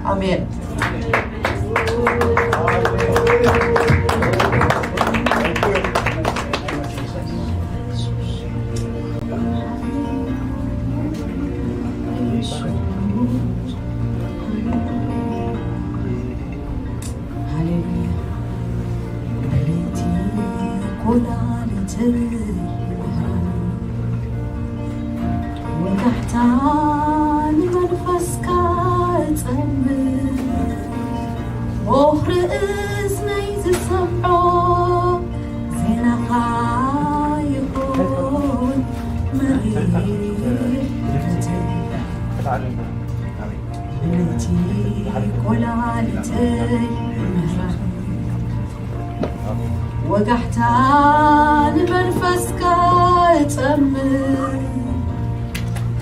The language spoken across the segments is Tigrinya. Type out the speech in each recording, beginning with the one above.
ኣሜን። ሃሌሉያ። ለይቲ ኮላሊተይ ይምሃር፣ ወጋሕታ ንመንፈስካ ጸምር፣ ቦኽሪ እዝነይ ዝሰምዖ ዜናኻ ይኹን መሪሕ ህይወተይ። ለይቲ ኮላሊተይ ይምሃር፣ ወጋሕታ ንመንፈስካ እጸምር፣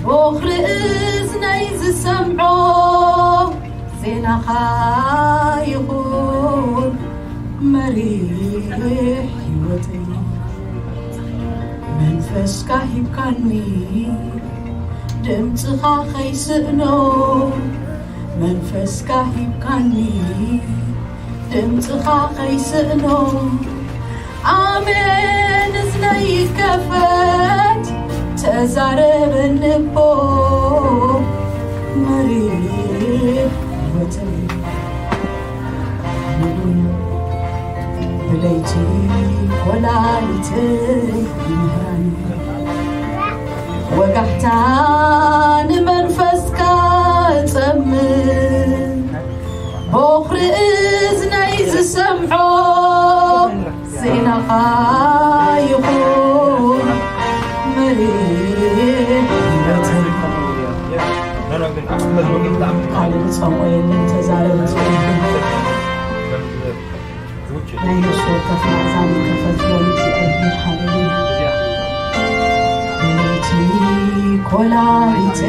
ቦኽሪ እዝነይ ዝሰምዖ ዜናኻ ይኹን መሪሕ ህይወተይ። መንፈስካ ሂብካኒ ድምፅኻ ኸይስእኖ፣ መንፈስካ ሂብካኒ ድምፅኻ ኸይስእኖ። ኣሜን እዝነይ ይከፈት ተዛረበኒ እቦ መሪሕ ህይወተይ። ሃሌሉያ። ብለይቲ ኮላሊተይ ይምህራኒ፣ ወጋሕታ ንመንፈስካ እጸምር፣ ቦኽሪ እዝነይ ዝሰምዖ ዜናኻ ይኹን መሪሕ ህይወተይ። ካልእ ዝጸምኦ የለን፣ ተዛረብ ዝብል ናይ ነፍሲ ወከፍ ማዕዛን ይከፈት ዮም እግዚኣብሔር። ሃሌሉያ። እቲ ኮላሊት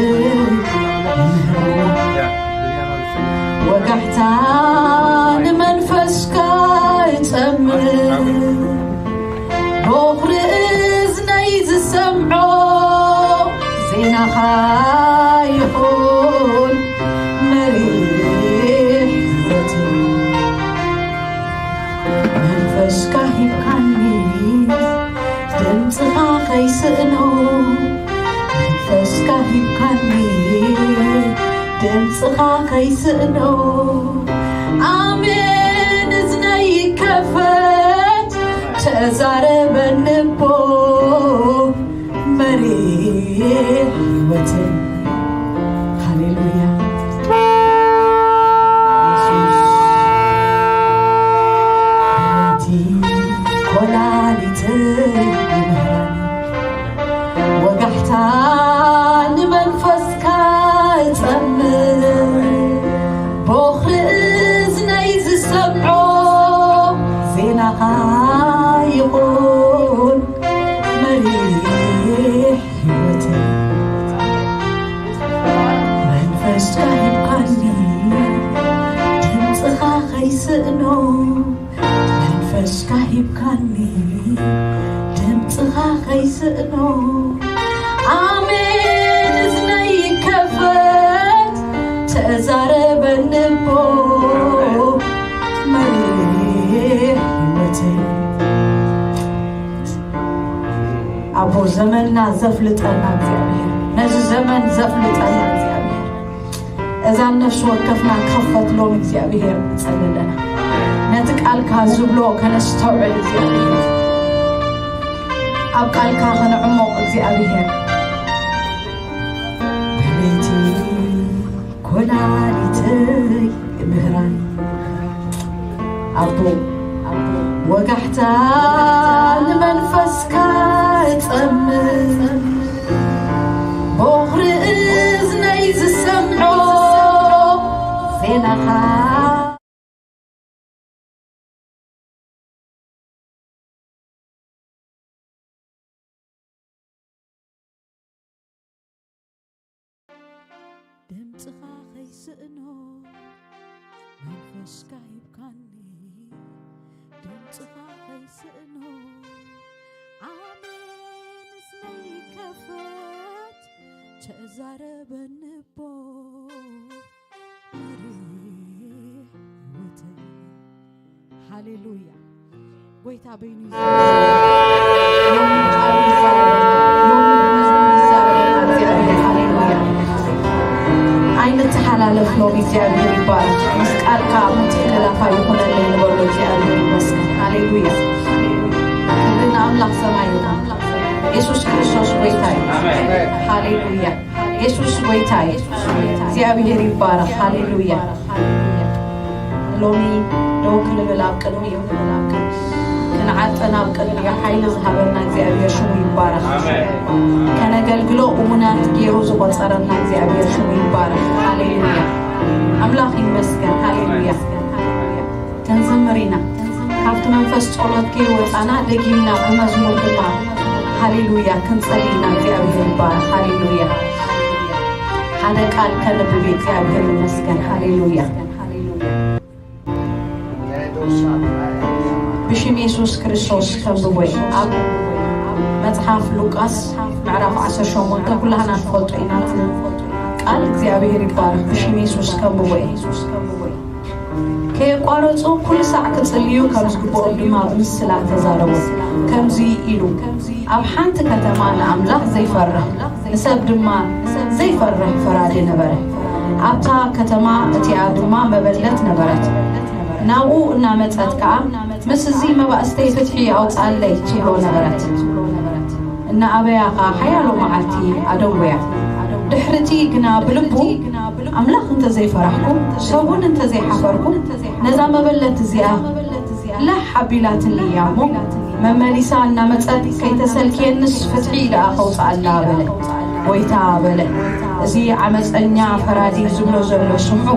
ይምህረና፣ ወጋሕታ ንመንፈስካ ይጸምር፣ ቦኽሪ እዝነይ ዝሰምዖ ዜናኻ ይኹን መሪሕ ህይወተይ። መንፈስካ ሂብካኒ ድምፅኻ ኸይስእኖ፣ መንፈስካ ሂብካኒ ድምፅኻ ኸይስእኖ። ኣሜን እዝነይ ይከፈት ተዛረበኒ እቦ መሪሕ ህይወተይ። ሃሌሉያ። ኢየሱስ። እቲ ኮላሊተይ ይምህረኒ፣ ወጋሕታ ንመንፈስካ እጸምር፣ ቦኽሪ እዝነይ ዝሰምዖ ዜናኻ ይኹን መሪሕ ህይወተይ። መንፈስካ ሂብካኒ ድምፅኻ ኸይስእኖ፣ መንፈስካ ሂብካኒ ድምፅኻ ኸይስእኖ። ኣሜን እዝነይ ይከፈት ተዛረበኒ እቦ መሪሕ ህይወተይ። ኣቦ ዘመንና ዘፍልጠና እግዚኣብሔር፣ ነዚ ዘመን ዘፍልጠና እግዚኣብሔር፣ እዛን ነፍሲ ወከፍና ክኸፈትሎም እግዚኣብሔር ንጸሊ ኣለና። ነቲ ቃልካ ዝብሎ ከነስተውዕል እግዚኣብሔር፣ ኣብ ቃልካ ከነዕሞቕ እግዚኣብሔር። በለይቲ ኮላሊተይ ምህራን ኣቦ ወጋሕታ ንመንፈስካ ጸምም ቦኽሪ እዝነይ ዝሰምዖ ዜናኻ ድምፅኻ ኸይስእኖ መንፈስካ ሂብካኒ ድምፅኻ ኸይስእኖ ኣሜን እዝነይ ይከፈት ተዛረበኒ እቦ ሃሌሉያ። ጎይታ በይኑ ይዛረብ። ሎሚ ቃሉ ይዛረብ። ሎሚ ብመዝሙር ይዛረብ። ሃሌሉያ። ኣይንተሓላለፍ፣ ሎሚ እግዚኣብሔር ይባረክ። ምስ ቃልካ ምትሕልላፋ ይኹነለይ ንበሎ። እግዚኣብሔር ይመስገን። ሃሌሉያ። ክብሪ ንኣምላኽ ሰማይ ይኹን። የሱስ ክርስቶስ ጎይታ እዩ። ሃሌሉያ። የሱስ ጎይታ እዩ። እግዚኣብሔር ይባረክ። ሃሌሉያ። ሎሚ ደው ክንብል ኣብ ቅድሚኡ ክንዓጥን ኣብ ቅድሚኡ ሓይሊ ዝሃበና እግዚኣብሔር ሽሙ ይባረክ። ከነገልግሎ እሙናት ገይሩ ዝቆጸረና እግዚኣብሔር ሽሙ ይባረክ። ሃሌሉያ። ኣምላኽ ይመስገን። ሃሌሉያ። ክንዝምር ኢና። ካብቲ መንፈስ ጸሎት ከይወጻና ደጊምና ብመዝሙር ድማ ሃሌሉያ ክንጸሊ ኢና። እግዚኣብሔር ይባረክ። ሃሌሉያ። ሓደ ቃል ከንብብ። እግዚኣብሔር ይመስገን። ሃሌሉያ። ብሽም የሱስ ክርስቶስ ከንብቦ እየ። ኣብ መጽሓፍ ሉቃስ ምዕራፍ ዓሰርተ ሸሞንተ ኩላህና ንፈልጦ ኢና። እቲ ቃል እግዚኣብሔር ይባረክ። ብሽም የሱስ ከንብቦ እየ። ከየቋረጹ ኩሉ ሳዕ ክጽልዩ ከም ዝግብኦም ድማ ብምስላ ተዛረቦም። ከምዚ ኢሉ፣ ኣብ ሓንቲ ከተማ ንኣምላኽ ዘይፈርህ፣ ንሰብ ድማ ዘይፈርህ ፈራዲ ነበረ። ኣብታ ከተማ እቲኣ ድማ መበለት ነበረት። ናብኡ እናመጸት ከኣ፣ ምስ እዚ መባእስተይ ፍትሒ ኣውጻለይ ትብሎ ነበረት። እናኣበያ ኸኣ ሓያሎ መዓልቲ ኣደንጎያ። ድሕርቲ ግና ብልቡ፣ ኣምላኽ እንተ ዘይፈራሕኩ፣ ሰብውን እንተ ዘይሓፈርኩ፣ ነዛ መበለት እዚኣ ላሕ ኣቢላትኒ እያ እሞ፣ መመሊሳ እናመጸት ከይተሰልክየንስ ፍትሒ ደኣ ከውጽኣላ በለ። ጎይታ በለ፣ እዚ ዓመጸኛ ፈራዲ ዝብሎ ዘሎ ስምዑ።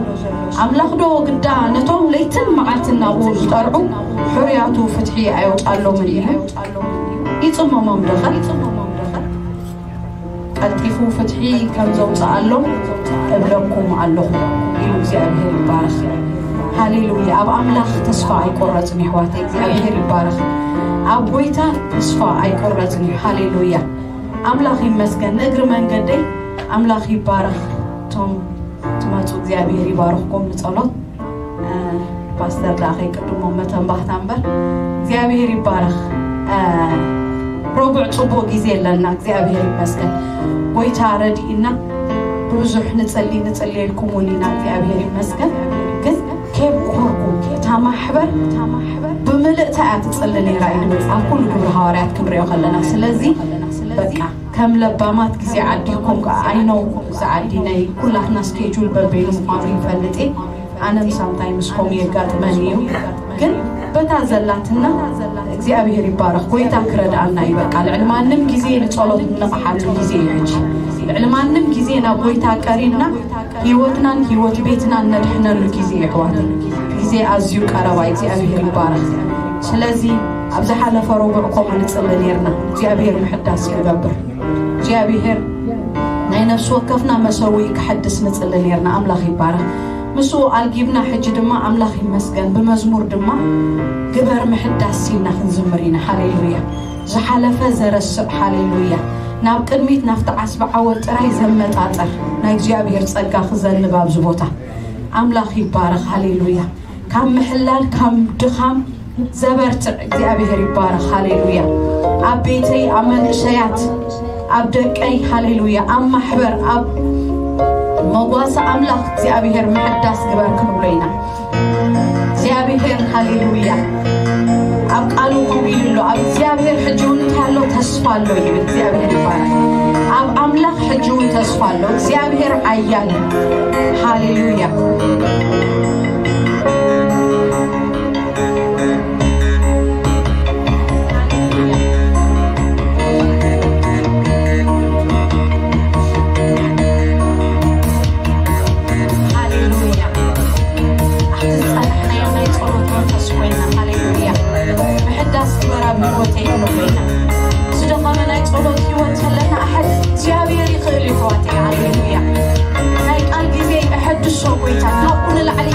ኣምላኽ ዶ ግዳ ነቶም ለይትን መዓልትን ናብኡ ዝጠርዑ ሕሩያቱ ፍትሒ ኣየውጽኣሎምን እዩ? ይጽመሞም ደኸ? ቀልጢፉ ፍትሒ ከም ዘውጽኣሎም እብለኩም ኣለኹ ኢሉ። እግዚኣብሔር ይባረኽ። ሃሌሉያ። ኣብ ኣምላኽ ተስፋ ኣይቆረጽን፣ የሕዋተይ። እግዚኣብሔር ይባረኽ። ኣብ ጎይታ ተስፋ ኣይቆረጽን እዩ። ሃሌሉያ። ኣምላኽ ይመስገን። ንእግሪ መንገደይ ኣምላኽ ይባረኽ። እቶም ትመጹ እግዚኣብሔር ይባርኽኩም። ንጸሎት እ፣ ፓስተር ደኣ ከይቅድሞም መተንባህታ እምበር። እግዚኣብሔር ይባረኽ። እ፣ ረቡዕ ጽቡቕ ግዜ ኣለና። እግዚኣብሔር ይመስገን። ጎይታ ረድኢና። ብብዙሕ ንጽሊ፣ ንጽልየልኩም እውን ኢና። እግዚኣብሔር ይመስገን። ግን ከየብኮርኩ እታ ማሕበር፣ እታ ማሕበር ብምልእታ እያ ትጽሊ ነይራ እዩ ዝብል ኣብ ኩሉ ግብሪ ሃዋርያት ክንሪኦ ከለና። ስለዚ በቃ ከም ለባማት ግዜ ዓዲኩም ከኣ፣ I know እዚ ዓዲ ናይ ኩላትና ስኬጁል በበይኑ ምዃኑ ይፈልጥ እየ። ኣነ ሳምታይምስ ከምኡ የጋጥመኒ እዩ። ግን በታ ዘላትና እግዚኣብሔር ይባረኽ። ጎይታ ክረድኣና እዩ። በቃ ልዕሊ ማንም ግዜ ንጸሎት ንቕሓት ግዜ እዩ ሕጂ። ልዕሊ ማንም ግዜ ናብ ጎይታ ቀሪብና ህይወትናን ህይወት ቤትናን ነድሕነሉ ግዜ እዩ ኣሕዋተይ። ግዜ ኣዝዩ ቀረባ እዩ። እግዚኣብሔር ይባረኽ። ስለዚ ኣብ ዝሓለፈ ረቡዕ ከምኡ ንጽሊ ኔርና እግዚኣብሔር ምሕዳስ ክገብር። እግዚኣብሔር ናይ ነፍሲ ወከፍና መሰውኢ ክሐድስ ንጽሊ ኔርና። ኣምላኽ ይባረኽ። ምስኡ ኣልጊብና ሕጂ ድማ ኣምላኽ ይመስገን ብመዝሙር ድማ ግበር ምሕዳስ ኢልና ክንዝምር ኢና። ሃሌሉያ። ዝሓለፈ ዘረስዕ፣ ሃሌሉያ፣ ናብ ቅድሚት ናብቲ ዓስቢ ዓወት ጥራይ ዘመጣጠር ናይ እግዚኣብሔር ጸጋ ክዘንብ ኣብዚ ቦታ። ኣምላኽ ይባረኽ። ሃሌሉያ። ካብ ምሕላል ካብ ድኻም ዘበርትዕ እግዚኣብሔር ይባረኽ። ሃሌሉያ። ኣብ ቤተይ፣ ኣብ መንእሰያት፣ ኣብ ደቀይ፣ ሃሌሉያ፣ ኣብ ማሕበር፣ ኣብ መጓሰ ኣምላኽ እግዚኣብሔር ምሕዳስ ግበር ክንብሎ ኢና። እግዚኣብሔር ሃሌሉያ። ኣብ ቃሉ ከምኡ ኢሉ ኣሎ። ኣብ እግዚኣብሔር ሕጂ እውን እንታይ ኣሎ? ተስፋ ኣሎ ይብል። እግዚኣብሔር ይባረኽ። ኣብ ኣምላኽ ሕጂ እውን ተስፋ ኣሎ። እግዚኣብሔር ሓያል እዩ። ሃሌሉያ። ሃሌሉያ። ኣብቲ ዝጸናሕናዮ ናይ ጸሎት መንፈስ ኮይና፣ ሃሌሉያ። ምሕዳስ ግበር ኣብ ህይወተይ ክንብል ኢና። ዝደኸመ ናይ ጸሎት ህይወት ዘለና ኣሕድ እግዚኣብሔር ይኽእል እዩ፣ ኣሕዋተይ። ሃሌሉያ። ናይ ቃል ግዜ የሐድሶ ጎይታ፣ ካብኡ ንላዕሊ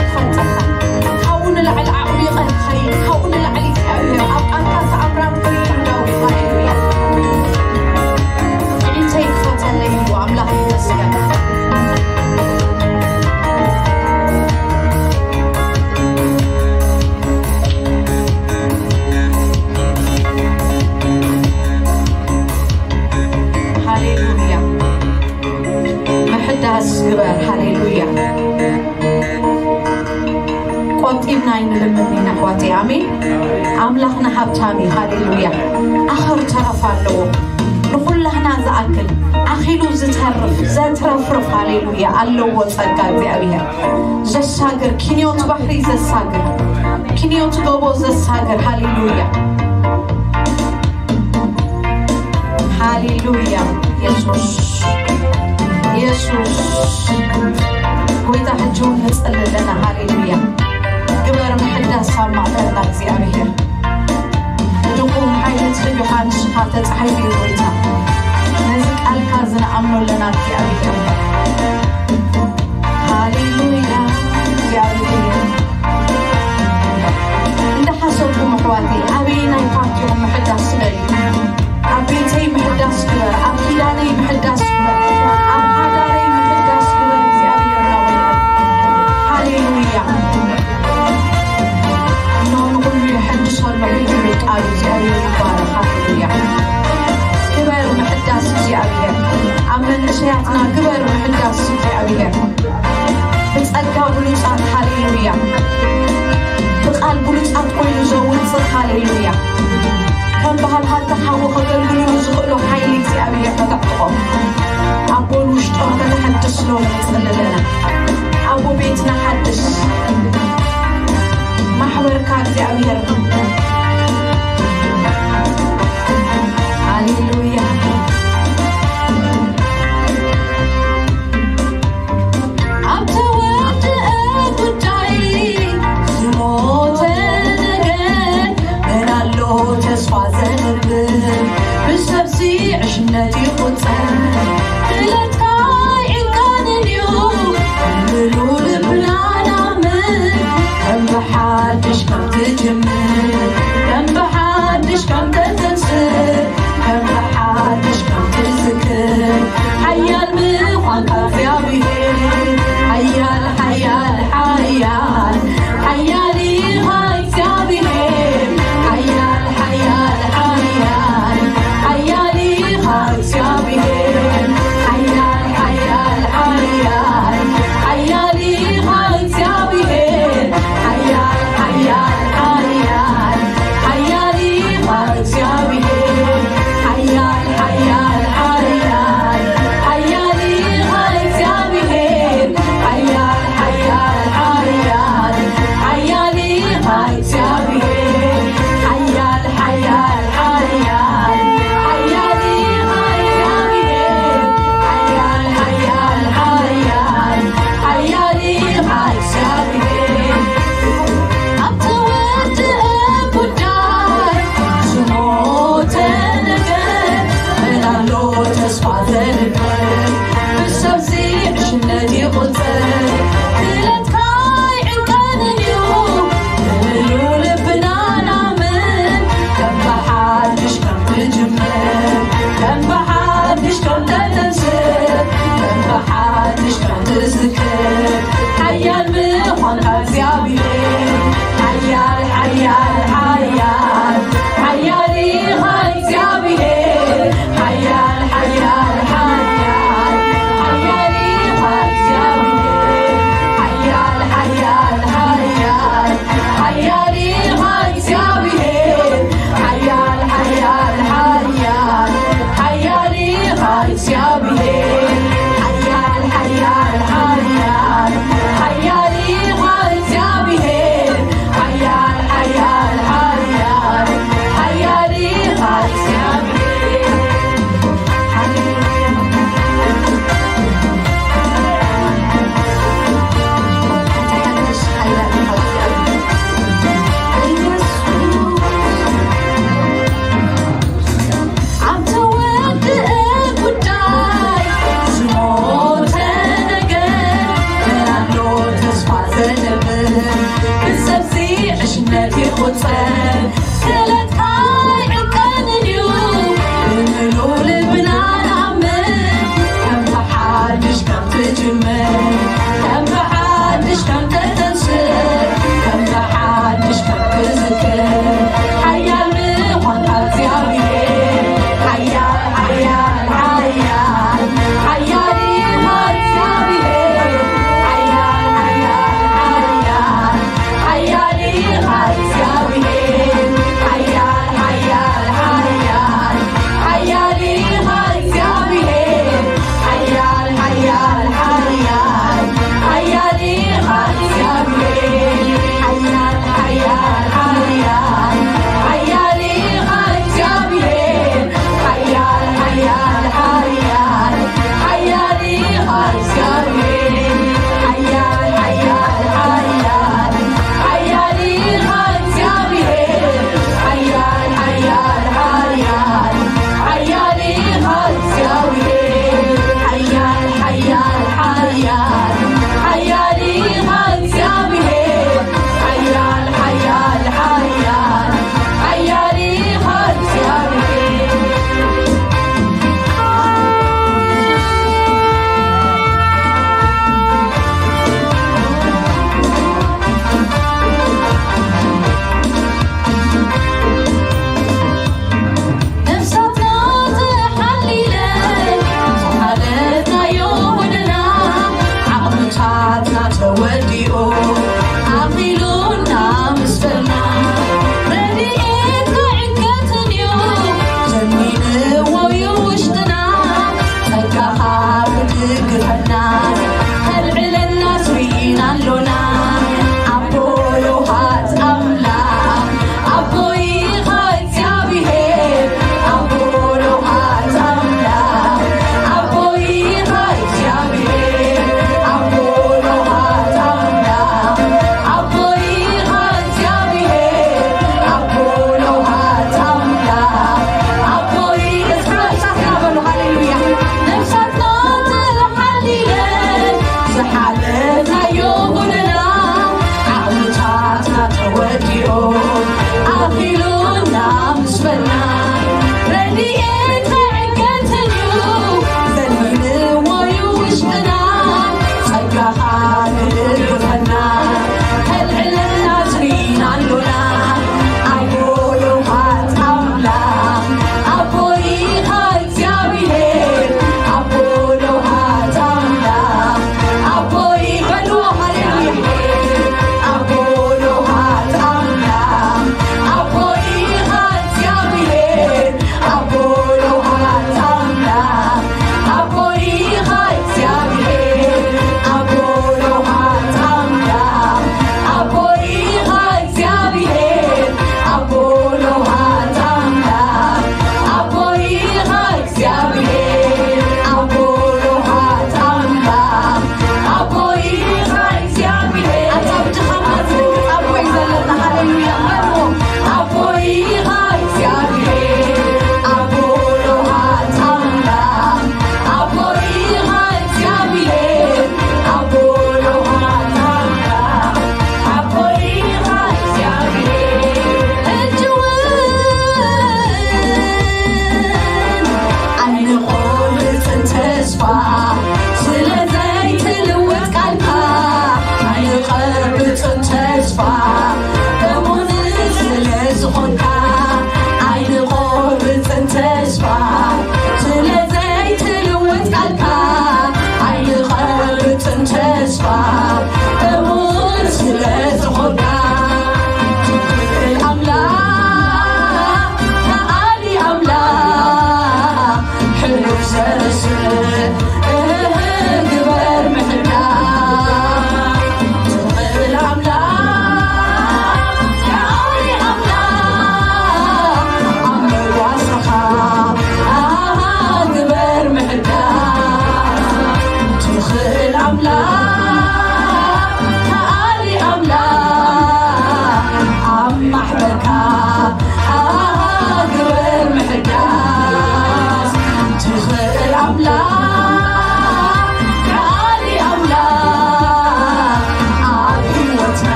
ቆጢብና ኣይንልምን ኢና ኣሕዋተይ። ኣሜን። ኣምላኽና ሃብታም እዩ። ሃሌሉያ። ኣኸር ተረፍ ኣለዎ። ንኹላህና ዝኣክል ኣኺሉ ዝተርፍ፣ ዘትረፍርፍ፣ ሃሌሉያ፣ ኣለዎ ጸጋ እግዚኣብሔር። ዘሳግር፣ ኪንዮት ባሕሪ ዘሳግር፣ ኪንዮት ጎቦ ዘሳግር፣ ሃሌሉያ። ሃሌሉያ። የሱስ፣ የሱስ። ጎይታ፣ ሕጂ እውን ንጽሊ ኣለና። ሃሌሉያ። ግበር ምሕዳስ ኣብ ማእከልና እግዚኣብሔር። ድኹም ሓይሊ ትህልኻ ንስኻ ተጻሒፉ እዩ ጎይታ። ነዚ ቃልካ ዝንኣምኖ ኣለና እግዚኣብሔር። ሃሌሉያ እግዚኣብሔር። እንዳሓሰብኩም ኣሕዋተይ፣ ኣበየናይ ፓርቲኹም ምሕዳስ ትደልዩ? ኣብ ቤተይ ምሕዳስ ግበር፣ ኣብ ኪዳነይ ምሕዳስ ግበር፣ ኣብ ሓዳረይ ምሕዳስ ግበር እግዚኣብሔር እናበልኩ። ሃሌሉያ። እነሆ ንኹሉ የሐድስ ኣለኹ እዩ ዝብል ቃሉ። እግዚኣብሔር ይባረኽ። ሃሌሉያ። ግበር ምሕዳስ እግዚኣብሔር። ኣብ መንእሰያትና ግበር ምሕዳስ እግዚኣብሔር። ብጸጋ ብሉጻት፣ ሃሌሉያ። ብቃል ብሉጻት ኮይኑ ዘውጽእ፣ ሃሌሉያ። ከም ባህልካ ተሓዊ ከገልግሉ ዝኽእሉ ሓይሊ እግዚኣብሔር ከተዕጥቖም። ኣቦ ንውሽጦም ከተሐድስ ሎም ንጽሊ ኣለና። ኣቦ ቤትና ሓድስ። ማሕበርካ እግዚኣብሔር። ሃሌሉያ። ኣብ ተወድአ ጉዳይ ዝሞተ ነገር፣ መን ኣሎ ተስፋ ዘንብር? ብሰብሲ ዕሽነት ይቑጸር። ክእለትካ ኣይዕንቀንን እዩ፣ ምሉ ልብና ንኣምን። ከም ብሓድሽ ከም ትጅምር፣ ከም ብሓድሽ ከም ተተንስእ፣ ከም ብሓድሽ ከም ትዝክር፣ ሓያል ምዃንካ እግዚኣብሔር። ሓያል፣ ሓያል፣ ሓያል፣ ሓያል ኢኻ እግዚኣብሔር። ሓያል፣ ሓያል፣ ሓያል፣ ሓያል ኢኻ እግዚኣብሔር። ሓያል፣ ሓያል፣ ሓያል፣ ሓያል ኢኻ እግዚኣብሔር። ሓያል፣ ሓያል፣ ሓያል፣ ሓያል ኢኻ እግዚኣብሔር። ሓያል፣ ሓያል፣ ሓያል፣ ሓያል ኢኻ እግዚኣብሔር። ሓያል፣ ሓያል፣ ሓያል፣ ሓያል ኢኻ እግዚኣብሔር። ሓያል፣ ሓያል፣ ሓያል፣ ሓያል ኢኻ እግዚኣብሔር። ሓያል፣ ሓያል፣ ሓያል፣ ሓያል ኢኻ እግዚኣብሔር። ኣብ ተወድአ ጉዳይ ዝሞተ ነገር፣ መን ኣሎ ተስፋ ዘንብር? ብሰብሲ ዕሽነት ይቑጸር። ክእለትካ ኣይዕንቀንን እዩ፣ ብምሉ ልብና ንኣምን። ከም ብሓድሽ ከም ትጅምር፣ ከም ብሓድሽ ከም ተተንስእ፣ ከም ብሓድሽ ከም ትዝክር፣ ሓያል ምዃንካ እግዚኣብሔር። ሓያል፣ ሓያል፣ ሓያል፣ ሓያል ኢኻ እግዚኣብሔር። ሓያል፣ ሓያል፣ ሓያል፣ ሓያል ኢኻ እግዚኣብሔር። ሓያል፣ ሓያል፣ ሓያል፣ ሓያል ኢኻ እግዚኣብሔር። ሓያል፣ ሓያል፣ ሓያል፣ ሓያል ኢኻ እግዚኣብሔር። ሓያል፣ ሓያል፣ ሓያል፣ ሓያል ኢኻ እግዚኣብሔር። ሓያል፣ ሓያል፣ ብጽን ተስፋ እሙን ስለ ዝኾንካ ኣይንቆርጽን ተስፋ ስለ ዘይትልውጥ ቃልካ ኣይንቆርጽን ተስፋ እሙን ስለ ዝኾንካ ትኽእል ኣምላኽ ከኣሊ ኣምላኽ ሕሉፍ ዘርስእ እህ ግበር ምሕላ ትኽእል ኣምላኽ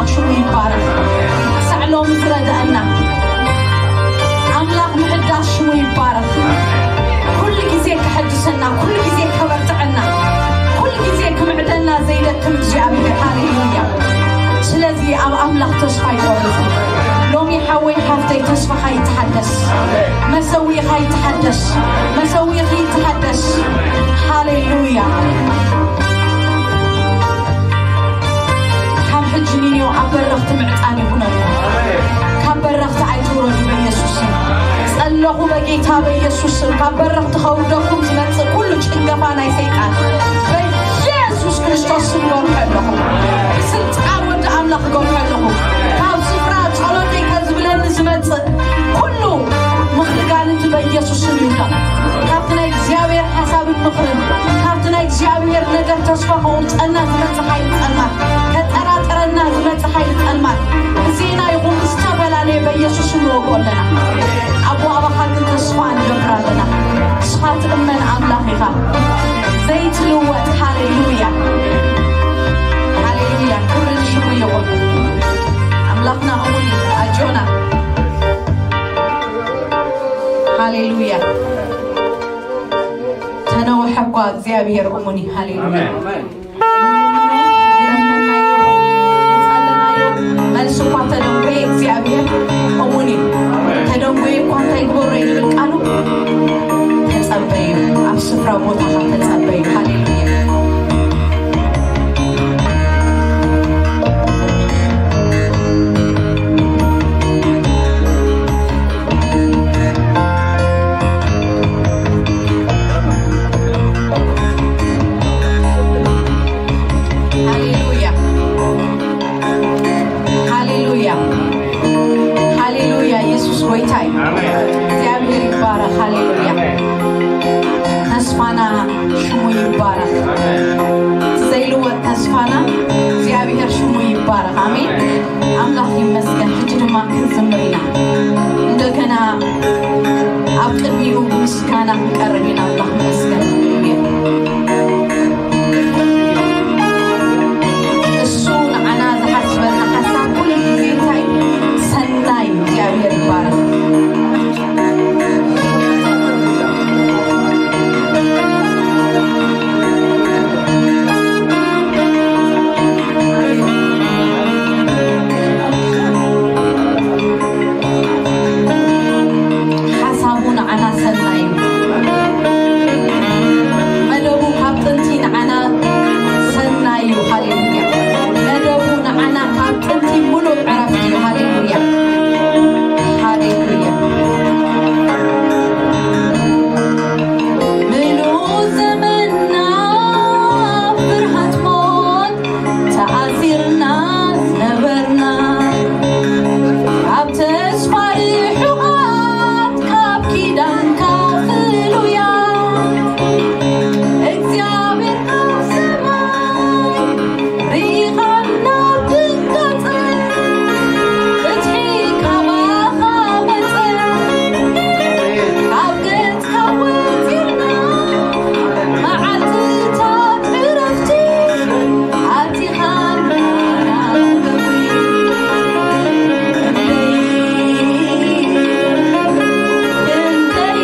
ሽሙ ይባረኽ። ክሳዕ ሎሚ ዝረድአና ኣምላኽ ምሕዳስ ሽሙ ይባረኽ። ኩሉ ግዜ ከሐድሰና፣ ኩሉ ግዜ ከበርትዐና፣ ኩሉ ግዜ ክምዕደና ዘይደክም እግዚኣብሔር። ሃሌሉያ። ስለዚ ኣብ ኣምላኽ ተስፋ ይቆርጽ። ሎሚ ሓወይ ሓፍተይ ተስፋኻ ይተሓደስ። መሰዊእኻ ይተሓደስ። መሰዊእኺ ይተሓደስ። ሃሌሉያ። ካብ ሕጂ ንንዮ ኣብ በረኽቲ ምዕጻን ይኹነልኩም። ካብ በረኽቲ ኣይትውረዱ በኢየሱስ ስም። ጸለኹ በጌታ በኢየሱስ ስም። ካብ በረኽቲ ከውርደኩም ዝመጽእ ኩሉ ጭንገፋ ናይ ሰይጣን በኢየሱስ ክርስቶስ ስም ገርሖ ኣለኹ። ብስልጣን ወዲ ኣምላኽ ገርሖ ኣለኹ። ካብ ስፍራ ጸሎተይ ከዝብለኒ ዝመጽእ ኩሉ ምኽሪ ጋንንቲ በኢየሱስ ስም ይውደቕ። ካብቲ ናይ እግዚኣብሔር ሓሳብን ምኽርን፣ ካብቲ ናይ እግዚኣብሔር ነገር ተስፋ ከቑርጸና ዝመጽእ ሓይሊ ጸልማት፣ ከጠራጥረና ዝመጽእ ሓይሊ ጸልማት፣ ብዜና ይኹን ብዝተፈላለየ በኢየሱስ ስም ንወግኦ ኣለና። ኣቦ ኣባኻ ግን ተስፋ ንገብር ኣለና። ንስኻ ትእመን ኣምላኽ ኢኻ። ዘይትልወጥ። ሃሌሉያ። ሃሌሉያ። ክብሪ ንሽሙ ይኹን። ኣምላኽና እሙን እዩ። ኣጆና። ሃሌሉያ። ተነውሐ እኳ እግዚኣብሔር እሙን እዩ። ሃሌሉያ። ኣሜን። ዝለመናዮ፣ ዝጸለናዮ መልሲ እኳ ተደንጎየ እግዚኣብሔር እሙን እዩ። ተደንጎየ እኳ እንታይ ግበሮ እዩ ዝብል ቃሉ? ተጸበዩ። ኣብ ስፍራ ቦታኻ ተጸበዩ። ሃሌሉያ። ሃሌሉያ። ሃሌሉያ። ሃሌሉያ። ኢየሱስ ጎይታ እዩ። ኣሜን። እግዚኣብሔር ይባረኽ። ሃሌሉያ። ኣሜን። ተስፋና ሽሙ ይባረኽ። ኣሜን። ዘይልወጥ ተስፋና እግዚኣብሔር ሽሙ ይባረኽ። ኣሜን። ኣምላኽ ይመስገን። ሕጂ ድማ ክንዝምር ኢና። እንደገና ኣብ ቅድሚኡ ብምስጋና ክንቀርብ ኢና። ኣምላኽ ይመስገን። እሱ ንዓና ዝሓስበልና ሓሳብ ኩሉ ግዜ እንታይ? ሰናይ። እግዚኣብሔር ይባረኽ። ሓሳቡ ንዓና ሰናይ እዩ። መደቡ ካብ ጥንቲ ንዓና ሰናይ እዩ። ሃሌሉያ። መደቡ ንዓና ካብ ጥንቲ ምሉእ ዕረፍቲ እዩ። ሃሌሉያ። ሃሌሉያ። ምሉእ ዘመንና ኣብ ፍርሃት ሞት ተኣሲርና ዝነበርና፣ ኣብ ተስፋ ርሑቓት ካብ ኪዳንካ ፍሉያት፣ እግዚኣብሔር ካብ ሰማይ ርኢኻና ብድንጋጸ፣ ፍትሒ ካባኻ ወጸ፣ ካብ ገጽካ ወጺርና፣ መዓልትታት ዕረፍቲ ኣቲኻና ናብ ክብሪ። ክንደይ፣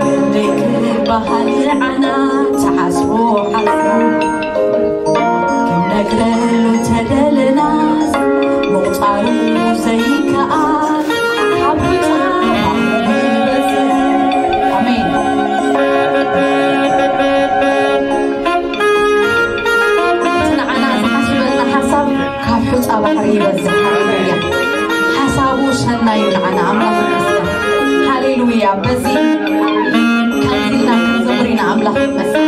ክንደይ፣ ክንደይ ክበሃል ንዓና ተሓስቦ ሓስቦ፣ ክንነግረሉ ተደለና ምቑጻሩ ዘይከኣል ሓቢታ ይበዝሕ። ኣሜን። እቲ ንዓና ዝሓስበልና ሓሳብ ካብ ሑጻ ባሕሪ ይበዝሕ። ሃሌሉያ። ሓሳቡ ሰናይ እዩ ንዓና። ኣምላኽ ይመስገን። ሃሌሉያ። በዚ ከምዚ ኢልና ክንዝምር ኢና። ኣምላኽ ይመስገን።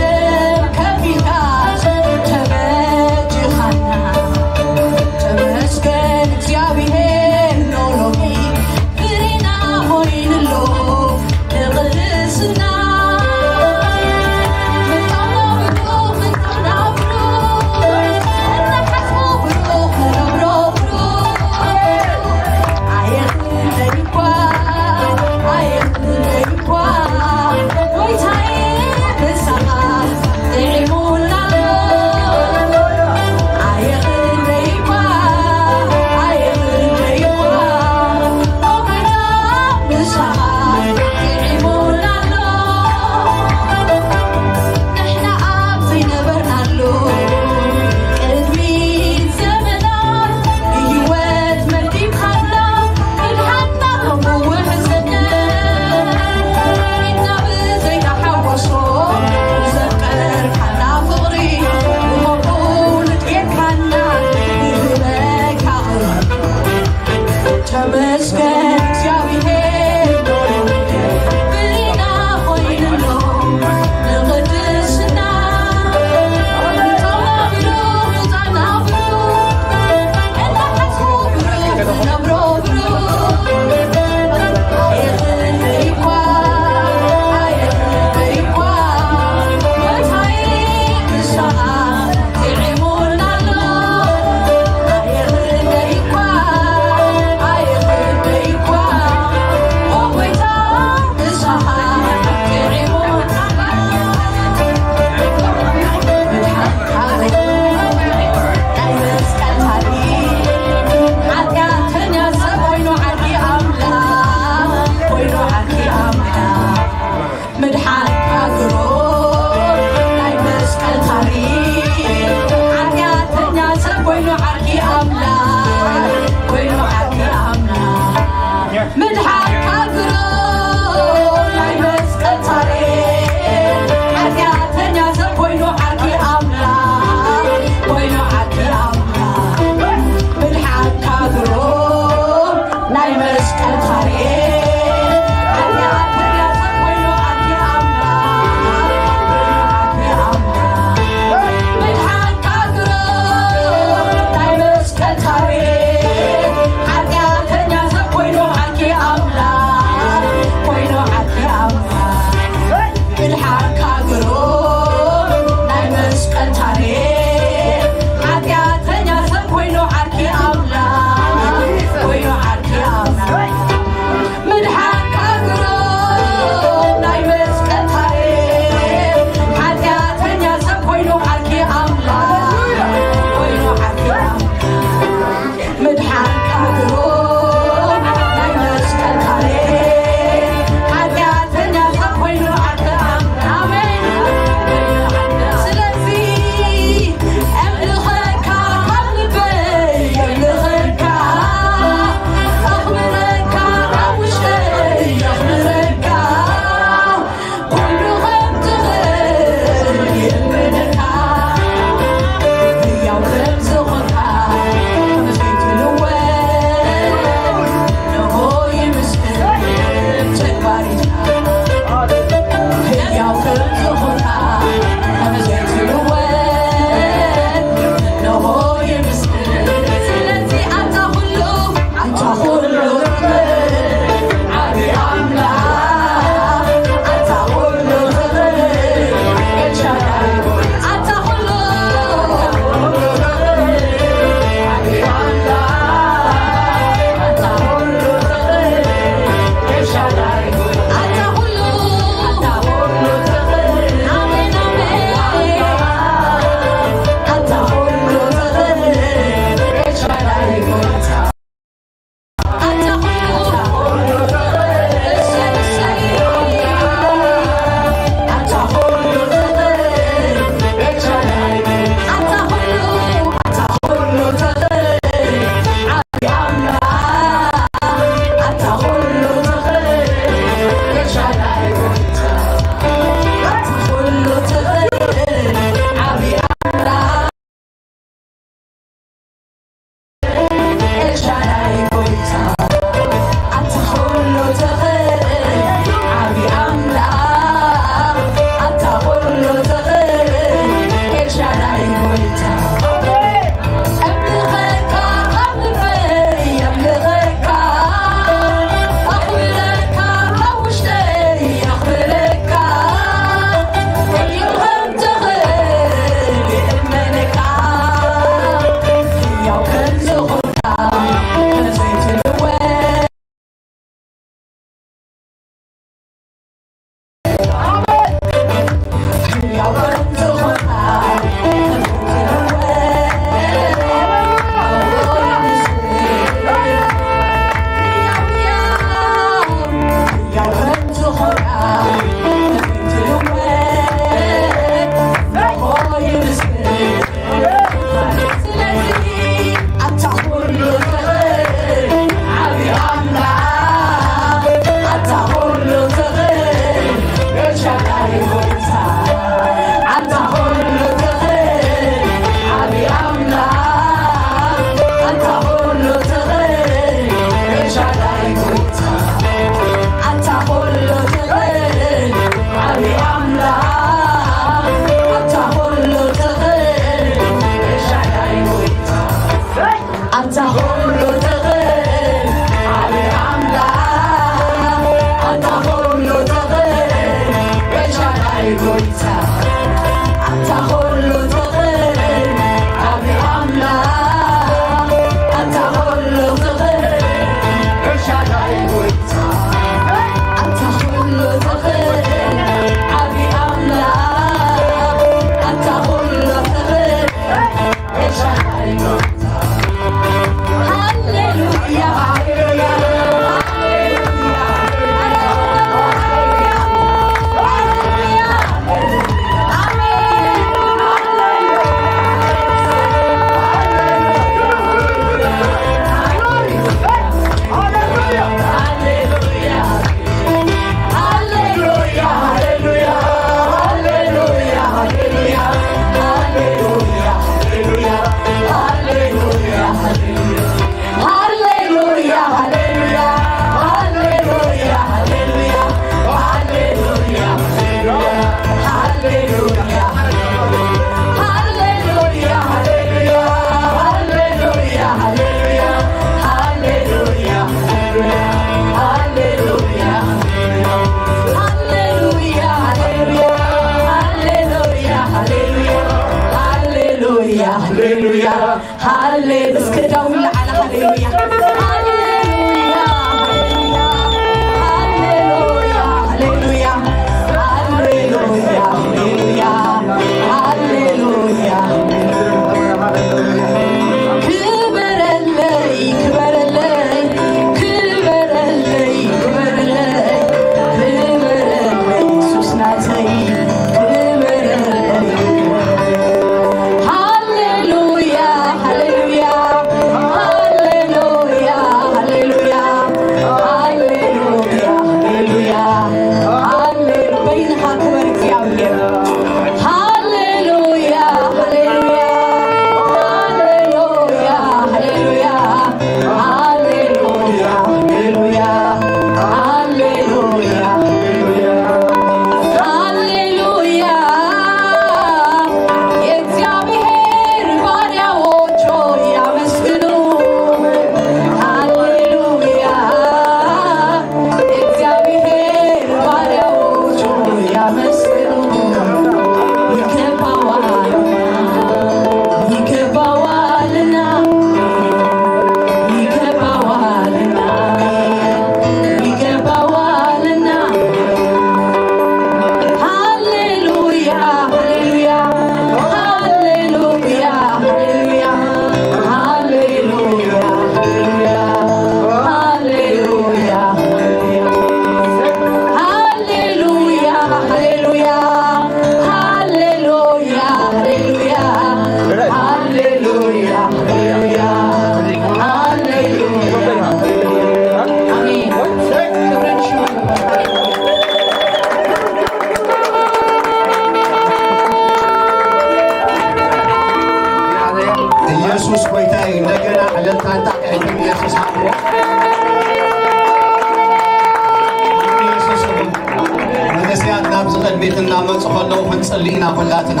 ቤት እናመፁ ከለዉ ክንፅሊ ኢና ኩላትና።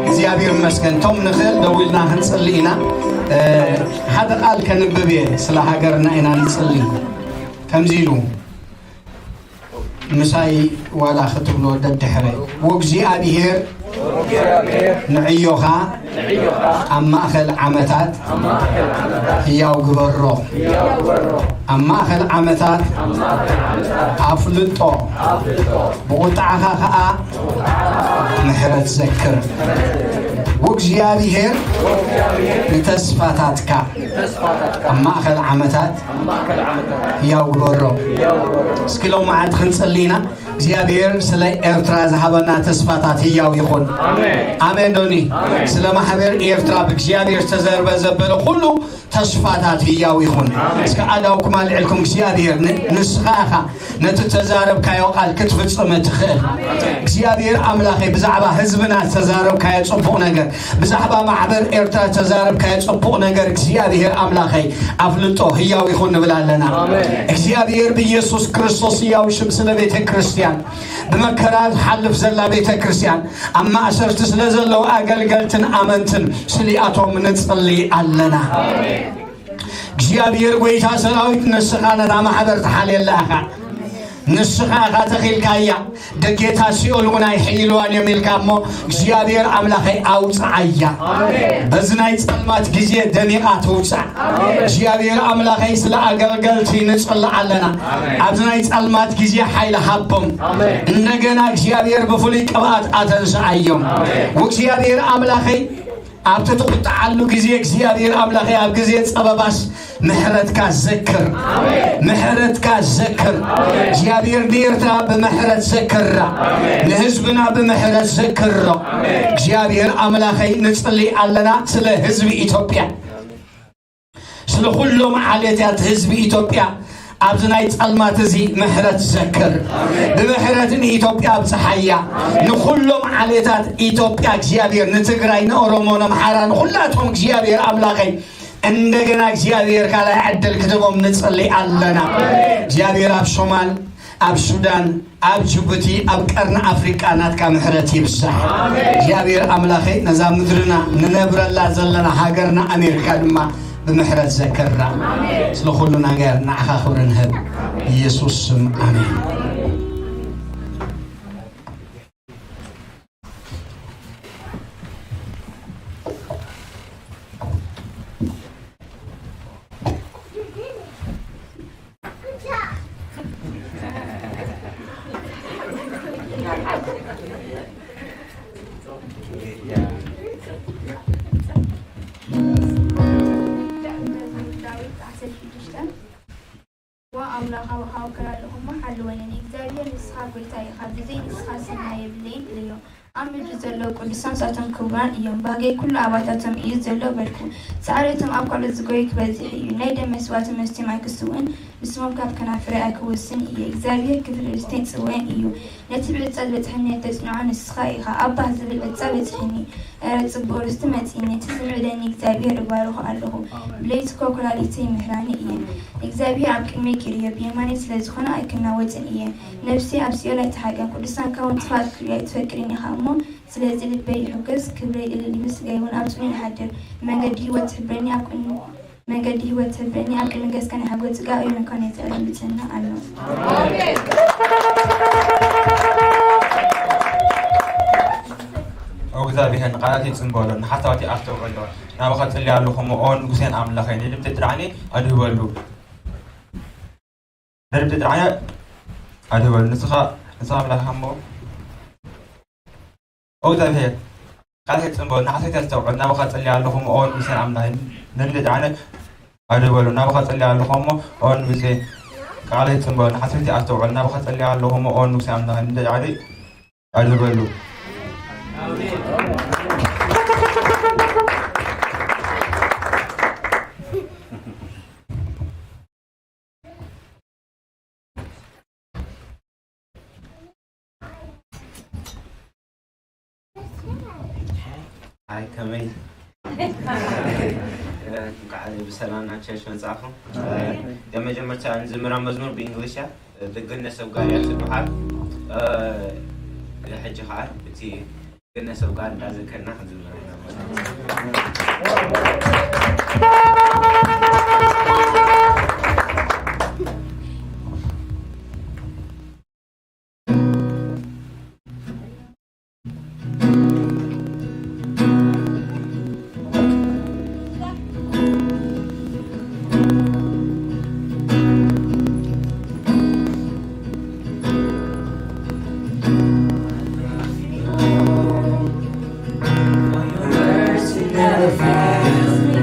እግዚኣብሔር ይመስገን። እቶም ንኽእል ደው ኢልና ክንፅሊ ኢና። እ፣ ሓደ ቃል ከንብብ እየ፣ ስለ ሃገርና ኢና ንፅሊ። ከምዚ ኢሉ ምሳይ ዋላ ክትብሎ ደድሕረ። ወእግዚኣብሔር ንዕዮኻ ኣብ ማእከል ዓመታት ህያው ግበሮ። ኣብ ማእከል ዓመታት ኣፍልጦ፣ ብቑጣዕኻ ኸኣ ምሕረት ዘክር። ወእግዚኣብሔር ንተስፋታትካ ኣብ ማእከል ዓመታት ህያው ግበሮ። እስኪ ሎም መዓልቲ ክንጽሊ ኢና። እግዚኣብሔር ስለ ኤርትራ ዝሃበና ተስፋታት ህያው ይኹን። ኣሜን ዶኒ። ስለ ማሕበር ኤርትራ ብእግዚኣብሔር ዝተዘርበ ዘበለ ኩሉ ተስፋታት ህያው ይኹን። እስከ ኣእዳውኩም ኣልዒልኩም፣ እግዚኣብሔር ን-፣ ንስኻ ኢኻ ነቲ ተዛረብካዮ ቃል ክትፍጽም እትኽእል። እግዚኣብሔር ኣምላኸይ፣ ብዛዕባ ህዝብና ዝተዛረብካዮ ጽቡቕ ነገር፣ ብዛዕባ ማሕበር ኤርትራ ዝተዛረብካዮ ጽቡቕ ነገር፣ እግዚኣብሔር ኣምላኸይ ኣፍልጦ ህያው ይኹን ንብል ኣለና። እግዚኣብሔር ብኢየሱስ ክርስቶስ ህያው ሽም ስለ ቤተ ክርስቲያን፣ ብመከራ ዝሓልፍ ዘላ ቤተ ክርስቲያን፣ ኣብ ማእሰርቲ ስለ ዘለዉ ኣገልገልትን ኣመንትን ስሊኣቶም ንጽሊ ኣለና። እግዚኣብሔር ጐይታ ሰራዊት፣ ንስኻ ነታ ማሕበር ትሓልየላ ኢኻ። ንስኻ ኢኻ ተኺልካያ። ደጌታት ሲኦል እውን ኣይሕይልዋን እዮም ኢልካ እሞ፣ እግዚኣብሔር ኣምላኸይ ኣውፅዓያ። በዚ ናይ ጸልማት ግዜ ደሚቓ ትውፃእ። እግዚኣብሔር ኣምላኸይ ስለ ኣገልገልቲ ንጽሊ ኣለና። ኣብዚ ናይ ጸልማት ግዜ ሓይሊ ሃቦም። እንደገና እግዚኣብሔር ብፍሉይ ቅብኣት ኣተንስኣዮም። እግዚኣብሔር ኣምላኸይ ኣብቲ ትቁጣዓሉ ግዜ እግዚኣብሔር ኣምላኸይ ኣብ ግዜ ጸበባስ ምሕረትካ ዘክር። ምሕረትካ ዘክር። እግዚኣብሔር ንኤርትራ ብምሕረት ዘክራ። ንህዝብና ብምሕረት ዘክሮ። እግዚኣብሔር ኣምላኸይ ንጽሊ ኣለና ስለ ህዝቢ ኢትዮጵያ። ስለ ኩሎም ዓሌታት ህዝቢ ኢትዮጵያ ኣብዚ ናይ ጸልማት እዚ ምሕረት ዘክር። ብምሕረት ንኢትዮጵያ ኣብጽሓያ። ንኩሎም ዓሌታት ኢትዮጵያ እግዚኣብሔር፣ ንትግራይ፣ ንኦሮሞ፣ ንኣምሓራ፣ ንኩላቶም እግዚኣብሔር ኣምላኸይ እንደገና እግዚኣብሔር ካልኣይ ዕድል ክትቦም ንጽሊ ኣለና። እግዚኣብሔር ኣብ ሶማል፣ ኣብ ሱዳን፣ ኣብ ጅቡቲ፣ ኣብ ቀርኒ ኣፍሪቃ ናትካ ምሕረት ይብዛሕ። እግዚኣብሔር ኣምላኸይ ነዛ ምድርና ንነብረላ ዘለና ሃገርና ኣሜሪካ ድማ ብምሕረት ዘክራ። ስለ ኩሉ ነገር ንዓኻ ክብሪ ንህብ። ኢየሱስ ስም ኣሜን። ዳዊት ዓሰርተ ሽዱሽተ። ዋ ኣምላኽ፣ ኣውሃው ከላለኹሞ ሓልወኒ። ንእግዚኣብሔር ንስኻ ጐይታ ኢኻ፣ ብዘይ ንስኻ ሰናይ የብለይን ኢለዮ። ኣብ ምድሪ ዘለዉ ቅዱሳን ንሳቶም ክቡራን እዮም። ባህገይ ኩሉ ኣባታቶም እዩ ዘሎ በልኩ። ጻዕሪ እቶም ኣብ ካልኦት ዝጎዩ ክበዝሕ እዩ። ናይ ደም መስዋእቲ መስትዮም ኣይክስውእን፣ ንስሞም ካብ ከናፍረይ ኣይክውስን እየ። እግዚኣብሔር ክፍሊ ርስተይን ጽዋይን እዩ። ነቲ ብዕጻ ዝበጽሐኒ እተጽንዖ ንስኻ ኢኻ። ኣባ ዝብል ዕጻ በጺሑኒ። እረ ጽቡቕ ርስቲ መጺእኒ። እቲ ዝምዕደኒ እግዚኣብሔር እባርኾ ኣለኹ። ብለይቲ እኮ ኵላሊተይ ይምህራኒ እየን። እግዚኣብሔር ኣብ ቅድመይ ገይርዮ፣ ብየማነይ ስለ ዝኾነ ኣይክናወጽን እየ። ነፍሰይ ኣብ ሲኦል ኣይትሓድገን። ቅዱሳንካ እውን ጥፍኣት ክርእዩ ኣይትፈቅድን ኢኻ እሞ፣ ስለዚ ልበይ ይሕጎስ፣ ክብረይ እልል ይብል፣ ስጋይ እውን ኣብ ጽኑዕ ይሓድር። ብመንገዲ ህይወት ትሕብረኒ፣ ኣብ ቅድሚ-፣ መንገዲ ህይወት ትሕብረኒ፣ ኣብ ቅድሚ ገጽካ ናይ ሓጎስ ጽጋ እዩ፣ ነካ ናይ ዘላለም ብጽህና ኣሎ። ኦ እግዚኣብሔር፣ ንቓላት ይጽንበሎ፣ ንሓሳባት ይኣስተውዕሎ። ናባኻ ጸልየ ኣለኹ እሞ፣ ኦ ንጉሴን ኣምላኸይ፣ ንልብተይ ጥራዕኒ ኣድህበሉ። ንልብተይ ጥራዕኒ ኣድህበሉ። ንስኻ፣ ንስኻ ኣምላኽካ እሞ፣ ኦ እግዚኣብሔር፣ ቃልካ ይጽንበሎ፣ ንሓሳባት ኣስተውዕሎ። ናባኻ ጸልየ ኣለኹ እሞ፣ ኦ ንጉሴን ኣምላኸይ፣ ንልብተይ ጥራዕኒ ኣድህበሉ። ናባኻ ጸልየ ኣለኹ እሞ፣ ኦ ንጉሴ፣ ቃልካ ይጽንበሎ፣ ንሓሳባት ኣስተውዕሎ። ናባኻ ጸልየ ኣለኹ እሞ፣ ኦ ንጉሴ ኣምላኸይ፣ ንልብተይ ጥራዕኒ ኣድህበሉ። ኣይ፣ ከመይ? እንኳዕ ብሰላም ናብ ቸርች መጻእኹም። መጀመርታ እንዝምራ መዝሙር ብእንግሊሽ እያ። ደግነት ሰብ ጋር ያትበሃል። እ፣ ሕጂ ከዓ እቲ ገነት of God እንዳዘከርና ክንዝምር ኢና። Mercy never fails me.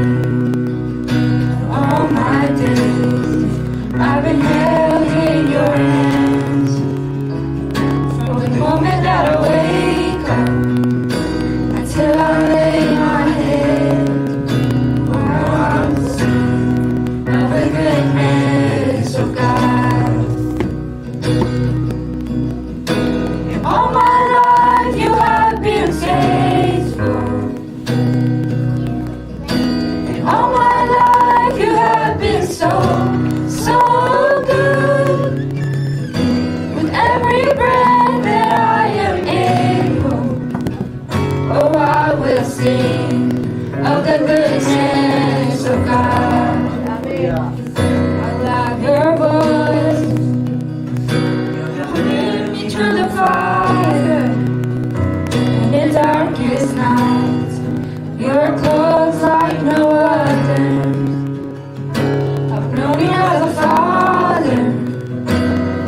All my days I've been held in your hands. From the moment that I wake up until I lay my head, I will sing of the goodness of God. And all my life you have been faithful. And all my life you have been so, so good. With every breath that I am able, oh, I will sing of the goodness of God. I love your voice. You have led me through the fire and the darkest night. You're close like no other. I've known you as a father.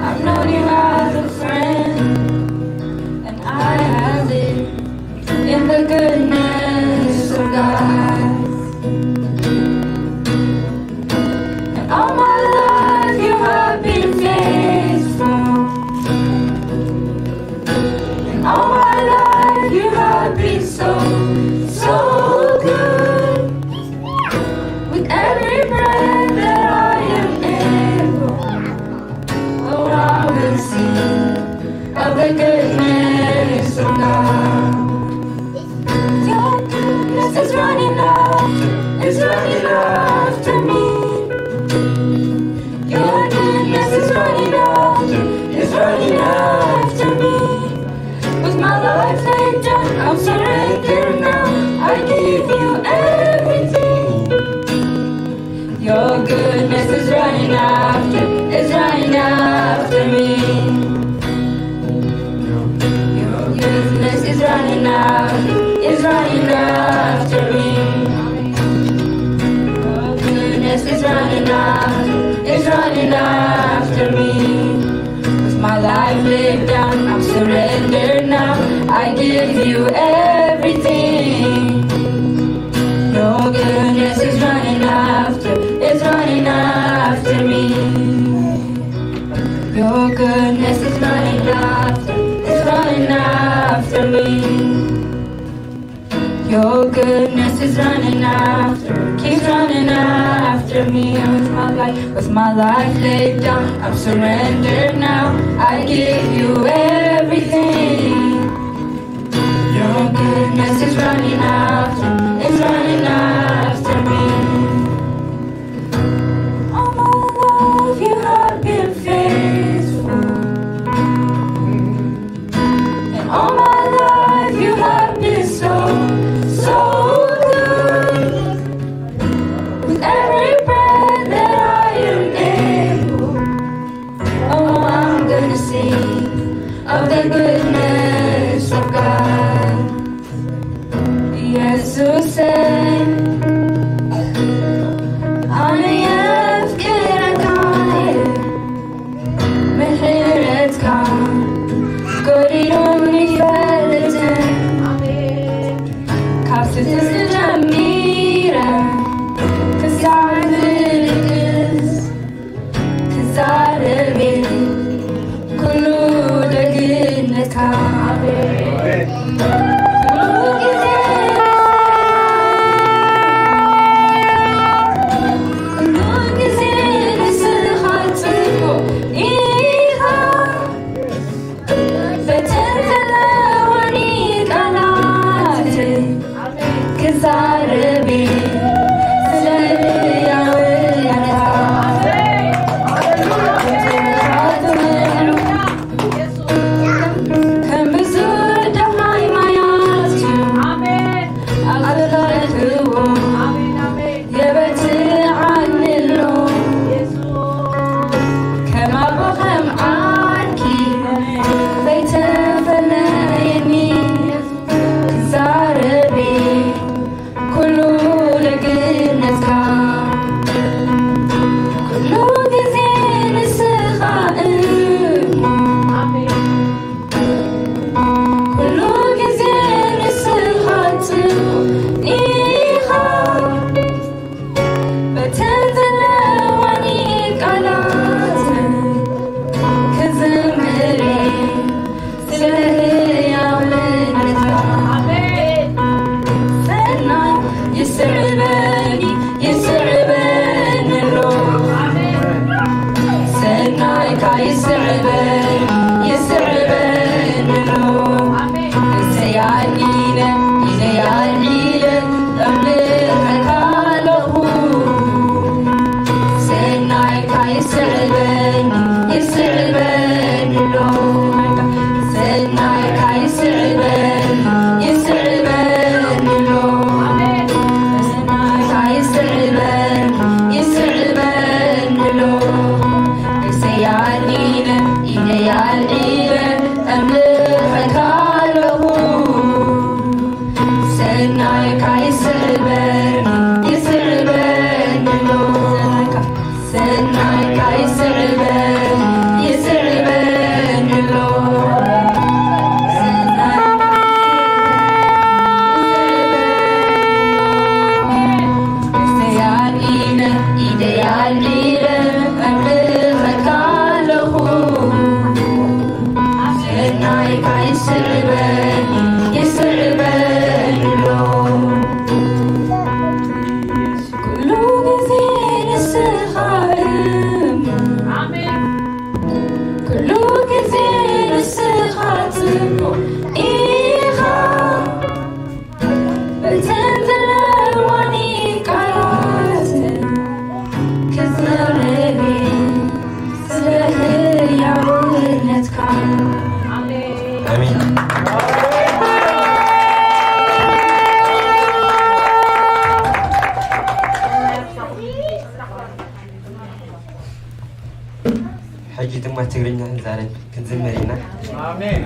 I've known you as a friend. And I have lived in the goodness of God. And all my life you have been faithful. And all my life you have been so, so good. With every breath that I am able, oh, I will sing of the goodness of God. Your goodness is running after, is running after me. Your goodness is running after, is running after me. With my life laid down, I'm surrendered now. I give you everything. Your goodness is running after, is running after me. Your goodness is running after, is running after me. Your goodness is running after, is running after me. With my life laid down, I'm surrendered now. I give you everything. Your goodness is running after, is running after me. Your goodness is running after, is running after me. Your goodness is running after, keeps running after me. With my life, with my life laid down, I'm surrendered now. I give you everything. Your goodness is running after, is running after me. All my life you have been faithful. And all my life you have been so, so good. With every breath that I am able, oh, I'm gonna sing of the goodness of God. ኢየሱስ ኣነ የፍቅረካ ምሕረትካ ጎዲሉኒ ይፈልጥን ካብ ስስት ጀሚረ ክሳብ ዝልቅስ ክዛረብ ኩሉ ደግነትካ ኩሉ ግዜ ኩሉ ግዜ ንስኻ ጽቡቕ ኢኻ። በተን ዘለዋኒ ቃላት ክዛረብ ያልዒለ እምልኸካ ኣለኹ። ሰናይካ ይስዕበኒ፣ ይስዕበኒ ኣሎ። ሰናይካ ይስዕበኒ፣ ይስዕበኒ ኣሎ። ሰናይካ ይስዕበኒ፣ ይስዕበኒ ኣሎ። ያልዒለ፣ ኢደ ያልዒለ እምልኸካ ኣለኹ። ሰናይካ ይስዕበኒ፣ ይስዕበኒ ኣሎ። ኩሉ ግዜ ንስኻ እም-፣ ኣሜን። ኩሉ ግዜ ንስኻ ጽቡቕ ኢኻ። እተን ዘለዋኒ ቃላት ክዛረብ ስለ ህያውነትካ። ኣሜን። ሕጂ ድማ ትግርኛ ክንዛረብ ክንዝምር ኢና። ኣሜን።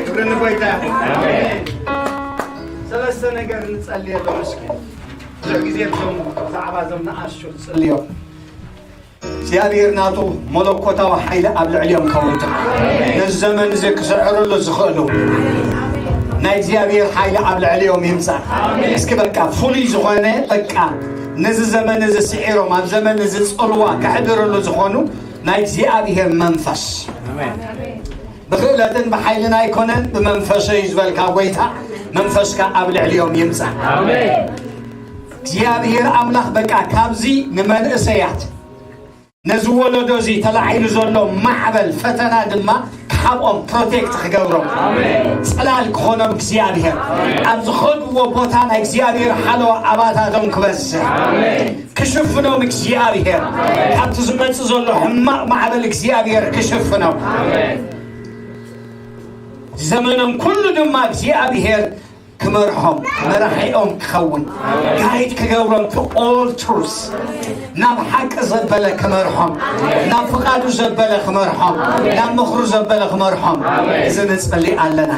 ክብሪ ንጎይታ ይኹን። ሰለስተ ነገር ንጸልየሎም እስኪ። ብዙሕ ግዜ እዞም ብዛዕባ እዞም ንኣሽቱ ዝጽልዮም እግዚኣብሔር ናቱ መለኮታዊ ሓይሊ ኣብ ልዕሊኦም ከውርድ፣ ነዚ ዘመን እዚ ክስዕርሉ ዝኽእሉ ናይ እግዚኣብሔር ሓይሊ ኣብ ልዕሊኦም ይምጻእ። እስኪ በቃ ፍሉይ ዝኾነ በቃ ነዚ ዘመን እዚ ስዒሮም ኣብ ዘመን እዚ ጽልዋ ከሕድርሉ ዝኾኑ ናይ እግዚኣብሔር መንፈስ ብኽእለትን ብሓይልን ኣይኮነን፣ ብመንፈሰይ ዝበልካ ጎይታ መንፈስካ ኣብ ልዕሊኦም ይምጻእ። እግዚኣብሔር ኣምላኽ በቃ ካብዚ ንመንእሰያት ነዚ ወለዶ እዚ ተላዒሉ ዘሎ ማዕበል ፈተና ድማ ክሓብኦም ፕሮቴክት ክገብሮም ጽላል ክኾኖም እግዚኣብሔር ኣብ ዝኸድዎ ቦታ ናይ እግዚኣብሔር ሓለዋ ኣባታቶም ክበዝሕ ክሽፍኖም እግዚኣብሔር ካብቲ ዝመጽእ ዘሎ ሕማቕ ማዕበል እግዚኣብሔር ክሽፍኖም ዘመኖም ኩሉ ድማ እግዚኣብሔር ክመርሖም መራሒኦም ክኸውን ጋይድ ክገብሮም to all truth ናብ ሓቂ ዘበለ ክመርሖም ናብ ፍቓዱ ዘበለ ክመርሖም ናብ ምኽሩ ዘበለ ክመርሖም እዚ ንጸሊ ኣለና።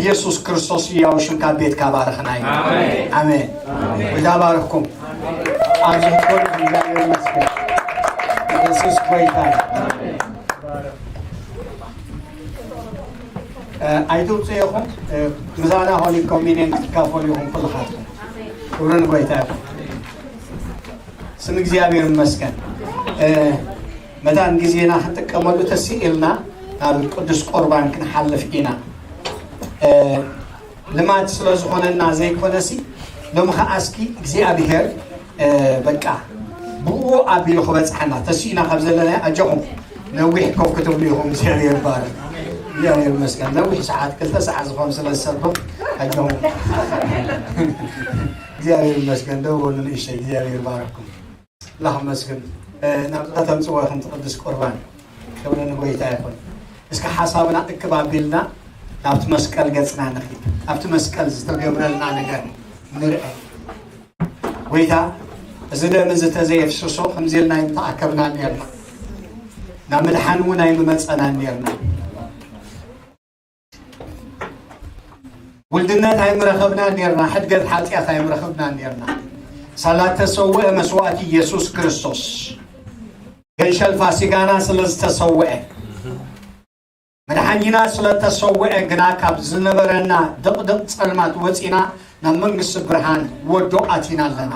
ኢየሱስ ክርስቶስ ያው ሽምካ ቤትካ ባረኽና እዩ። ኣሜን። ይባርኽኩም። ኣብዚ ትኮኑ እግዚኣብሔር ይመስገን። ኢየሱስ ጎይታ እዩ። ኣይትውፅኡ ኢኹም። ምሳና ሆሊ ኮሚኒየን ክትካፈሉ ኢኹም ኩልኻትኩም። ክብሪ ንጎይታ ይኹን። ስም እግዚኣብሔር ይመስገን። መታን ግዜና ክንጥቀመሉ ተስኢልና ናብ ቅዱስ ቁርባን ክንሓልፍ ኢና። ልማድ ስለ ዝኾነና ዘይኮነሲ ሎም ከዓስኪ እግዚኣብሔር በቃ ብኡ ኣቢሉ ክበፅሓና ተስኢና ካብ ዘለና ኣጆኹም ነዊሕ ኮፍ ክትብሉ ኢኹም። እግዚኣብሔር ባረክ። እግዚኣብሔር ይመስገን። ነዊሕ ሰዓት ክልተ ሰዓት ዝኾን ስለ ዝሰብኹ ኣጆኹም። እግዚኣብሔር ይመስገን። ደው በሉ ንእሽተይ። እግዚኣብሔር ባረኩም። ላክ መስግን ናብዛ ተምፅዎ ከምቲ ቅዱስ ቁርባን ክብሪ ንጎይታ ይኹን። እስኪ ሓሳብና እክብ ኣቢልና ናብቲ መስቀል ገፅና ንኺድ። ኣብቲ መስቀል ዝተገብረልና ነገር ንርአ። ጎይታ እዚ ደም እዚ ተዘየፍስሶ ከምዚ ኢልና ኣይምተኣከብና ነርና። ናብ ምድሓን እውን ኣይምመፀና ነርና። ውልድነት ኣይምረኸብና ነርና። ሕድገት ሓጢኣት ኣይምረኸብና ነርና። ሳላ ተሰውአ መስዋእቲ ኢየሱስ ክርስቶስ ገንሸል ፋሲጋና ስለ ዝተሰውአ መድሓኒና ስለ ተሰውአ ግና ካብ ዝነበረና ድቕድቕ ጸልማት ወጺና ናብ መንግስቲ ብርሃን ወዶ ኣቲና ኣለና።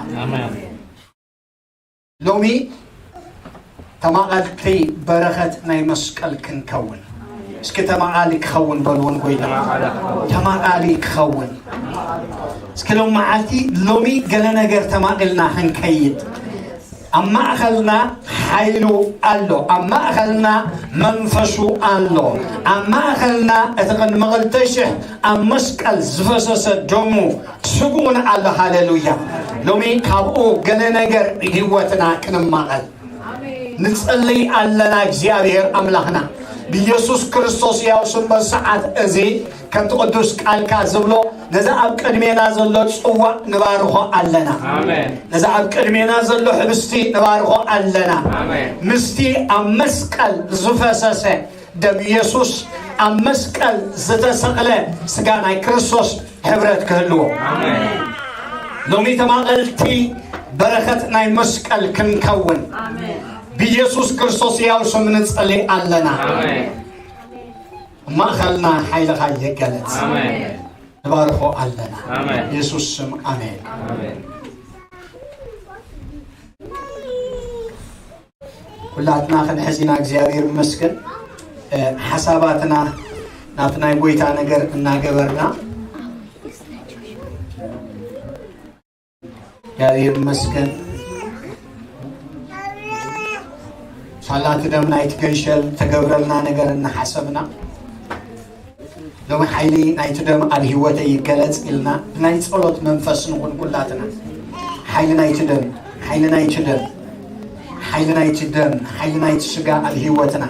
ሎሚ ተማቐልቲ በረኸት ናይ መስቀል ክንከውን እስኪ ተማቓሊ ክኸውን በልውን ጎይታ ተማቓሊ ክኸውን እስኪ ሎም መዓልቲ ሎሚ ገለ ነገር ተማቒልና ክንከይድ ኣብ ማእኸልና ሓይሉ ኣሎ ኣብ ማእኸልና መንፈሱ ኣሎ ኣብ ማእኸልና እቲ ቅድሚ ክልተ ሽሕ ኣብ መስቀል ዝፈሰሰ ደሙ ስጉኡን ኣሎ ሃሌሉያ ሎሚ ካብኡ ገለ ነገር ህይወትና ክንማቐል ንጸልይ ኣለና እግዚኣብሔር ኣምላኽና ብኢየሱስ ክርስቶስ ያው ስም በሰዓት እዚ ከምቲ ቅዱስ ቃልካ ዝብሎ ነዚ ኣብ ቅድሜና ዘሎ ጽዋዕ ንባርኾ ኣለና ነዚ ኣብ ቅድሜና ዘሎ ሕብስቲ ንባርኾ ኣለና ምስቲ ኣብ መስቀል ዝፈሰሰ ደም ኢየሱስ ኣብ መስቀል ዝተሰቕለ ስጋ ናይ ክርስቶስ ሕብረት ክህልዎ ሎሚ ተማቐልቲ በረኸት ናይ መስቀል ክንከውን ብኢየሱስ ክርስቶስ ያው ስም ንጸሊ ኣለና ማእኸልና ሓይልኻ ይገለጽ ንባርኾ ኣለና ኢየሱስ ስም ኣሜን ኩላትና ክንሕዚና እግዚኣብሔር ይመስገን ሓሳባትና ናብቲ ናይ ጎይታ ነገር እናገበርና እግዚኣብሔር ይመስገን ሳላቲ ደም ናይቲ ገንሸል ተገብረልና ነገር እናሓሰብና ሎሚ ሓይሊ ናይቲ ደም ኣብ ህይወተይ ይገለጽ ኢልና ብናይ ጸሎት መንፈስ ንኹን ኩላትና ሓይሊ ናይቲ ደም ሓይሊ ናይቲ ደም ሓይሊ ናይቲ ደም ሓይሊ ናይቲ ስጋ ኣብ ህይወትና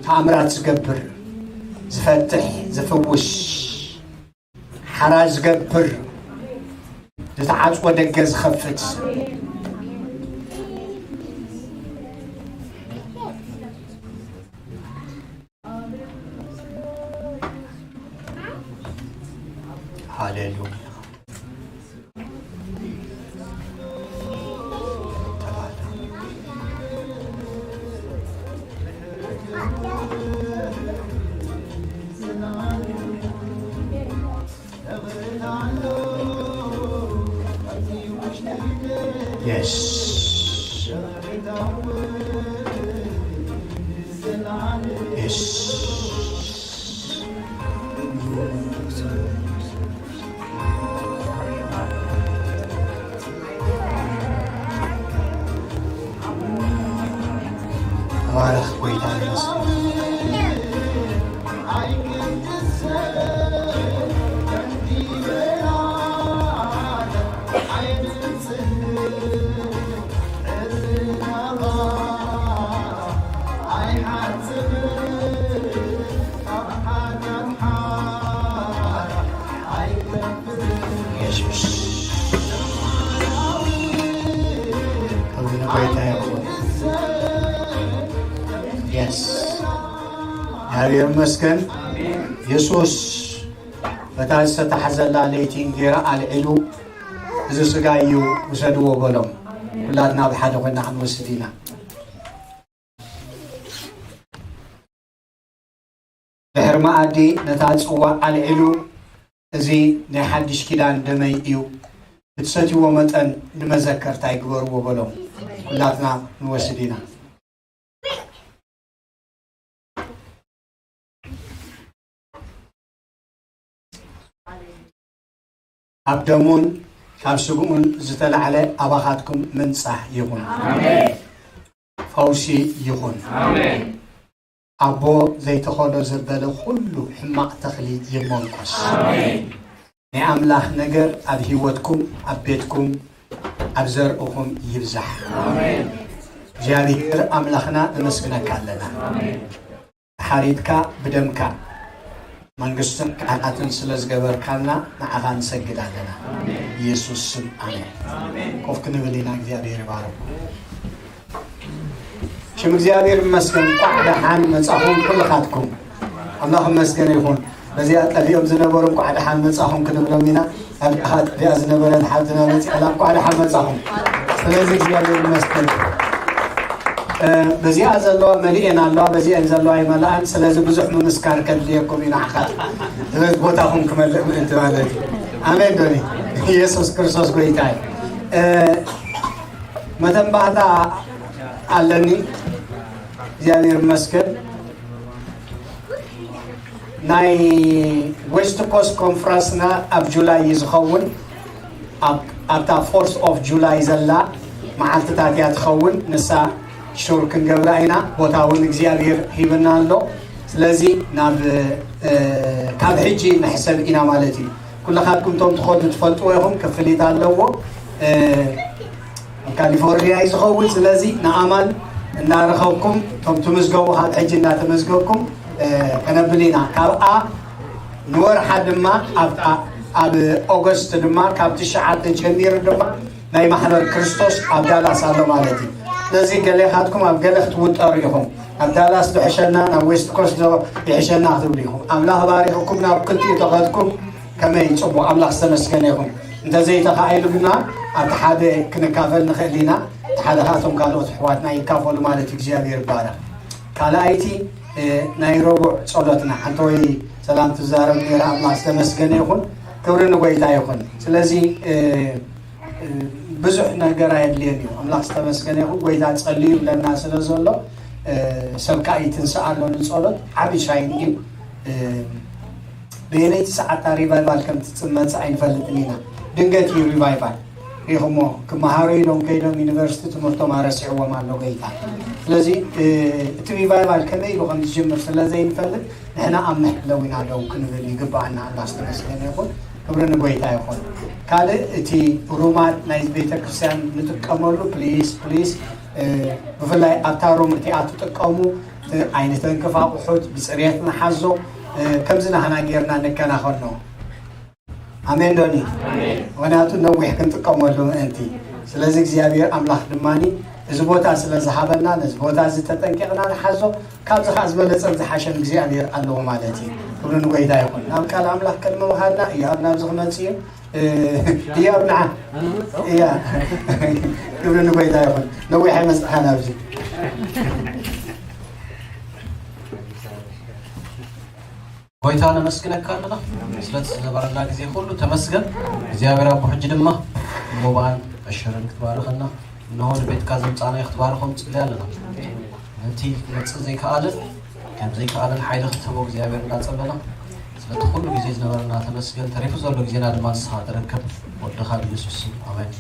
ተኣምራት ዝገብር ዝፈትሕ ዝፍውስ ሓራ ዝገብር ዝተዓፅወ ደገ ዝኸፍት ሃሌሉያ። Yes. Yes. ተባረኽ ጎይታ ይመስገን። የሱስ። ክብሪ ንጎይታ ይኹን። የስ። እግዚኣብሔር ይመስገን። የሱስ በታ ዝተታሕዘላ ለይቲ እንጌራ ኣልዒሉ፣ "እዚ ስጋ እዩ፣ ውሰድዎ" በሎም። ኩላትና ብሓደ ኮይና ክንወስድ ኢና። ድሕሪ መኣዲ ነታ ጽዋእ ኣልዒሉ፣ "እዚ ናይ ሓድሽ ኪዳን ደመይ እዩ፣ ብትሰትይዎ መጠን ንመዘከርታይ ግበርዎ" በሎም። ኩላትና ንወስድ ኢና። ካብ ደሙን ካብ ስግኡን ዝተላዕለ ኣባኻትኩም ምንጻህ ይኹን። ኣሜን። ፈውሲ ይኹን። ኣሜን። ኣቦ ዘይተኸሎ ዘበለ ኩሉ ሕማቕ ተኽሊ ይመንኮስ። ኣሜን። ናይ ኣምላኽ ነገር ኣብ ህይወትኩም፣ ኣብ ቤትኩም፣ ኣብ ዘርእኹም ይብዛሕ። ኣሜን። እግዚኣብሔር ኣምላኽና ነመስግነካ ኣለና። ኣሜን። ሓሪድካ ብደምካ መንግስትን ካህናትን ስለ ዝገበርካልና ንዓኻ ንሰግድ ኣለና። ኣሜን። ኢየሱስ ስም ኣሜን። ኣሜን። ኮፍ ክንብል ኢና። እግዚኣብሔር ይባርኩም። ሽም እግዚኣብሔር ይመስገን። እንኳዕ ደሓን መጻኹም ኩልኻትኩም። ኣምላኽ ይመስገን ይኹን። በዚኣ ጠፊኦም ዝነበሩ እንኳዕ ደሓን መጻኹም ክንብሎም ኢና። ኣብ ደሓ ጠፊኣ ዝነበረት ሓብትና መጺኣላ፣ እንኳዕ ደሓን መጻኹም። ስለዚ እግዚኣብሔር ይመስገን። እ፣ በዚኣ ዘለዋ መሊኤን ኣለዋ፣ በዚኤን ዘለዋ ኣይመልኣን። ስለዚ ብዙሕ ምምስካር ከድልየኩም እዩ ንዓኻ። ስለዚ ቦታኹም ክመልእ ምእንቲ ማለት እዩ። ኣሜን ዶኒ? ኢየሱስ ክርስቶስ ጎይታ እዩ። እ፣ መተንባህታ ኣለኒ። እግዚኣብሔር ይመስገን። ናይ ዌስት ኮስት ኮንፍራንስና ኣብ ጁላይ እዩ ዝኸውን። ኣብ-፣ ኣብታ ፎርስ ኦፍ ጁላይ ዘላ መዓልትታት እያ ትኸውን። ንሳ ሹር ክንገብራ ኢና። ቦታ እውን እግዚኣብሔር ሂብና ኣሎ። ስለዚ ናብ፣ እ፣ ካብ ሕጂ ንሕሰብ ኢና ማለት እዩ። ኩልኻትኩም እቶም ትኸዱ ትፈልጥዎ ኢኹም፣ ክፍሊት ኣለዎ። እ፣ ኣብ ካሊፎርኒያ እዩ ዝኸውን። ስለዚ ንኣማን እናረኸብኩም፣ እቶም ትምዝገቡ ካብ ሕጂ እናተመዝገብኩም፣ እ፣ ከነብል ኢና። ካብኣ ንወርሓ ድማ ኣብታ፣ ኣብ ኦገስት ድማ ካብ ትሽዓተ ጀሚሩ ድማ ናይ ማሕበር ክርስቶስ ኣብ ዳላስ ኣሎ ማለት እዩ። ስለዚ ገሌኻትኩም ኣብ ገለ ክትውጠሩ ኢኹም። ኣብ ዳላስ ዝሕሸና፣ ናብ ዌስት ኮስት ዶ ይሕሸና ክትብሉ ኢኹም። ኣምላኽ ባሪኽኩም ናብ ክልቲኡ ተኸድኩም። ከመይ ጽቡቕ፣ ኣምላኽ ዝተመስገነ ይኹን። እንተዘይተኻኢሉ ግና ኣብቲ ሓደ ክንካፈል ንኽእል ኢና። እቲ ሓደ ካብቶም ካልኦት ኣሕዋትና ይካፈሉ ማለት እዩ። እግዚኣብሔር ይባረኽ። ካልኣይቲ፣ እ፣ ናይ ረቡዕ ጸሎትና ሓንቲ ወይ ሰላም ትዛረብ ነይራ። ኣምላኽ ዝተመስገነ ይኹን። ክብሪ ንጎይታ ይኹን። ስለዚ፣ እ፣ እ፣ ብዙሕ ነገር ኣየድልየን እዩ። ኣምላኽ ዝተመስገነ ይኹን። ጎይታ ጸልዩ ይብለና ስለ ዘሎ፣ እ፣ ሰብ ከኣ ይትንስእ ኣሎ ንጸሎት። ዓቢ ሳይን እዩ። እ፣ በየነይቲ ሰዓት እታ ሪቫይቫል ከም ትመጽእ ኣይንፈልጥን ኢና። ድንገት እዩ ሪቫይቫል። ሪኹሞ፣ ክመሃሩ ኢሎም ከይዶም ዩኒቨርሲቲ ትምህርቶም ኣረሲዕዎም ኣሎ ጎይታ። ስለዚ፣ እ፣ እቲ ሪቫይቫል ከመይ ኢሉ ከም ዝጅምር ስለ ዘይንፈልጥ፣ ንሕና ኣብ መሕለዊና ደው ክንብል ይግባኣና። ኣምላኽ ዝተመስገነ ይኹን። ክብሪ ንጎይታ ይኹን። ካልእ፣ እቲ ሩማት ናይ ቤተ ክርስቲያን ንጥቀመሉ፣ ፕሊስ፣ ፕሊስ፣ እ፣ ብፍላይ ኣብታ ሩም እቲኣ ትጥቀሙ፣ እቲ ኣይንተንክፍ ኣቑሑት ብጽሬት ንሓዞ፣ እ፣ ከምዚ ናህና ጌርና ንከናኸኖ። ኣሜን ዶኒ? ኣሜን። ምኽንያቱ ነዊሕ ክንጥቀመሉ ምእንቲ። ስለዚ እግዚኣብሔር ኣምላኽ ድማኒ እዚ ቦታ ስለ ዝሃበና፣ ነዚ ቦታ እዚ ተጠንቂቕና ንሓዞ፣ ካብዚ ኸዓ ዝበለጸን ዝሓሸን እግዚኣብሔር ኣለዎ ማለት እዩ። ክብሪ ንጎይታ ይኹን። ናብ ቃል ኣምላኽ ቅድሚ ምኻድና፣ እያብ ናብዚ ክመጽእ እዩ። እ፣ እያብ ንዓ። እያ። ክብሪ ንጎይታ ይኹን። ነዊሕ ኣይመጽእኻን ኣብዚ። ጎይታ ነመስግነካ ኣለና ስለቲ ዝነበረና ግዜ ኩሉ ተመስገን እግዚኣብሔር ኣቦ። ሕጂ ድማ እሞ በዓል ኣሸርን ክትባርኸና እነሆ ንቤትካ ዘምጻእናዮ ክትባርኾም ንጽሊ ኣለና። ነቲ ክመጽእ ዘይከኣልን ከም ዘይከኣልን ሓይሊ ክትህቦ እግዚኣብሔር እንዳጸለና ስለቲ ኩሉ ግዜ ዝነበረና ተመስገን። ተሪፉ ዘሎ ግዜና ድማ ንስኻ ተረከብ። ወድኻ ብኢየሱስ ስም ኣሜን።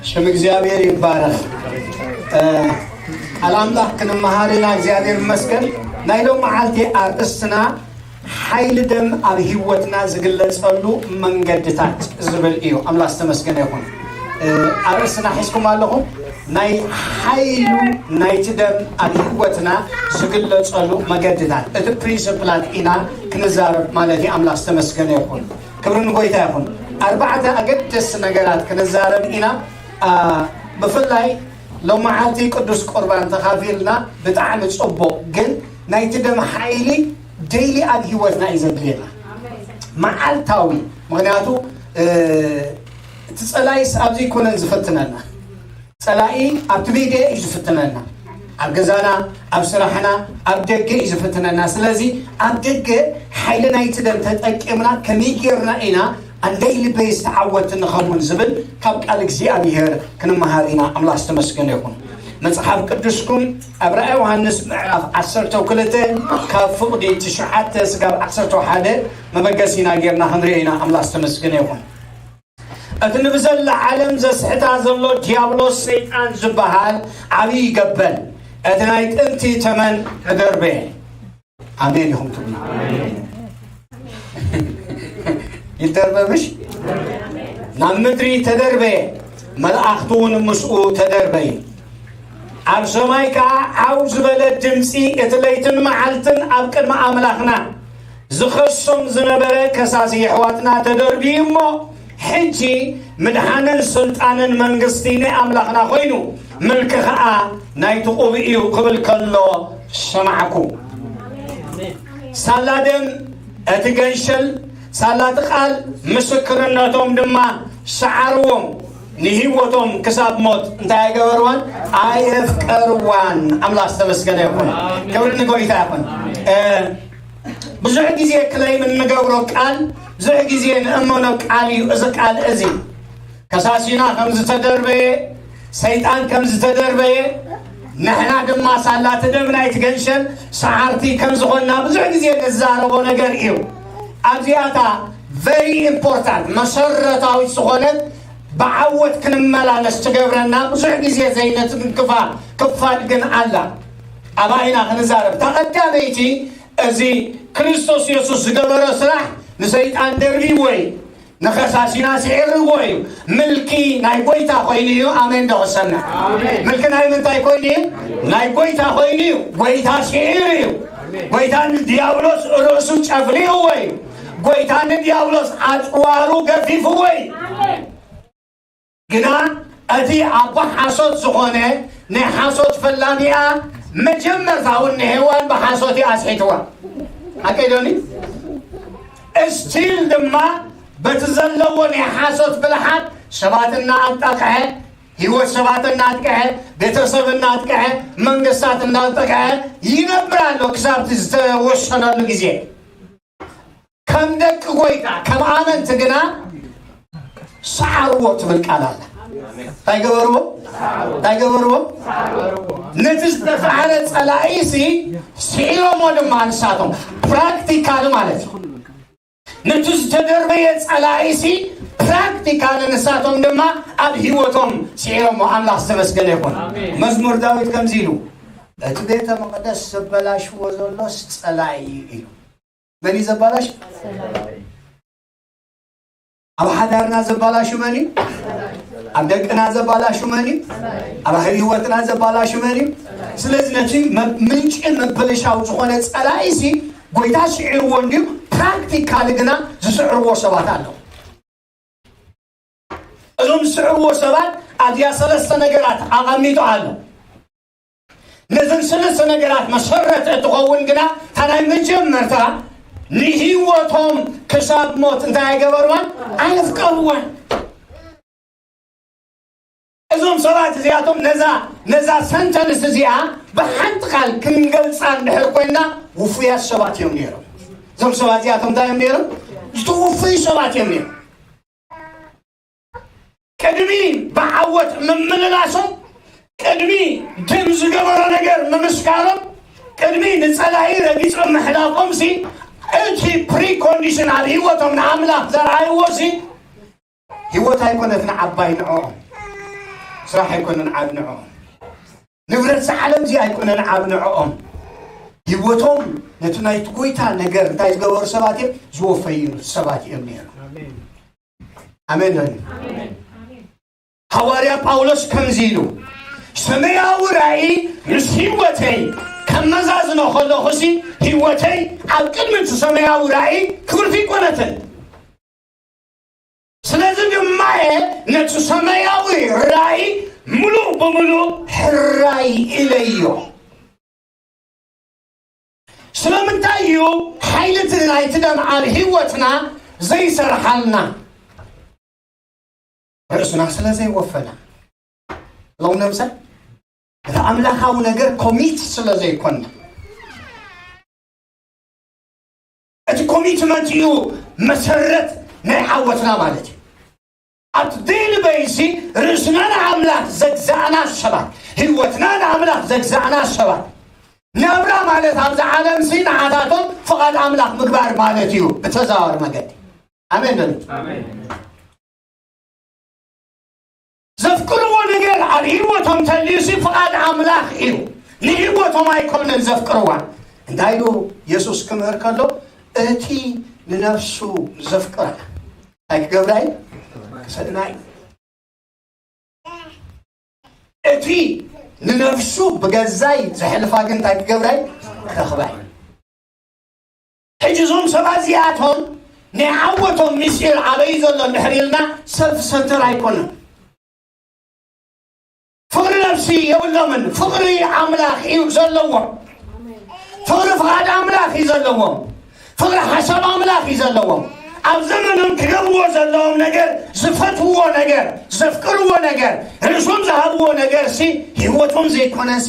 ሽም እግዚኣብሔር ይባረኽ። እ፣ ቃል ኣምላኽ ክንመሃር ኢና። እግዚኣብሔር ይመስገን። ናይ ሎም መዓልቲ ኣርእስትና ሓይሊ ደም ኣብ ህይወትና ዝግለጸሉ መንገድታት ዝብል እዩ። ኣምላኽ ዝተመስገነ ይኹን። እ፣ ኣርእስትና ሒዝኩም ኣለኹም። ናይ ሓይሉ ናይቲ ደም ኣብ ህይወትና ዝግለጸሉ መገድታት፣ እቲ ፕሪንስፕላት ኢና ክንዛረብ ማለት እዩ። ኣምላኽ ዝተመስገነ ይኹን። ክብሪ ንጎይታ ይኹን። ኣርባዕተ ኣገደስቲ ነገራት ክንዛረብ ኢና። አ፣ ብፍላይ ሎመዓልቲ ቅዱስ ቁርባን ተኻፊልና ብጣዕሚ ጽቡቕ፣ ግን ናይቲ ደም ሓይሊ ደይሊ ኣብ ህይወትና እዩ ዘድልየና። መዓልታዊ፣ ምኽንያቱ፣ እ፣ እቲ ጸላኢስ ኣብዚ ኣይኮነን ዝፍትነና። ጸላኢ ኣብቲ ቤት እዩ ዝፍትነና። ኣብ ገዛና፣ ኣብ ስራሕና፣ ኣብ ደገ እዩ ዝፍትነና። ስለዚ ኣብ ደገ ሓይሊ ናይቲ ደም ተጠቂምና ከመይ ጌርና ኢና ኣንደይ ልበይ ዝተዓወት ንኸውን ዝብል ካብ ቃል እግዚኣብሔር ክንመሃር ኢና። ኣምላኽ ዝተመስገነ ይኹን። መጽሓፍ ቅዱስኩም ኣብ ራእይ ዮሃንስ ምዕራፍ ዓሰርተ ክልተ ካብ ፍቕዲ ትሽዓተ ስጋብ ዓሰርተ ሓደ መበገሲና ጌርና ክንሪኦ ኢና። ኣምላኽ ዝተመስገነ ይኹን። እቲ ንብዘላ ዓለም ዘስሕታ ዘሎ ዲያብሎስ ሰይጣን ዝበሃል ዓብዪ ገበል፣ እቲ ናይ ጥንቲ ተመን ተደርበየ። ኣሜን ኢኹም ትብሉ። ይደርበ ምሽ? ናብ ምድሪ ተደርበየ፣ መላእኽቱ እውን ምስኡ ተደርበዩ። ኣብ ሰማይ ከዓ ዓው ዝበለ ድምፂ፣ እቲ ለይትን መዓልትን ኣብ ቅድሚ ኣምላኽና ዝኸሶም ዝነበረ ከሳሲ የሕዋትና ተደርብዩ እሞ፣ ሕጂ ምድሓንን ስልጣንን መንግስቲ ናይ ኣምላኽና ኮይኑ፣ ምልኪ ኸዓ ናይቲ ቁብእ እዩ ክብል ከሎ ሰማዕኩ። ሳላ ደም እቲ ገንሸል፣ ሳላ እቲ ቃል ምስክርነቶም ድማ ሰዓርዎም፣ ንህይወቶም ክሳብ ሞት እንታይ ኣይገበርዋን? ኣየፍቀርዋን። ኣምላኽ ዝተመስገነ ይኹን። ክብሪ ንጎይታ ይኹን። እ፣ ብዙሕ ግዜ ክለይም እንገብሮ ቃል፣ ብዙሕ ግዜ ንእመኖ ቃል እዩ። እዚ ቃል እዚ ከሳሲና ከም ዝተደርበየ፣ ሰይጣን ከም ዝተደርበየ፣ ንሕና ድማ ሳላ እቲ ደም ናይቲ ገንሸል ሰዓርቲ ከም ዝኾንና ብዙሕ ግዜ ንዛረቦ ነገር እዩ። ኣብዚኣታ ቨሪ ኢምፖርታንት፣ መሰረታዊት ዝኾነት ብዓወት ክንመላለስ ትገብረና ብዙሕ ግዜ ዘይነትንክፋ ክፋል ግን ኣላ። ኣባይና ክንዛረብ፣ እታ ቀዳመይቲ፣ እዚ ክርስቶስ የሱስ ዝገበሮ ስራሕ ንሰይጣን ደርቢዎ እዩ፣ ንኸሳሲና ስዒርዎ እዩ። ምልኪ ናይ ጎይታ ኮይኑ እዩ። ኣሜን ዶ ክሰምዕ? ኣሜን። ምልኪ ናይ ምንታይ ኮይኑ እዩ? ናይ ጎይታ ኮይኑ እዩ። ጎይታ ስዒሩ እዩ። ጎይታ ንዲያብሎስ ርእሱ ጨፍሊቕዎ እዩ። ጎይታ ንዲያብሎስ ኣጽዋሩ ገፊፍዎ እዩ። ግና እቲ ኣቦ ሓሶት ዝኾነ ናይ ሓሶት ፈላሚኣ መጀመርታ እውን ንሄዋን ብሓሶት እዩ ኣስሒትዋ። ሓቀይ ዶኒ? እስቲል ድማ በቲ ዘለዎ ናይ ሓሶት ብልሓት ሰባት እናኣጣቕዐ፣ ህይወት ሰባት እናጥቅዐ፣ ቤተሰብ እናጥቅዐ፣ መንግስታት እናጥቅዐ ይነብር ኣሎ ክሳብ እቲ ዝተወሰነሉ ግዜ። ከም ደቂ ጎይታ፣ ከም ኣመንቲ ግና ሰዓርዎ ትብል ቃል ኣላ። እንታይ ገበርዎ? እንታይ ገበርዎ? ነቲ ዝተሳዕረ ጸላኢሲ ስዒሮሞ ድማ ንሳቶም፣ ፕራክቲካል ማለት እዩ። ነቲ ዝተደርበየ ጸላኢሲ ፕራክቲካል ንሳቶም ድማ ኣብ ህይወቶም ስዒሮሞ። ኣምላኽ ዝተመስገነ ይኹን። ኣሜን። መዝሙር ዳዊት ከምዚ ኢሉ፣ "እቲ ቤተ መቕደስ ዘበላሽዎ ዘሎስ ጸላኢ እዩ" ኢሉ። መን እዩ ዘባላሽ? ኣብ ሓዳርና ዘባላሹ መን እዩ? ኣብ ደቅና ዘባላሹ መን እዩ? ኣብ ህይወትና ዘባላሹ መን እዩ? ስለዚ ነቲ መ-፣ ምንጪ ምብልሻው ዝኾነ ጸላኢሲ ጎይታ ስዒርዎ እንድዩ። ፕራክቲካሊ ግና ዝስዕርዎ ሰባት ኣለዉ። እዞም ዝስዕርዎ ሰባት ኣብዚኣ ሰለስተ ነገራት ኣቐሚጡ ኣሎ። ነዘን ሰለስተ ነገራት መሰረት እትኸውን ግና፣ እታ ናይ መጀመርታ ንህይወቶም ክሳብ ሞት እንታይ ኣይገበርዋን? ኣየፍቀርዋን። እዞም ሰባት እዚኣቶም ነዛ፣ ነዛ ሰንተንስ እዚኣ ብሓንቲ ቃል ክንገልጻ እንድሕር ኮይና፣ ውፉያት ሰባት እዮም ነይሮም። እዞም ሰባት እዚኣቶም እንታይ እዮም ነይሮም? ዝተወፈዩ ሰባት እዮም ነይሮም። ቅድሚ ብዓወት ምምልላሶም፣ ቅድሚ ድም ዝገበሮ ነገር ምምስካሮም፣ ቅድሚ ንጸላኢ ረጊጾም ምሕላፎምሲ፣ እቲ ፕሪኮንዲሽን ኣብ ህይወቶም ንኣምላኽ ዘርኣይዎሲ፣ ህይወት ኣይኮነትን ዓባይ ንዕኦም፣ ስራሕ ኣይኮነን ዓብ ንዕኦም፣ ንብረት እዚ ዓለም እዚ ኣይኮነን ዓብ ንዕኦም። ህይወቶም ነቲ ናይቲ ጎይታ ነገር እንታይ ዝገበሩ ሰባት እዮም? ዝወፈዩ ሰባት እዮም ነይሮም። ኣሜን። ኣሜን ዶ? ኣሜን። ሃዋርያ ጳውሎስ ከምዚ ኢሉ፣ "ሰማያዊ ራእይ ምስ ህይወተይ ከመዛዝኖ ከለኹሲ፣ ህይወተይ ኣብ ቅድሚ እቲ ሰማያዊ ራእይ ክብርቲ ኣይኮነትን። ስለዚ ድማ እየ ነቲ ሰማያዊ ራእይ ምሉእ ብምሉእ ሕራይ ኢለዮ።" ስለምንታይ እዩ ሓይሊ እቲ ናይቲ ደም ኣብ ህይወትና ዘይሰርሓልና? ርእስና ስለ ዘይወፈና። ሎም ነምሰ እቲ ኣምላኻዊ ነገር ኮሚት ስለ ዘይኮንና። እቲ ኮሚትመንት እዩ መሰረት ናይ ዓወትና ማለት እዩ። ኣብቲ ዴይሊ ቤይሲ ርእስና ንኣምላኽ ዘግዛእና ሰባት፣ ህይወትና ንኣምላኽ ዘግዛእና ሰባት፣ ናብራ ማለት ኣብዚ ዓለምሲ ንዓታቶም ፍቓድ ኣምላኽ ምግባር ማለት እዩ ብተዘዋዋሪ መገዲ። ኣሜን ዶ? ኣሜን። ዘፍቅርዎ ነገር ኣብ ህይወቶም ተልዩሲ ፍቓድ ኣምላኽ እዩ። ንህይወቶም ኣይኮነን ዘፍቅርዋ። እንታይ ኢሉ የሱስ ክምህር ከሎ፣ "እቲ ንነፍሱ ዘፍቅራ እንታይ ክገብራ እዩ? ክሰእና እዩ። እቲ ንነፍሱ ብገዛይ ዘሕልፋ ግን እንታይ ክገብራ እዩ? ክረኽባ እዩ።" ሕጂ እዞም ሰባት እዚኣቶም ናይ ዓወቶም ምስጢር ኣበይ ዘሎ እንድሕር ኢልና፣ ሰልፍ ሰንተር ኣይኮነን። ፍቕሪ ነፍሲ የብሎምን። ፍቕሪ ኣምላኽ እዩ ዘለዎም። ፍቕሪ ፍቓድ ኣምላኽ እዩ ዘለዎም። ፍቕሪ ሓሳብ ኣምላኽ እዩ ዘለዎም። ኣብ ዘመኖም ክገብርዎ ዘለዎም ነገር፣ ዝፈትውዎ ነገር፣ ዘፍቅርዎ ነገር፣ ርእሶም ዝሃብዎ ነገርሲ ህይወቶም ዘይኮነሲ፣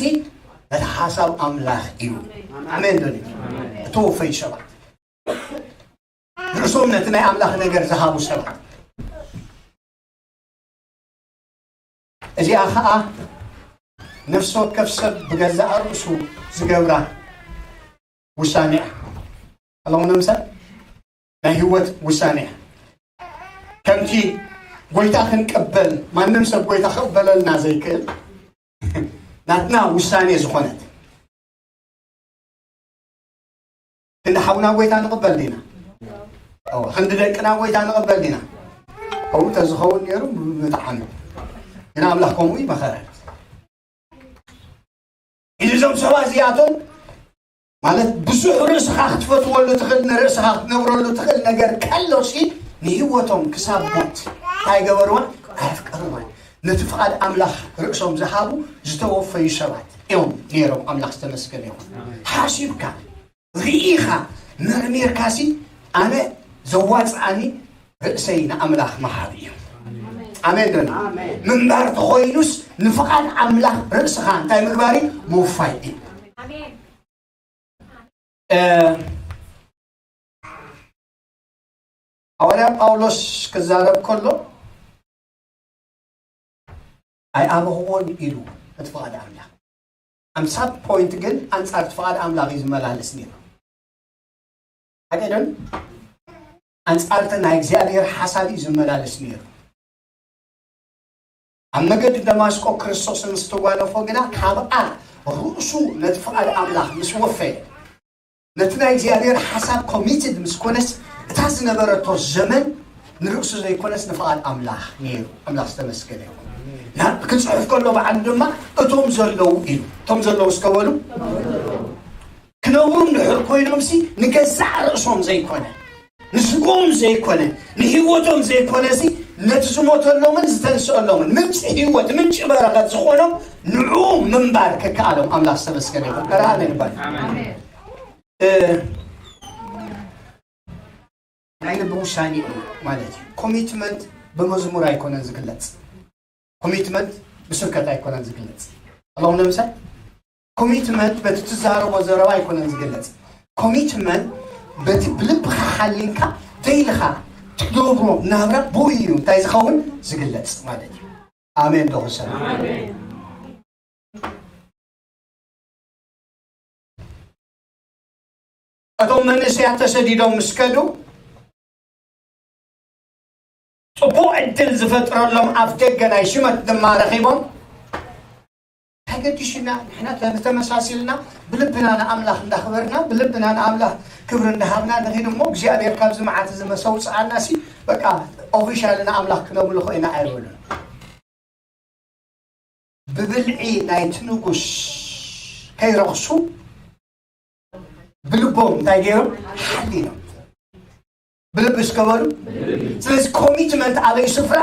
ነቲ ሓሳብ ኣምላኽ እዩ። ኣሜን ዶ? እተወፈዩ ሰባት፣ ርእሶም ነቲ ናይ ኣምላኽ ነገር ዝሃቡ ሰባት። እዚኣ ኸኣ ነፍሲ ወከፍ ሰብ ብገዛእ ርእሱ ዝገብራ ውሳኔ እያ። ኣለኹም ነምሰ ናይ ህይወት ውሳኔ እያ። ከምቲ ጎይታ ክንቀበል፣ ማንም ሰብ ጎይታ ክቕበለልና ዘይክእል፣ ናትና ውሳኔ ዝኾነት። ክንዲ ሓውና ጎይታ ንቕበል ዲና? እወ፣ ክንዲ ደቅና ጎይታ ንቕበል ዲና? ከምኡ ተዝኸውን ነይሩ ምጥዓም። ግን ኣምላኽ ከምኡ ይመኸረ። ኢሉ እዞም ሰባት እዚኣቶም ማለት ብዙሕ ርእስኻ ክትፈትወሉ ትኽእል፣ ንርእስኻ ክትነብረሉ ትኽእል ነገር ከሎሲ ንህይወቶም ክሳብ ሞት እንታይ ገበርዋ? ኣየፍቀርዋን። ነቲ ፍቓድ ኣምላኽ ርእሶም ዝሃቡ ዝተወፈዩ ሰባት እዮም ነይሮም። ኣምላኽ ዝተመስገነ ይኹን። ሓሲብካ፣ ርኢኻ፣ መርሚርካሲ ኣነ ዘዋፅኣኒ ርእሰይ ንኣምላኽ ምሃብ እዩ። ኣሜን ዶ? ኣሜን። ምንባር ተኾይኑስ ንፍቓድ ኣምላኽ ርእስኻ እንታይ ምግባር እዩ? ምውፋይ እዩ። ኣሜን። እ፣ ሃዋርያ ጳውሎስ ክዛረብ ከሎ ኣይኣበኽዎን ኢሉ እቲ ፍቓድ ኣምላኽ። ኣምሳብ ፖይንት ግን ኣንጻር እቲ ፍቓድ ኣምላኽ እዩ ዝመላለስ ነይሩ። ሓቂ ዶ? ኣንጻር እቲ ናይ እግዚኣብሔር ሓሳብ እዩ ዝመላለስ ነይሩ። ኣብ መገዲ ደማስቆ ክርስቶስ ምስ ተጓነፎ ግና ካብኣ ርእሱ ነቲ ፍቓድ ኣምላኽ ምስ ወፈየ፣ ነቲ ናይ እግዚኣብሔር ሓሳብ ኮሚትድ ምስ ኮነስ፣ እታ ዝነበረቶ ዘመን ንርእሱ ዘይኮነስ ንፍቓድ ኣምላኽ ነይሩ። ኣምላኽ ዝተመስገነ ይኹን። ናብ ክጽሕፍ ከሎ በዓሉ ድማ እቶም ዘለዉ ኢሉ። እቶም ዘለዉ እስከ በሉ። ክነብሩ እንድሕር ኮይኖምሲ ንገዛእ ርእሶም ዘይኮነ፣ ንስግኦም ዘይኮነ፣ ንህይወቶም ዘይኮነሲ ነቲ ዝሞተሎምን ዝተንስአሎምን ምንጪ ህይወት፣ ምንጪ በረኸት ዝኾኖም ንዕኡ ምንባር ከከኣሎም ኣምላኽ ዝተመስገነ ይኹን። ኧረ ኣሜን በል። እ፣ ናይ ልቢ ውሳኔ እዩ ማለት እዩ። ኮሚትመንት ብመዝሙር ኣይኮነን ዝግለጽ። ኮሚትመንት ብስብከት ኣይኮነን ዝግለጽ። ኣለኹም ንምሳይ ኮሚትመንት በቲ ትዛረቦ ዘረባ ኣይኮነን ዝግለጽ። ኮሚትመንት በቲ ብልብኻ ሓሊንካ ደይልኻ ትገብሮ ናብራ ብኡ እዩ እንታይ ዝኸውን ዝግለጽ ማለት እዩ። ኣሜን ዶ ክሰብ? እቶም መንእሰያት ተሰዲዶም ምስ ከዱ ጽቡቕ ዕድል ዝፈጥረሎም ኣፍ ደገ ናይ ሽመት ድማ ረኺቦም፣ "እንታይ ገዲሽና? ንሕና ተ-፣ ተመሳሲልና ብልብና ንኣምላኽ እንዳኽበርና፣ ብልብና ንኣምላኽ ክብሪ እንዳሃብና ንኺድ እሞ እግዚኣብሔር ካብዚ መዓት እዚ መሰውፅኣና ሲ በቃ ኦፊሻል ንኣምላኽ ክነምልኾ ኢና" ኣይበሉን። ብብልዒ ናይቲ ንጉስ ከይረኽሱ ብልቦም እንታይ ገይሮም? ሓሊኖም። ብልቢ እስከ በሉ። ስለዚ ኮሚትመንት ኣበይ ስፍራ?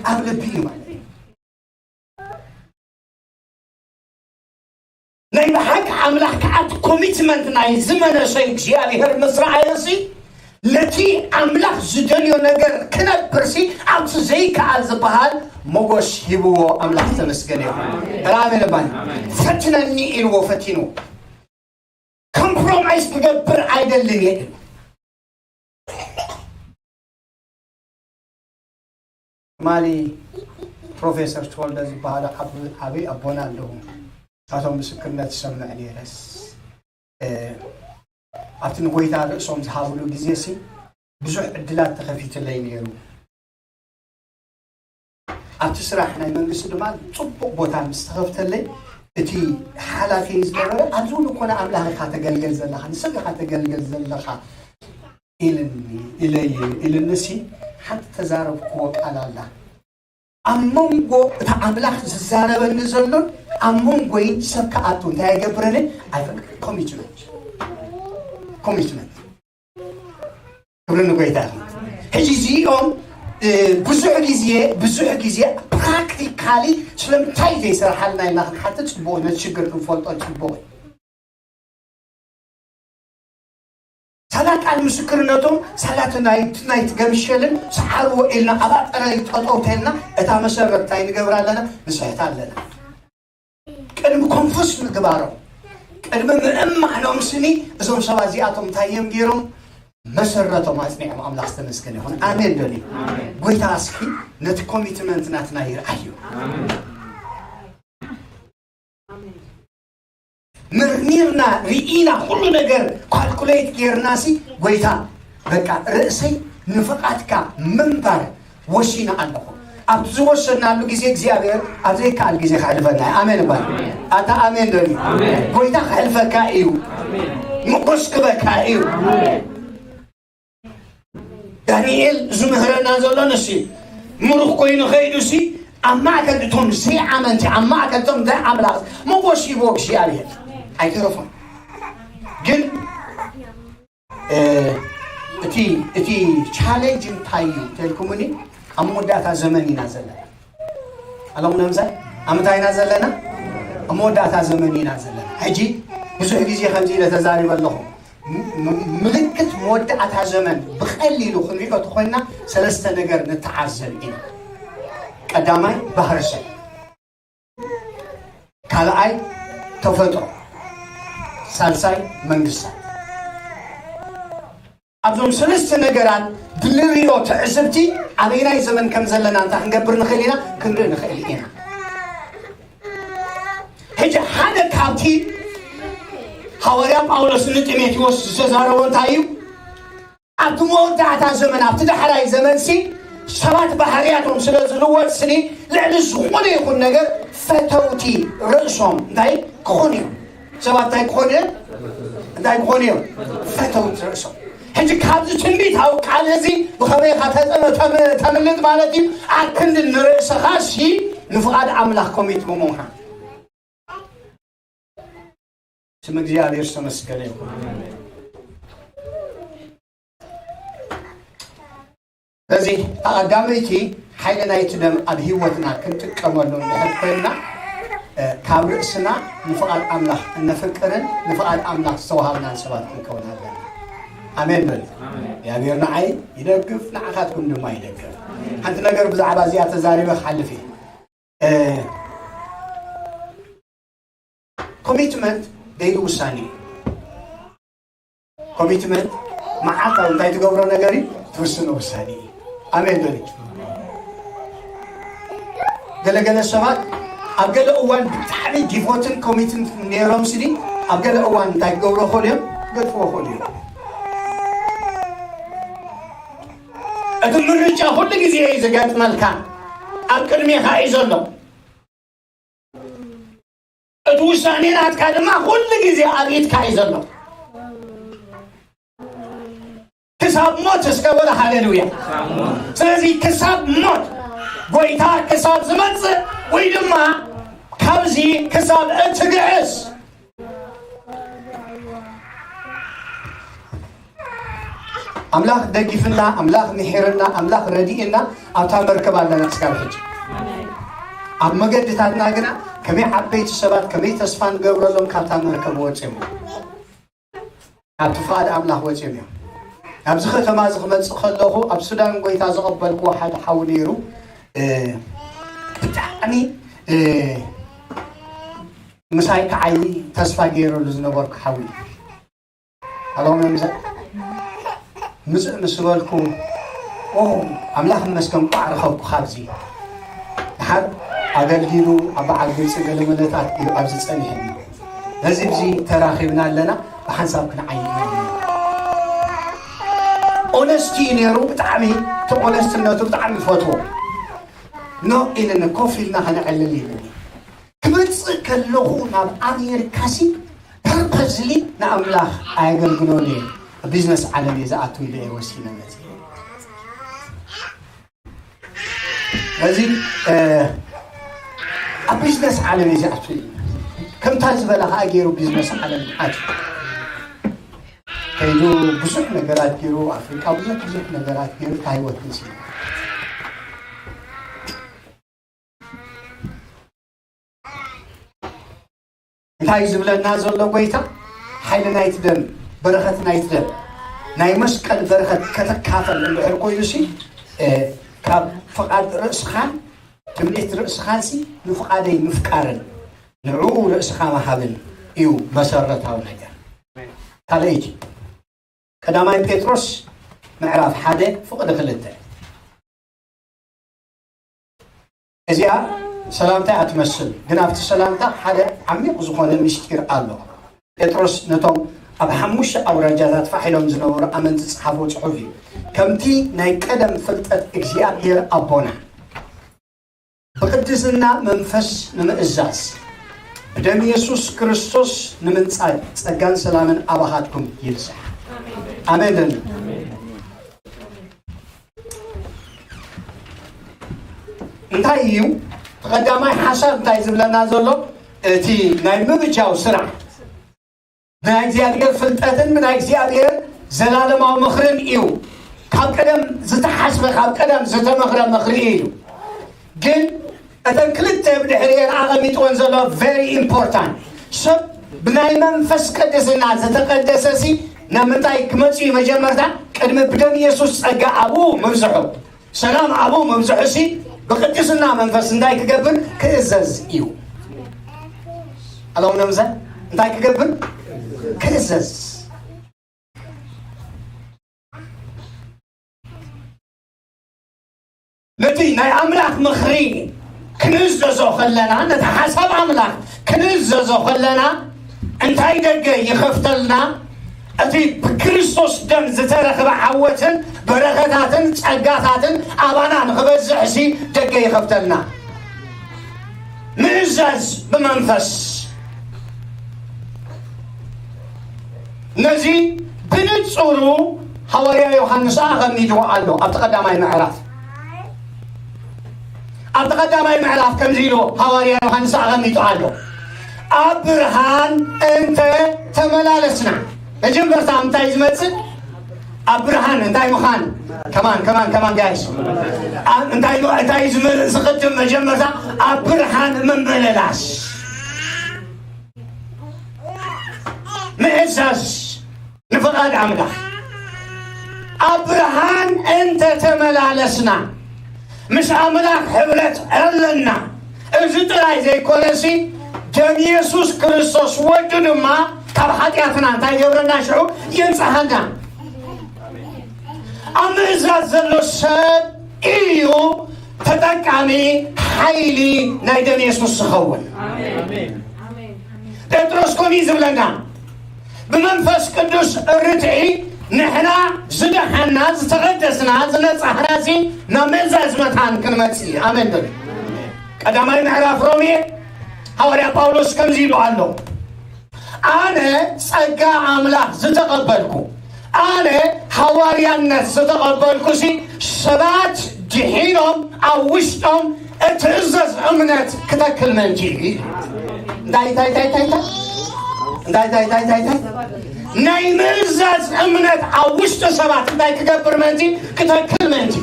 ኣብ ልቢ እዩ ማለት እዩ። ናይ ብሓቂ ኣምላኽ ከኣ እቲ ኮሚትመንት ናይ ዝመነሰ እግዚኣብሔር ምስ ረኣየሲ፣ ነቲ ኣምላኽ ዝደልዮ ነገር ክነብርሲ ኣብቲ ዘይከኣል ዝበሃል ሞጎስ ሂብዎ። ኣምላኽ ተመስገነ ይኹን። ራሜን ባን ፈትነኒ ኢልዎ ፈቲኑ። ኮምፕሮማይዝ ክገብር ኣይደልን እየ። ትማሊ ፕሮፌሰር ተወልደ ዝበሃሉ ዓብ-፣ ዓብይ ኣቦና ኣለዉ። ናቶም ምስክርነት ዝሰምዕ ነይረስ፣ እ፣ ኣብቲ ንጎይታ ርእሶም ዝሃብሉ ግዜ ሲ ብዙሕ ዕድላት ተኸፊትለይ ነይሩ። ኣብቲ ስራሕ ናይ መንግስቲ ድማ ጽቡቕ ቦታ ምስ ተኸፍተለይ፣ እቲ ሓላፊ ዝነበረ፣ "ኣብዚ እውን እኮ ንኣምላኽ ኢኻ ተገልግል ዘለኻ፣ ንሰብ ኢኻ ተገልግል ዘለኻ" ኢልኒ፣ ኢለየ፣ ኢልንሲ ሓንቲ ተዛረብክዎ ቃል ኣላ። ኣብ መንጎ እቲ ኣምላኽ ዝዛረበኒ ዘሎን ኣብ መንጎይ ሰብ ክኣቱ እንታይ ኣይገብረንን? ኣይፈቅድን። ኮሚትመንት። ኮሚትመንት። ክብሪ ንጎይታ ይኹን። ሕጂ እዚኦም፣ እ፣ ብዙሕ ግዜ፣ ብዙሕ ግዜ ፕራክቲካሊ ስለምንታይ ዘይሰርሓልና ኢልና ክንሓትት ጽቡቕ፣ ነቲ ሽግር ክንፈልጦ ጽቡቕ እዩ። ሳላ ቃል ምስክርነቶም፣ ሳላ እቲ ናይ፣ ናይ ገምሸልን ሰዓርዎ ኢልና ኣብ ኣጠረ ጠጠው ተልና፣ እታ መሰረት እንታይ ንገብር ኣለና? ንስሕት ኣለና። ቅድሚ ኮንፉስ ምግባሮም፣ ቅድሚ ምእማኖም ስኒ፣ እዞም ሰባት እዚኣቶም እንታይ እዮም ገይሮም? መሰረቶም ኣጽኒዖም። ኣምላኽ ዝተመስገነ ይኹን። ኣሜን ዶ? ጎይታ እስኪ ነቲ ኮሚትመንት ናትና ይርኣዮ። መርሚርና ርኢና፣ ኩሉ ነገር ካልኩሌት ጌርናሲ፣ ጎይታ በቃ ርእሰይ ንፍቓድካ ምንባር ወሲነ ኣለኹ። ኣብ ዝወሰናሉ ግዜ እግዚኣብሔር ኣብ ዘይከኣል ግዜ ከሕልፈና እዩ። ኣሜን እባ። ኣታ ኣሜን ዶ? ጎይታ ከሕልፈካ እዩ። ምጎስ ክበካ እዩ። ዳንኤል ዝምህረና ዘሎ ንሱ እዩ። ምሩኽ ኮይኑ ኸይዱ ሲ ኣብ ማእከል እቶም ዘይኣመንቲ፣ ኣብ ማእከል እቶም ዘይኣምላኽ መጎስ ሂቦ እግዚኣብሔር ኣይተረፎን። ግን፣ እ፣ እቲ፣ እቲ ቻሌንጅ እንታይ እዩ እንተልኩምኒ፣ ኣብ መወዳእታ ዘመን ኢና ዘለና። ኣለኹም ነምሳይ፣ ኣብ ምንታይ ኢና ዘለና? ኣብ መወዳእታ ዘመን ኢና ዘለና። ሕጂ ብዙሕ ግዜ ከምዚ ኢለ ተዛሪበ ኣለኹ። ም-፣ ም-፣ ምልክት መወዳእታ ዘመን ብቐሊሉ ክንሪኦ ተኾይንና፣ ሰለስተ ነገር ንተዓዘብ ኢና። ቀዳማይ፣ ባህሪ ሰብ። ካልኣይ፣ ተፈጥሮ። ሳልሳይ፣ መንግስታት። ኣብዞም ሰለስተ ነገራት ብንሪኦ ትዕዝብቲ ኣበይናይ ዘመን ከም ዘለና እንታይ ክንገብር ንኽእል ኢና? ክንርኢ ንኽእል ኢና። ሕጂ ሓደ ካብቲ ሃዋርያ ጳውሎስ ንጢሞቴዎስ ዝተዛረቦ እንታይ እዩ? ኣብቲ መወዳእታ ዘመን፣ ኣብቲ ዳሕራይ ዘመንሲ ሰባት ባህርያቶም ስለ ዝልወጥ ስኒ ልዕሊ ዝኾነ ይኹን ነገር ፈተውቲ ርእሶም እንታይ ክኾኑ እዮም? ሰባት እንታይ ክኾኑ እዮም? እንታይ ክኾኑ እዮም? ፈተውቲ ርእሶም። ሕጂ ካብዚ ትንቢታዊ ቃል እዚ ብኸመይ ኢኻ ተጠ-፣ ተም-፣ ተምልጥ ማለት እዩ? ኣክንዲ ንርእስኻ ሲ ንፍቓድ ኣምላኽ ኮሚት ብምዃን። ስም እግዚኣብሔር ዝተመስገነ ይኹን። በዚ ቀዳመይቲ ሓይሊ ናይቲ ደም ኣብ ህይወትና ክንጥቀመሉ እንድሕር ኮይንና፣ እ፣ ካብ ርእስና ንፍቓድ ኣምላኽ እነፍቅርን ንፍቓድ ኣምላኽ ዝተዋሃብናን ሰባት ክንከውን ኣለና። ኣሜን በሉ። እግዚኣብሔር ንዓይ ይደግፍ፣ ንዓኻትኩም ድማ ይደግፍ። ሓንቲ ነገር ብዛዕባ እዚኣ ተዛሪበ ክሓልፍ እየ። እ፣ ኮሚትመንት ደይሉ ውሳኔ እዩ። ኮሚትመንት መዓልታዊ እንታይ ትገብሮ ነገር እዩ? ትውስኖ ውሳኔ እዩ። ኣሜን በሉ። ገለገለ ሰባት ኣብ ገለ እዋን ብጣዕሚ ዲቮትን ኮሚትን ነይሮም ስዲ ኣብ ገለ እዋን እንታይ ክገብሩ ይኽእሉ እዮም? ገድፍዎ ይኽእሉ እዮም። እቲ ምርጫ ኩሉ ግዜ እዩ ዝገጥመልካ። ኣብ ቅድሜኻ እዩ ዘሎ። እቲ ውሳኔ ናትካ ድማ ኩሉ ግዜ ኣብ ኢድካ እዩ ዘሎ። ክሳብ ሞት እስከ በለ፣ ሃሌሉያ። ስለዚ ክሳብ ሞት፣ ጎይታ ክሳብ ዝመጽእ ወይ ድማ ካብዚ ክሳብ እትግዕዝ፣ ኣምላኽ ደጊፍና፣ ኣምላኽ ምሒርና፣ ኣምላኽ ረዲእና ኣብታ መርከብ ኣለና ክሳብ ሕጂ። ኣብ መገድታትና ግና ከመይ ዓበይቲ ሰባት፣ ከመይ ተስፋ ንገብረሎም ካብታ መርከብ ወፂኦም፣ ካብቲ ፍቓድ ኣምላኽ ወፂኦም እዮም። ኣብዚ ከተማ እዚ ክመፅእ ከለኹ ኣብ ሱዳን ጎይታ ዘቐበልክዎ ሓደ ሓው ነይሩ። እ፣ ብጣዕሚ፣ እ፣ ምሳይ ክዓይ ተስፋ ገይረሉ ዝነበርኩ ሓው እዩ። ኣሎም ምዛ ምጽእ ምስ በልኩ፣ ኦ፣ ኣምላኽ ይመስገን፣ ቋዕ ረኸብኩ። ካብዚ ድሓር ኣገልጊሉ ኣብ በዓል ግብጺ ገለ መለታት እዩ ኣብዚ ጸኒሕኒ። ነዚ ብዚ ተራኺብና ኣለና፣ ብሓንሳብ ክንዓይ ኢና። ኦነስቲ እዩ ነይሩ፣ ብጣዕሚ፣ እቲ ኦነስትነቱ ብጣዕሚ ይፈትዎ። ኖ ኢልኒ፣ ኮፍ ኢልና ከነዕልል ኢልኒ። ክመጽእ ከለኹ ናብ ኣሜሪካሲ ፐርፐዝሊ ንኣምላኽ ኣየገልግሎን እየ። ቢዝነስ ዓለም እየ ዝኣቱ ኢለ እየ ወሲነ መጽእ። ስለዚ፣ እ፣ ኣብ ቢዝነስ ዓለም እየ ዝኣቱ ኢለ። ከምታ ዝበላ ከኣ ገይሩ ቢዝነስ ዓለም ኣትዩ። ከይዱ ብዙሕ ነገራት ገይሩ፣ ኣፍሪቃ ብዙሕ፣ ብዙሕ ነገራት ገይሩ፣ እታ ህይወት ንስዩ። እንታይ ዝብለና ዘሎ ጎይታ? ሓይሊ ናይቲ ደም፣ በረኸት ናይቲ ደም፣ ናይ መስቀል በረኸት ከተካፈል እንድሕር ኮይኑሲ፣ እ፣ ካብ ፍቓድ ርእስኻን ትምኒት ርእስኻንሲ ንፍቓደይ ምፍቃርን ንዕኡ ርእስኻ ምሃብን እዩ መሰረታዊ ነገር። ካልኣይቲ፣ ቀዳማይ ጴጥሮስ ምዕራፍ ሓደ ፍቕዲ ክልተ። እዚኣ ሰላምታ እያ ትመስል፣ ግን ኣብቲ ሰላምታ ሓደ ዓሚቕ ዝኾነ ምስጢር ኣሎ። ጴጥሮስ ነቶም ኣብ ሓሙሽተ ኣውራጃታት ፋሕ ኢሎም ዝነበሩ ኣመንቲ ዝጸሓፎ ጽሑፍ እዩ። ከምቲ ናይ ቀደም ፍልጠት እግዚኣብሔር ኣቦና ብቅድስና መንፈስ ንምእዛዝ ብደም የሱስ ክርስቶስ ንምንጻግ ጸጋን ሰላምን ኣባኻትኩም ይብዛሕ። ኣሜን። እንታይ እዩ? ቀዳማይ ሓሳብ እንታይ ዝብለና ዘሎ? እቲ ናይ ምብጃው ስራሕ ናይ እግዚኣብሔር ፍልጠትን ብናይ እግዚኣብሔር ዘላለማዊ ምኽርን እዩ። ካብ ቀደም ዝተሓስበ፣ ካብ ቀደም ዝተመኽረ ምኽሪ እዩ። ግን እተን ክልተ ብድሕሪኤን ኣቐሚጥወን ዘሎ very important። ሰብ ብናይ መንፈስ ቅድስና ዝተቐደሰ ሲ ናብ ምንታይ ክመጽእ እዩ? መጀመርታ ቅድሚ ብደም የሱስ ጸጋ ኣብኡ ምብዝሑ፣ ሰላም ኣብኡ ምብዝሑ ሲ ብቅድስና መንፈስ እንታይ ክገብር? ክእዘዝ እዩ። ኣሎም ነምዘ እንታይ ክገብር? ክእዘዝ። ነቲ ናይ ኣምላኽ ምኽሪ ክንእዘዞ ከለና፣ ነቲ ሓሳብ ኣምላኽ ክንእዘዞ ከለና፣ እንታይ ደገ ይኸፍተልና? እቲ ብክርስቶስ ደም ዝተረኽበ ዓወትን በረኸታትን ጸጋታትን ኣባና ንኽበዝሕሲ ደገ ይኸፍተልና። ምእዛዝ ብመንፈስ። ነዚ ብንጹሩ ሃዋርያ ዮሃንስ ኣቐሚጥዎ ኣሎ ኣብቲ ቀዳማይ ምዕራፍ። ኣብቲ ቀዳማይ ምዕራፍ ከምዚ ኢሉ ሃዋርያ ዮሃንስ ኣቐሚጡ ኣሎ። ኣብ ብርሃን እንተ ተመላለስና፣ መጀመርታ እንታይ ዝመጽእ? ኣብ ብርሃን እንታይ ምዃን? ከማን፣ ከማን፣ ከማን ጋይስ። ኣ-፣ እንታይ፣ እንታይ ዝመ-፣ ዝቕድም መጀመርታ ኣብ ብርሃን ምምልላስ። ምእዛዝ ንፍቓድ ኣምላኽ። ኣብ ብርሃን እንተ ተመላለስና፣ ምስ ኣምላኽ ሕብረት ኣለና። እዚ ጥራይ ዘይኮነሲ፣ ደም የሱስ ክርስቶስ ወዱ ድማ ካብ ሓጢኣትና እንታይ ይገብረና? ሽዑ የንጽሃና። ኣብ ምእዛዝ ዘሎ ሰብ እዩ ተጠቃሚ ሓይሊ ናይ ደም የሱስ ዝኸውን። ጴጥሮስ ከምኡ እዩ ዝብለና፣ ብመንፈስ ቅዱስ ርትዒ ንሕና ዝደሓና፣ ዝተቐደስና፣ ዝነጻሕናሲ ናብ ምእዛዝ መታን ክንመጽእ። ኣሜን በሉ። ቀዳማይ ምዕራፍ ሮሜ ሃዋርያ ጳውሎስ ከምዚ ኢሉ ኣሎ፣ ኣነ ጸጋ ኣምላኽ ዝተቐበልኩ፣ ኣነ ሃዋርያነት ዝተቐበልኩሲ ሰባት ድሒኖም ኣብ ውሽጦም እትእዘዝ እምነት ክተክል ምእንቲ። እንታይ፣ እንታይ፣ እንታይ፣ እንታይ፣ እንታይ? እንታይ፣ እንታይ፣ እንታይ፣ እንታይ፣ እንታይ? ናይ ምእዛዝ እምነት ኣብ ውሽጢ ሰባት እንታይ ክገብር ምእንቲ? ክተክል ምእንቲ።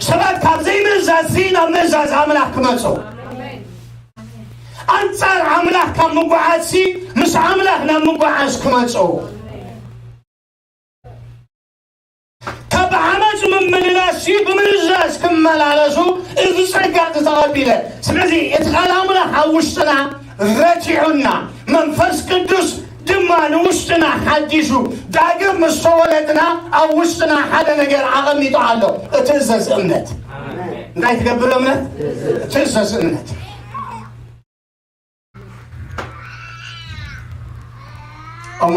ሰባት ካብ ዘይምእዛዝሲ ናብ ምእዛዝ ኣምላኽ ክመጹ፣ ኣንጻር ኣምላኽ ካብ ምጓዓዝሲ ምስ ኣምላኽ ናብ ምጓዓዝ ክመጹ። ካብ ዓመፅ ምምልላስ እዩ ብምእዛዝ ክመላለሱ እዚ ጸጋ እዚ ተቐቢለ። ስለዚ እቲ ቃል ኣምላኽ ኣብ ውሽጥና ረቲዑና፣ መንፈስ ቅዱስ ድማ ንውሽጥና ሓዲሱ፣ ዳግም ምስ ተወለድና ኣብ ውሽጥና ሓደ ነገር ኣቐሚጡ ኣሎ። እትእዘዝ እምነት። እንታይ ትገብር እምነት? እትእዘዝ እምነት። እሞ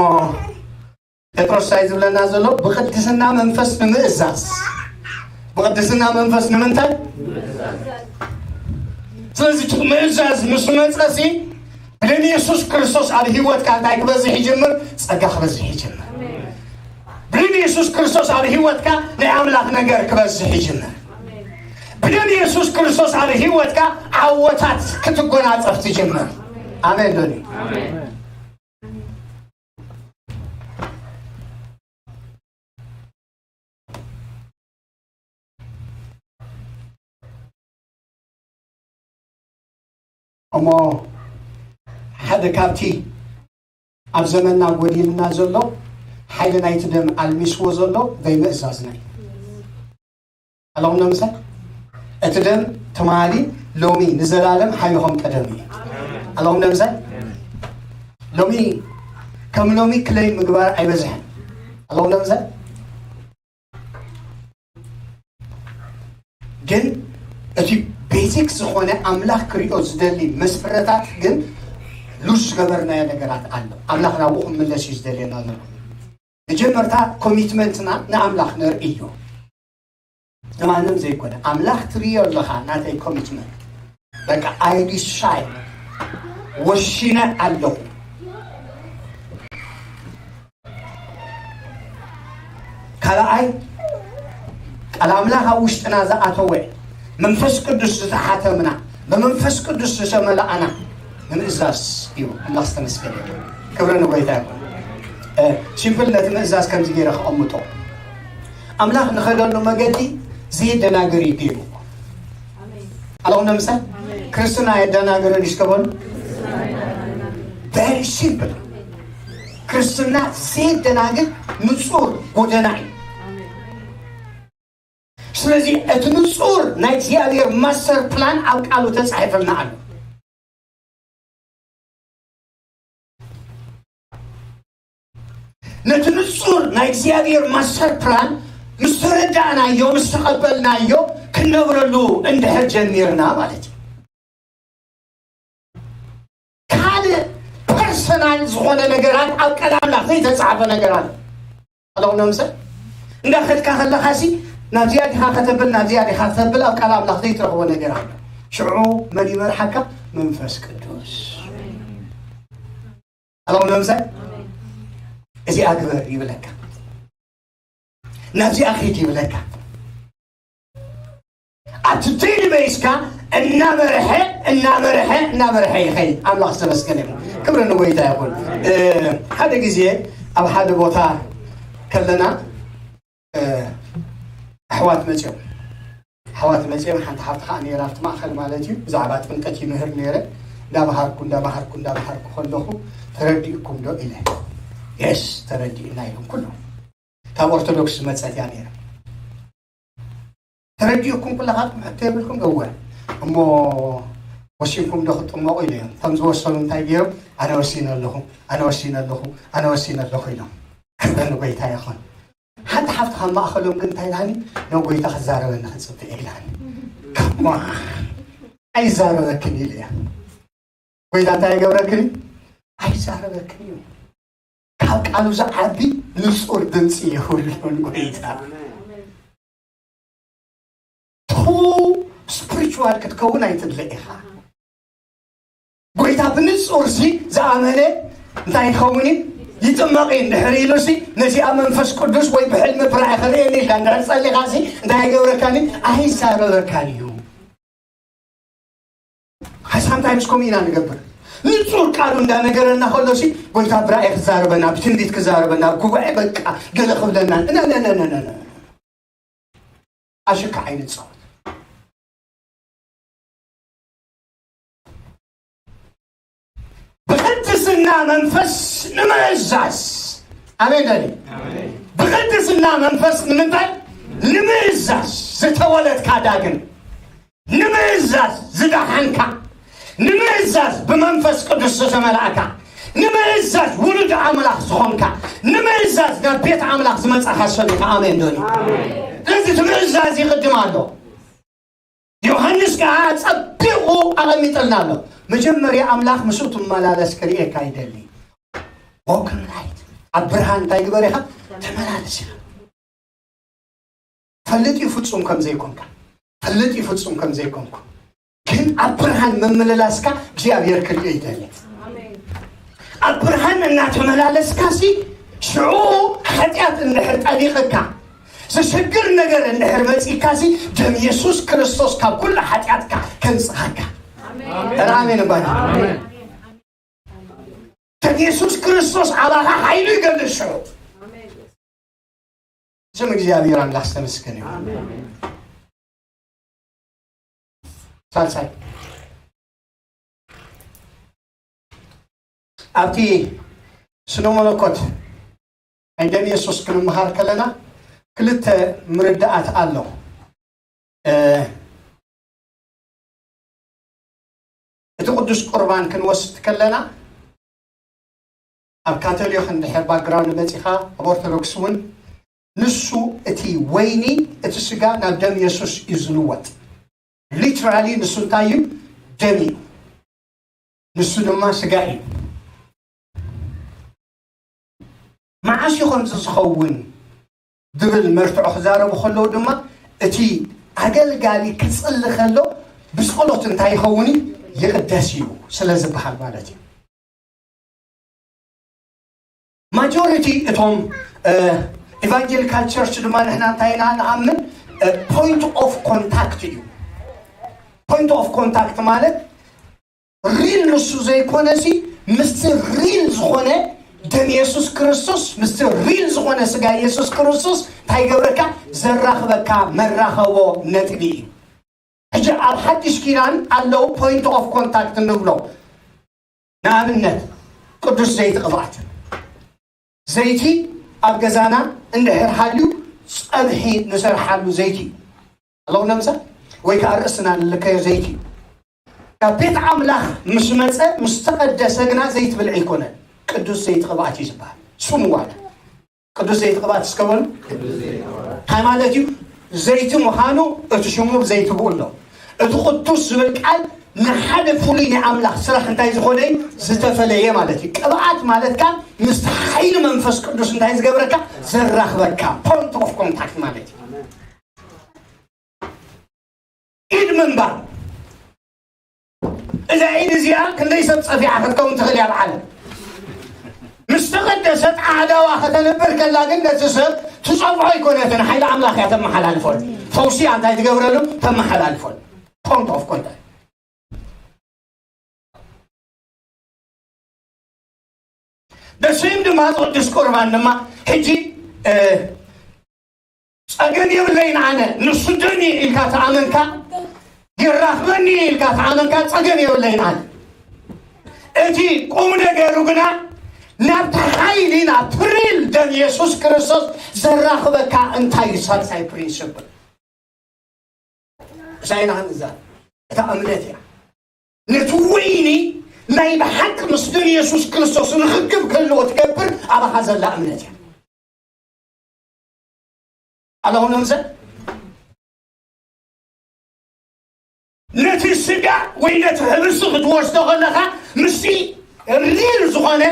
ጴጥሮስ እንታይ ዝብለና ዘሎ? ብቕድስና መንፈስ ንምእዛዝ። ብቕድስና መንፈስ ንምንታይ? ስለዚ እቲ ምእዛዝ ምስ መጸሲ፣ ብደም የሱስ ክርስቶስ ኣብ ህይወትካ እንታይ ክበዝሕ ይጅምር? ጸጋ ክበዝሕ ይጅምር። ብደም የሱስ ክርስቶስ ኣብ ህይወትካ ናይ ኣምላኽ ነገር ክበዝሕ ይጅምር። ብደም የሱስ ክርስቶስ ኣብ ህይወትካ ዓወታት ክትጎናጸፍ ትጅምር። ኣሜን ዶኒ። እሞ ሓደ ካብቲ ኣብ ዘመንና ጎዲልና ዘሎ ሓይሊ ናይቲ ደም ኣልሚስዎ ዘሎ ዘይምእዛዝና እዩ። ኣለኹም ዶ ምሳይ? እቲ ደም ትማሊ፣ ሎሚ፣ ንዘላለም ሓይሉ ከም ቀደም እዩ። ኣለኹም ዶ ምሳይ? ሎሚ ከም ሎሚ ክለይ ምግባር ኣይበዝሕን። ኣለኹም ዶ ምሳይ? ግን እቲ ቤዚክ ዝኾነ ኣምላኽ ክሪኦ ዝደሊ መስፍረታት ግን ሉዝ ዝገበርናዮ ነገራት ኣሎ። ኣምላኽ ናብኡ ክምለስ እዩ ዝደልየና ዘሎ። መጀመርታ ኮሚትመንትና ንኣምላኽ ነርእዮ። ንማንም ዘይኮነ ኣምላኽ ትርእዮ ኣለኻ። ናተይ ኮሚትመንት በቃ ኣይ ዲሳይድ፣ ወሲነ ኣለኹ። ካልኣይ፣ ቃል ኣምላኽ ኣብ ውሽጥና ዝኣተወ፣ መንፈስ ቅዱስ ዝተሓተምና፣ ብመንፈስ ቅዱስ ዝተመላእና ንምእዛዝ እዩ። ኣምላኽ ዝተመስገነ ይሁን። ክብሪ ንጎይታ ይሁን። እ፣ ሲምፕል ነቲ ምእዛዝ ከምዚ ገይረ ክቐምጦ። ኣምላኽ ንኸደሉ መገዲ ዘየደናግር እዩ ገይሩ። ኣለኹም ዶ ምሳይ? ክርስትና ኣየደናግርን እዩ እስከ በሉ። ቨሪ ሲምፕል። ክርስትና ዘየደናግር ንጹር ጎደና እዩ። ስለዚ እቲ ንጹር ናይ እግዚኣብሔር ማስተር ፕላን ኣብ ቃሉ ተጻሒፈልና ኣሎ። ነቲ ንጹር ናይ እግዚኣብሔር ማስተር ፕላን ምስ ተረዳእናዮ፣ ምስ ተቐበልናዮ ክንነብረሉ እንድሕር ጀሚርና ማለት እዩ። ካልእ ፐርሰናል ዝኾነ ነገራት ኣብ ቃል ኣምላኽ ዘይተጻሕፈ ነገራት ኣለኹም። ምሰ እንዳኸድካ ከለኻሲ ናብዚኣ ዲኻ ከተብል፣ ናብዚኣ ዲኻ ከተብል፣ ኣብ ቃል ኣምላኽ ዘይትረኽቦ ነገር ኣሎ። ሽዑ መን ይመርሓካ? መንፈስ ቅዱስ። ኣለኹም። ምሰ እዚኣ ግበር ይብለካ፣ ናብዚኣ ኺድ ይብለካ። ኣብቲ ዴሊ ቤይስካ እናመርሐ እናመርሐ እናመርሐ ይኸይድ። ኣምላኽ ዝተመስገነ ይኹን። ክብሪ ንጎይታ ይኹን። እ፣ ሓደ ግዜ ኣብ ሓደ ቦታ ከለና፣ እ፣ ኣሕዋት መፅዮም ኣሕዋት መፅዮም ሓንቲ ሓፍቲ ከዓ ነይራ ኣብቲ ማእኸል ማለት እዩ። ብዛዕባ ጥምቀት ይምህር ነይረ። እንዳባሃርኩ እንዳባሃርኩ እንዳባሃርኩ ከለኹ፣ ተረዲእኩም ዶ ኢለ። የስ፣ ተረዲእና ኢሎም ኩሎም። ካብ ኦርቶዶክስ ዝመፀት እያ ነይራ። ተረዲእኩም ኩላኻትኩም ሕቶ የብልኩም። እወ፣ እሞ ወሲንኩም ዶ ክትጥመቑ ኢለ እዮም። ከም ዝወሰኑ እንታይ ገይሮም? ኣነ ወሲነ ኣለኹ፣ ኣነ ወሲነ ኣለኹ፣ ኣነ ወሲነ ኣለኹ ኢሎም። ክብሪ ንጎይታ ይኹን። ሓንቲ ሓፍቲ ካብ ማእኸሎም ግን እንታይ ኢላኒ? ንጎይታ ክዛረበኒ ክፅብእ ኢላኒ። ከማ ኣይዛረበክን ኢለ እያ። ጎይታ እንታይ ይገብረክን? ኣይዛረበክን እዩ። ካብ ቃሉ ዝዓቢ ንጹር ድምፂ የብሉን ጎይታ። ቱ ስፕሪቹዋል ክትከውን ኣይትድለ ኢኻ። ጎይታ ብንጹር ሲ ዝኣመነ እንታይ ይኸውን እዩ? ይጥመቕ እዩ። እንድሕር ኢሉ ሲ ነዚኣ መንፈስ ቅዱስ ወይ ብሕልሚ ብራእይ ክርእየኒ ኢልካ እንድሕር ጸሊኻ ሲ እንታይ ኣይገብረካን እዩ? ኣይዛረበካን እዩ። ሳምታይምስ ከምኡ ኢና ንገብር። ንጹር ቃሉ እንዳነገረና ከሎ ሲ ጎይታ ብራእይ ክዛረበና፣ ብትንቢት ክዛረበና፣ ኣብ ጉባኤ በቃ ገለ ክብለና፣ ነነነነነነ። ኣሽካ ዓይኒ ጻወት። ብቅድስና መንፈስ ንምእዛዝ። ኣሜን በሊ። ብቅድስና መንፈስ ንምንታይ? ንምእዛዝ። ዝተወለድካ ዳግም ንምእዛዝ። ዝደሓንካ ንምእዛዝ፣ ብመንፈስ ቅዱስ ዝተመላእካ ንምእዛዝ፣ ውሉድ ኣምላኽ ዝኾንካ ንምእዛዝ፣ ናብ ቤት ኣምላኽ ዝመጻኻ ሰብ ኢኻ። ኣሜን ዶኒ? ስለዚ እቲ ምእዛዝ ይቕድም ኣሎ። ዮሃንስ ከኣ ጸቢቑ ኣቐሚጥልና ኣሎ። መጀመርያ ኣምላኽ ምስኡ ትመላለስ ክርእየካ ይደሊ። Walk in light፣ ኣብ ብርሃን እንታይ ግበር ኢኻ? ተመላለስ ኢኻ። ፈልጥ እዩ ፍጹም ከም ዘይኮንካ። ፈልጥ እዩ ፍጹም ከም ዘይኮንኩ። ግን ኣብ ብርሃን ምምልላስካ እግዚኣብሔር ክርእዮ ይደሊ። ኣብ ብርሃን እናተመላለስካ ሲ ሽዑ ሓጢኣት እንድሕር ጠሊቕካ፣ ዘሸግር ነገር እንድሕር መጺእካ ሲ ደም የሱስ ክርስቶስ ካብ ኩሉ ሓጢኣትካ ከንጽሃካ። ኧረ ኣሜን እባል። ደም የሱስ ክርስቶስ ኣባኻ ሓይሉ ይገልጽ ሽዑ። ስም እግዚኣብሔር ኣምላኽ ዝተመስገነ ይሁን። ሳልሳይ፣ ኣብቲ ስነ መለኮት ናይ ደም የሱስ ክንመሃር ከለና ክልተ ምርዳኣት ኣሎ። እ፣ እቲ ቅዱስ ቁርባን ክንወስድ ከለና ኣብ ካቶሊክ እንድሕር ባክግራውንድ መጺኻ፣ ኣብ ኦርቶዶክስ እውን ንሱ እቲ ወይኒ፣ እቲ ስጋ ናብ ደም የሱስ እዩ ዝልወጥ። ሊትራሊ ንሱ እንታይ እዩ? ደም እዩ። ንሱ ድማ ስጋ እዩ። መዓስ እዩ ከምዚ ዝኸውን ዝብል መርትዖ ክዛረቡ ከለዉ ድማ እቲ ኣገልጋሊ ክጽሊ ከሎ ብጸሎት እንታይ ይኸውን እዩ? ይቕደስ እዩ ስለ ዝበሃል ማለት እዩ። ማጆሪቲ እቶም ኢቫንጀሊካል ቸርች ድማ ንሕና እንታይ ኢና ንኣምን? ፖይንት ኦፍ ኮንታክት እዩ። ፖይንት ኦፍ ኮንታክት ማለት ሪል ንሱ ዘይኮነ ሲ ምስቲ ሪል ዝኾነ ደም የሱስ ክርስቶስ፣ ምስቲ ሪል ዝኾነ ስጋ የሱስ ክርስቶስ እንታይ ይገብረካ? ዘራኽበካ መራኸቦ ነጥቢ እዩ። ሕጂ ኣብ ሓድሽ ኪዳን ኣለዉ ፖይንት ኦፍ ኮንታክት እንብሎ። ንኣብነት ቅዱስ ዘይቲ ቅብኣት፣ ዘይቲ ኣብ ገዛና እንድሕር ሃልዩ ጸብሒ ንሰርሓሉ ዘይቲ ኣለዉ ነምሳ ወይ ከዓ ርእስና ንልከዮ ዘይቲ እዩ። ካብ ቤት ኣምላኽ ምስ መጸ ምስ ተቐደሰ ግና ዘይቲ ብልዒ ኣይኮነን። ቅዱስ ዘይቲ ቅብኣት እዩ ዝበሃል ስሙ ዋላ። ቅዱስ ዘይቲ ቅብኣት እስከ በሉ። እንታይ ማለት እዩ? ዘይቲ ምዃኑ እቲ ሽሙ ብዘይቲ ብኡ ኣሎ። እቲ ቅዱስ ዝብል ቃል ንሓደ ፍሉይ ናይ ኣምላኽ ስራሕ እንታይ ዝኾነ እዩ? ዝተፈለየ ማለት እዩ። ቅብኣት ማለት ከኣ ምስቲ ሓይሊ መንፈስ ቅዱስ እንታይ ዝገብረካ? ዘራኽበካ፣ point of contact ማለት እዩ። ኢድ ምንባር። እዛ ኢድ እዚኣ ክንደይ ሰብ ጸፊዓ ክትከውን ትኽእል እያ ኣብ ዓለም። ምስ ተቐደሰት ኣእዳዋ ከተንብር ከላ ግን ነቲ ሰብ ትጸፍዖ ኣይኮነትን፣ ሓይሊ ኣምላኽ እያ ተመሓላልፎን። ፈውሲ እያ እንታይ ትገብረሉ? ተመሓላልፎን። Point of contact። ደሴም ድማ ቅዱስ ቁርባን ድማ ሕጂ፣ እ፣ ጸገም የብለይን ኣነ፣ ንሱ ደኒ ኢልካ ተኣመንካ፣ ይራኽበኒ ኢልካ ተኣመንካ፣ ጸገም የብለይን ኣነ። እቲ ቁም ነገሩ ግና ናብቲ ሓይሊ፣ ናብቲ ሪል ደም የሱስ ክርስቶስ ዘራኽበካ እንታይ እዩ? ሳልሳይ ፕሪንስፕል። እዛ ኢና ክንዛረብ። እታ እምነት እያ። ነቲ ወይኒ ናይ ብሓቂ ምስ ደም የሱስ ክርስቶስ ንኽክብ ከለዎ ትገብር ኣባኻ ዘላ እምነት እያ። ኣለኹም ነምዘ? ነቲ ስጋ ወይ ነቲ ህብስቲ ክትወስዶ ከለኻ፣ ምስቲ ሪል ዝኾነ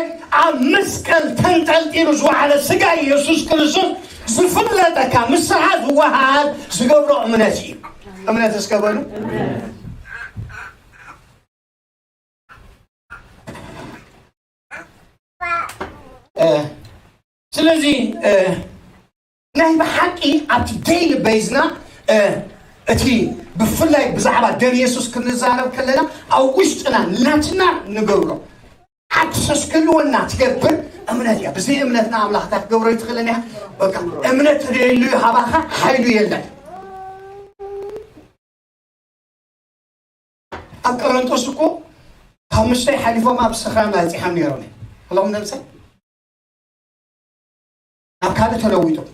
ኣብ መስቀል ተንጠልጢሉ ዝወዓለ ስጋ የሱስ ክርስቶስ ዝፍለጠካ፣ ምስኻ ዝወሃሃድ ዝገብሮ እምነት እዩ። እምነት እስከ በሉ። እ፣ ስለዚ፣ እ፣ ናይ ብሓቂ ኣብቲ ዴይሊ ቤዝና፣ እ፣ እቲ ብፍላይ ብዛዕባ ደም የሱስ ክንዛረብ ከለና፣ ኣብ ውሽጥና ናትና ንገብሮ ኣክሰስ ክህልወና ትገብር እምነት እያ። ብዘይ እምነት ንኣምላኽ እንታይ ክትገብሮ ኣይትኽእልን እያ። በቃ እምነት ተደልዩ ሃባኻ ሓይሉ የለን። ኣብ ቆሮንቶስ እኮ ካብ ምስተይ ሓሊፎም ኣብ ስኽራን በጺሖም ነይሮም እዮም። ኣለኹም ነምሰ ናብ ካልእ ተለዊጦም።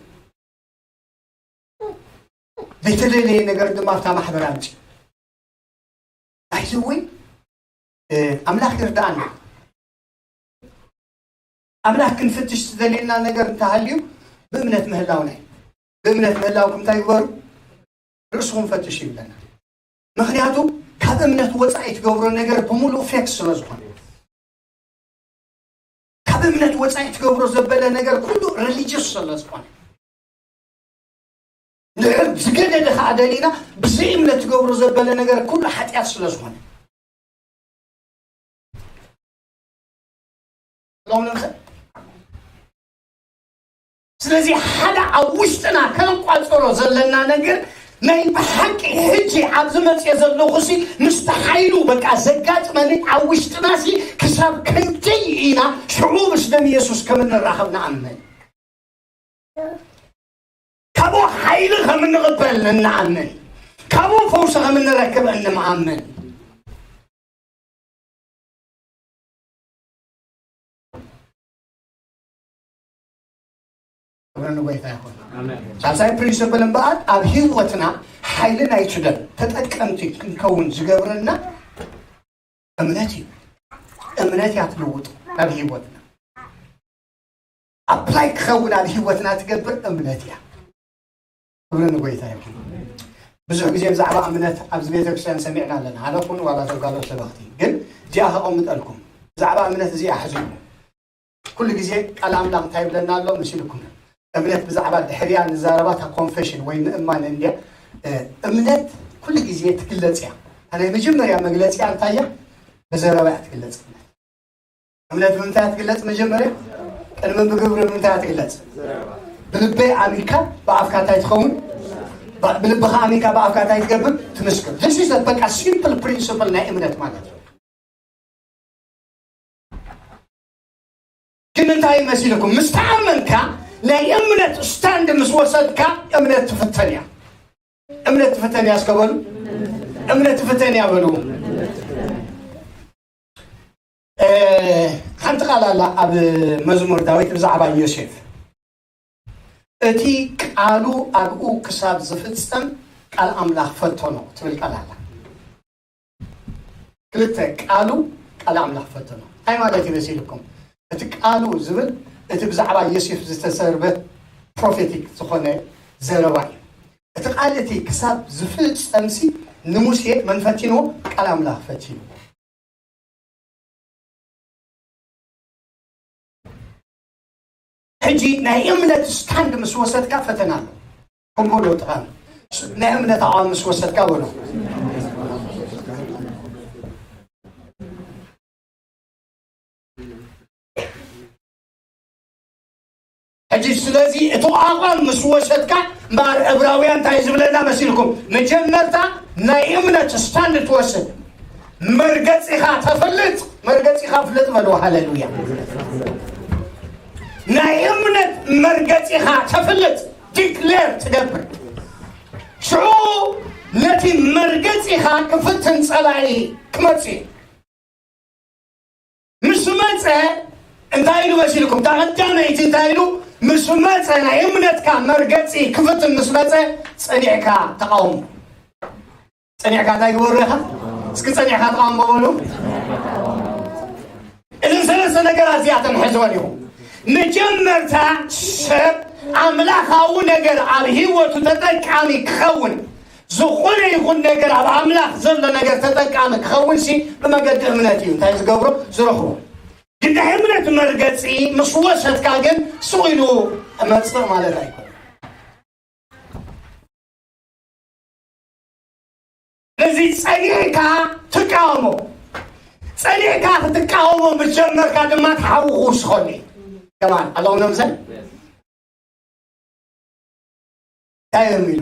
ዘይተደለየ ነገር ድማ ኣብታ ማሕበር ኣምጺኡ። ባይዘወይ፣ እ፣ ኣምላኽ ይርዳኣና። ኣምላኽ ክንፍትሽ ዝደልየና ነገር እንተሃልዩ ብእምነት ምህላውና እዩ። ብእምነት ምህላውኩም እንታይ ግበሩ? ርእስኹም ፈትሹ ይብለና። ምኽንያቱ ካብ እምነት ወጻኢ ትገብሮ ነገር ብምሉእ ፌክ ስለ ዝኾነ፣ ካብ እምነት ወጻኢ ትገብሮ ዘበለ ነገር ኩሉ ሪሊጅስ ስለ ዝኾነ፣ ንሕር ዝገደደ ኸዓ ደሊና ብዘይ እምነት ትገብሮ ዘበለ ነገር ኩሉ ሓጢኣት ስለ ዝኾነ። ስለዚ ሓደ ኣብ ውሽጥና ከነቋጽሮ ዘለና ነገር ናይ ብሓቂ ሕጂ ኣብ ዝመጽእ ዘለኹ ሲ ምስቲ ሓይሉ በቃ ዘጋጥመኒ ኣብ ውሽጥና ሲ ክሳብ ክንደይ ኢና ሽዑ ምስ ደም የሱስ ከም እንራኸብ ንኣምን። ካብኡ ሓይሊ ከም እንቕበል እንኣምን። ካብኡ ፈውሲ ከም እንረክብ እንኣምን። ክብሪ ንጎይታ ይኹን። ኣሜን። ሳልሳይ ፕሪንስፕል እምበኣር ኣብ ህይወትና ሓይሊ ናይቲ ደም ተጠቀምቲ ክንከውን ዝገብረና እምነት እዩ። እምነት እያ ትልውጥ ናብ ህይወትና። ኣፕላይ ክኸውን ኣብ ህይወትና ትገብር እምነት እያ። ክብሪ ንጎይታ ይኹን። ብዙሕ ግዜ ብዛዕባ እምነት ኣብዚ ቤተክርስትያን ሰሚዕና ኣለና። ኣነ ኩን ዋላ ተጋሎ ሰበኽቲ። ግን እዚኣ ከቐምጠልኩም። ብዛዕባ እምነት እዚኣ ሕዝሉ። ኩሉ ግዜ ቃል ኣምላኽ እንታይ ይብለና ኣሎ መሲልኩም? እምነት ብዛዕባ ድሕሪያ ንዛረባ እታ ኮንፌሽን ወይ ምእማን እንድያ። እ፣ እምነት ኩሉ ግዜ ትግለጽ እያ። እታ ናይ መጀመርያ መግለጺያ እንታይ እያ? ብዘረባ እያ ትግለጽ እምነት። እምነት ብምንታይ እያ ትግለጽ መጀመርያ? ቅድሚ ብግብሪ ብምንታይ እያ ትግለጽ? ብልበይ ኣሚንካ ብኣፍካ እንታይ ትኸውን? ብ-፣ ብልብኻ ኣሚንካ ብኣፍካ እንታይ ትገብር? ትምስክር። This is a በቃ ሲምፕል ፕሪንስፕል ናይ እምነት ማለት እዩ። ግን እንታይ መሲልኩም? ምስ ተኣመንካ ናይ እምነት ስታንድ ምስ ወሰድካ እምነት ትፍተን እያ። እምነት ትፍተን እያ እስከ በሉ። እምነት ትፍተን እያ በሉ። እ፣ ሓንቲ ቃል ኣላ ኣብ መዝሙር ዳዊት ብዛዕባ ዮሴፍ። እቲ ቃሉ ኣብኡ ክሳብ ዝፍጸም ቃል ኣምላኽ ፈተኖ ትብል ቃል ኣላ። ክልተ ቃሉ ቃል ኣምላኽ ፈተኖ። እንታይ ማለት እዩ መሲልኩም? እቲ ቃሉ ዝብል እቲ ብዛዕባ ዮሴፍ ዝተሰርበ ፕሮፌቲክ ዝኾነ ዘረባ እዩ። እቲ ቃል እቲ ክሳብ ዝፍጸምሲ ንሙሴ መን ፈቲንዎ? ቃል ኣምላኽ ፈቲኑ። ሕጂ ናይ እምነት ስታንድ ምስ ወሰድካ ፈተና ኣሎ። ከምኡ ዶ ጥቓ ናይ እምነት ኣቋም ምስ ወሰድካ በሎ። ሕጂ ስለዚ እቲ ኣቋም ምስ ወሰድካ እምበኣር ዕብራውያን እንታይ ዝብለና መሲልኩም? መጀመርታ ናይ እምነት ስታንድ ትወስድ። መርገጺኻ ተፍልጥ፣ መርገጺኻ ፍልጥ በልዎ። ሃሌሉያ። ናይ እምነት መርገጺኻ ተፍልጥ፣ ዲክሌር ትገብር። ሽዑ ነቲ መርገጺኻ ክፍትን ጸላኢ ክመጽእ እዩ። ምስ መጸ እንታይ ኢሉ መሲልኩም? እታ ቀዳመይቲ እንታይ ኢሉ? ምስ መጸ፣ ናይ እምነትካ መርገጺ ክፍትን ምስ መጸ፣ ጸኒዕካ ተቃውሞ። ጸኒዕካ እንታይ ግበሩ ኢኻ? እስኪ ጸኒዕካ ተቃውሞ በሉ። እዘን ሰለስተ ነገራት እዚኣተን ሕዝወን ኢኹም። መጀመርታ ሰብ ኣምላኻዊ ነገር ኣብ ህይወቱ ተጠቃሚ ክኸውን፣ ዝኾነ ይኹን ነገር ኣብ ኣምላኽ ዘሎ ነገር ተጠቃሚ ክኸውን ሲ ብመገዲ እምነት እዩ። እንታይ ዝገብሮ? ዝረኽቦ። ግን ናይ እምነት መርገጺ ምስ ወሰድካ ግን ስቕ ኢሉ እመጽእ ማለት ኣይኮነን። ስለዚ ጸኒዕካ ትቃወሞ። ጸኒዕካ ክትቃወሞ ምስ ጀመርካ ድማ ተሓዊ ክውስኸሉ እዩ። ከማን ኣለኹም ነምሰል? እንታይ እዮም ኢሉ?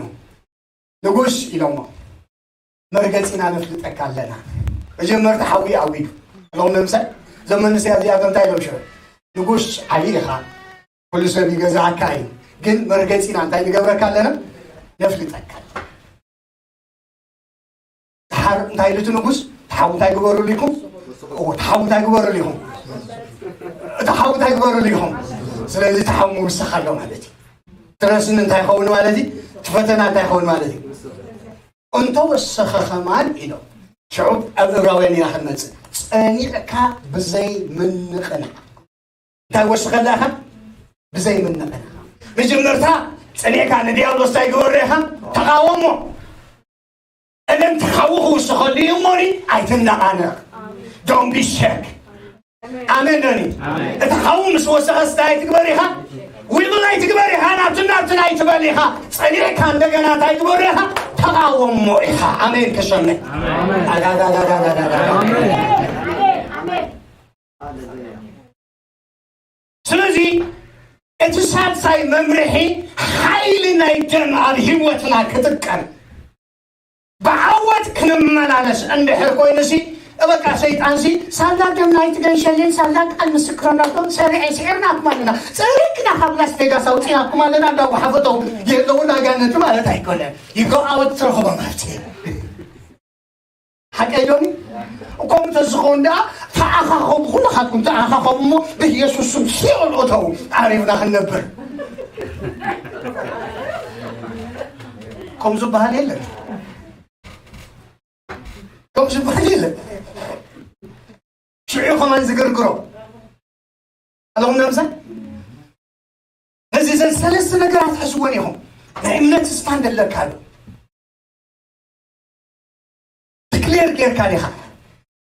ንጉስ ኢሎሞ፣ መርገጺና ነፍልጠካ ኣለና። መጀመርታ ሓዊ ኣዊዱ። ኣለኹም ነምሰል? እዞም መንእሰያት እዚኣቶም እንታይ ኢሎም ሽዑ? ንጉስ ዓቢ ኢኻ፣ ኩሉ ሰብ ይገዝኣካ እዩ። ግን መርገጺና እንታይ ንገብረካ ኣለና? ነፍልጠካ ኣለና። ደሓር እንታይ ኢሉ እቲ ንጉስ? እቲ ሓዊ እንታይ ግበሩሉ ኢኹም? ኦ፣ እቲ ሓዊ እንታይ ግበሩሉ ኢኹም? እቲ ሓዊ እንታይ ግበሩሉ ኢኹም? ስለዚ እቲ ሓዊ ምውሳኽ ኣሎ ማለት እዩ። እቲ ረስኒ እንታይ ይኸውን ማለት እዩ? እቲ ፈተና እንታይ ይኸውን ማለት እዩ? እንተወሰኸ ከማን ኢሎም። ሽዑ ኣብ ዕብራውያን ኢና ክንመጽእ። ጸኒዕካ ብዘይ ምንቕናቕ። እንታይ ወስኸላ ኢኻ? ብዘይ ምንቕናቕ። መጀመርታ ጸኒዕካ ንዲያብሎስ እንታይ ግበሮ ኢኻ? ተቓወሞ። እነን ተሓዊ ክውስኸሉ እዩ እሞኒ ኣይትነቓነቕ። Don't be shake። ኣሜን ዶኒ? ኣሜን። እቲ ሓዊ ምስ ወሰኸስ እንታይ ትግበር ኢኻ? ዊብል ኣይትግበር ኢኻ፣ ናብትን ናብትን ኣይትበል ኢኻ። ጸኒዕካ እንደገና እንታይ ትግበር ኢኻ? ተቓወሞ ኢኻ። ኣሜን ከሰምዕ። ኣሜን። ኣዳዳዳዳዳዳ። ኣሜን። ስለዚ እቲ ሳልሳይ መምርሒ ሓይሊ ናይ ደም ኣብ ህይወትና ክጥቀም ብዓወት ክንመላለስ እንድሕር ኮይኑሲ፣ በቃ ሰይጣንሲ ሳላ ደም ናይቲ ገንሸልን ሳላ ቃል ምስክርነቶም ሰሪዐ ስዒርናኩም ኣለና፣ ጸሪግና ካብ ላስ ቬጋስ ኣውጺናኩም ኣለና እንዳጓሓፈጠው የለውን ኣጋንንቲ ማለት ኣይኮነን። ይጎኣወት ትረኽቦ ማለት እዩ። ሓቀይ ዶኒ? ከምኡ ተዝኸውን ደኣ ተኣኻኸቡ፣ ኩልኻትኩም ተኣኻኸቡ እሞ ብኢየሱስ ስም ሲኦል እተው፣ ዓሪፍና ክንነብር። ከም ዝበሃል የለን። ከም ዝበሃል የለን። ሽዑ ከማን ዝግርግሮ። ኣለኹም ነምሳ? ነዚ ዘን ሰለስተ ነገራት ሕዝወን ኢኹም። ናይ እምነት ስታንድ ኣለካ ዶ? ዲክሌር ጌርካ ዲኻ?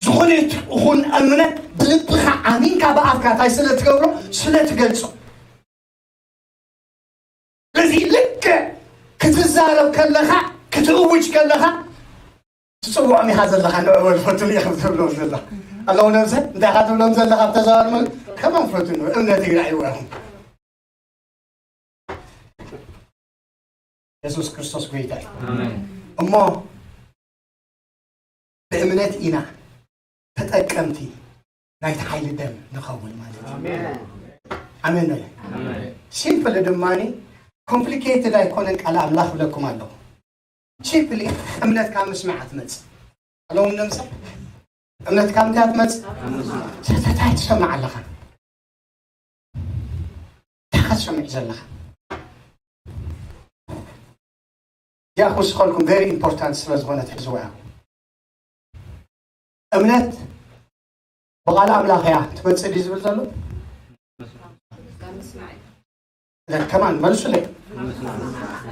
ዝኾነ ይኹን እምነት ብልብኻ ኣሚንካ ብኣፍካ እንታይ ስለ ትገብሮ? ስለ ትገልጾ። ስለዚ ልክዕ ክትዛረብ ከለኻ፣ ክትእውጅ ከለኻ፣ ትጽውዖም ኢኻ ዘለኻ፣ ንዑ በሉ ፈትኑ ኢኻ ትብሎም ዘለኻ። ኣለዉ ነብሰ፣ እንታይ ኢኻ ትብሎም ዘለኻ? ኣብ ተዘዋዋሪ መ-፣ ከማን ፈትኑ፣ እምነት ይግዳዕ ይወያኹም። የሱስ ክርስቶስ ጎይታ እዩ። ኣሜን። እሞ ብእምነት ኢና ተጠቀምቲ ናይቲ ሓይሊ ደም ንኸውን ማለት እዩ። ኣሜን። ኣሜን በለ። ኣሜን። ሲምፕል ድማኒ ኮምፕሊኬትድ ኣይኮነን ቃል ኣምላኽ ብለኩም ኣለኹ። ሲምፕሊ እምነትካ ምስማዕ ትመጽእ። ኣለዎም ነምሰ እምነትካ ምንታይ ትመጽእ? ሰተታይ ትሰማዕ ኣለኻ። እንታይ ኢኻ ትሰምዕ ዘለኻ? እዚኣ ክውስኸልኩም ቨሪ ኢምፖርታንት ስለ ዝኾነት ሕዝዋ እያ። እምነት ብቓል ኣምላኽ እያ ትመጽእ ድዩ ዝብል ዘሎ? ከማን መልሱለይ።